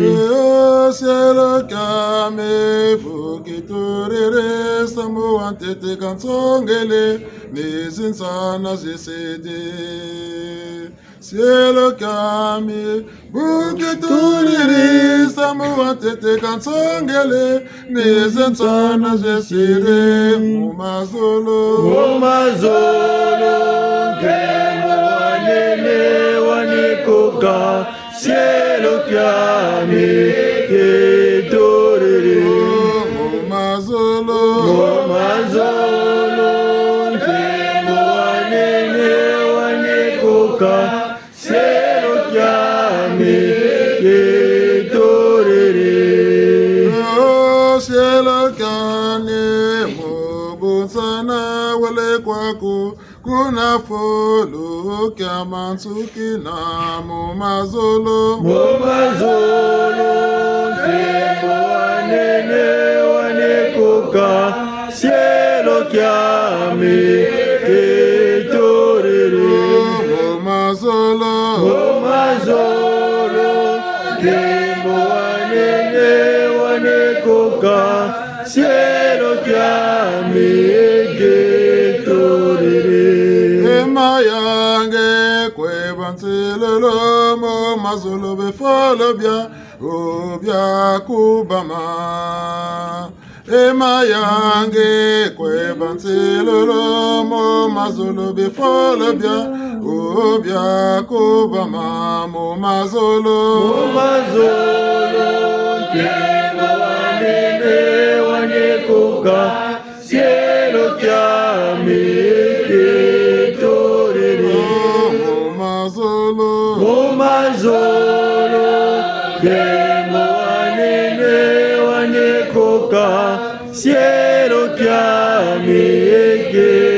Eh, cielo kiame bu kitorere, sambu wa ntete kansongele, ni zinsana zisidi. Cielo kiame bu kitorere, sambu wa ntete kansongele, ni zinsana zisidi, mo mazolo. Mo mazolo, nkembo wa nene wa nikoka, cielo kiame kitorere. Mo mazolo. Mo mazolo, nkembo wa nene wa nikoka, cielo kiame kitorere. Oh, cielo kiame, mo bunsana wele kwaku. Kuna fulu kia mansukina mo mazolo. Mo mazolo, nkembo wa nene wa nikoka, cielo kiame kitorere. Mo mazolo. Mo mazolo, nkembo wa nene wa nikoka, cielo kiame kitorere. E mayange kwe bansilulu mo mazolo bifulu bia, o bia kubama. E mayange kwe bansilulu mo mazolo bifulu bia, o bia kubama mo mazolo. Mo mazolo, nkembo wa nene wa nikoka, cielo kiame kitorere. Mo mazolo. Mo mazolo, nkembo wa nene wa nikoka, cielo kiame kitorere.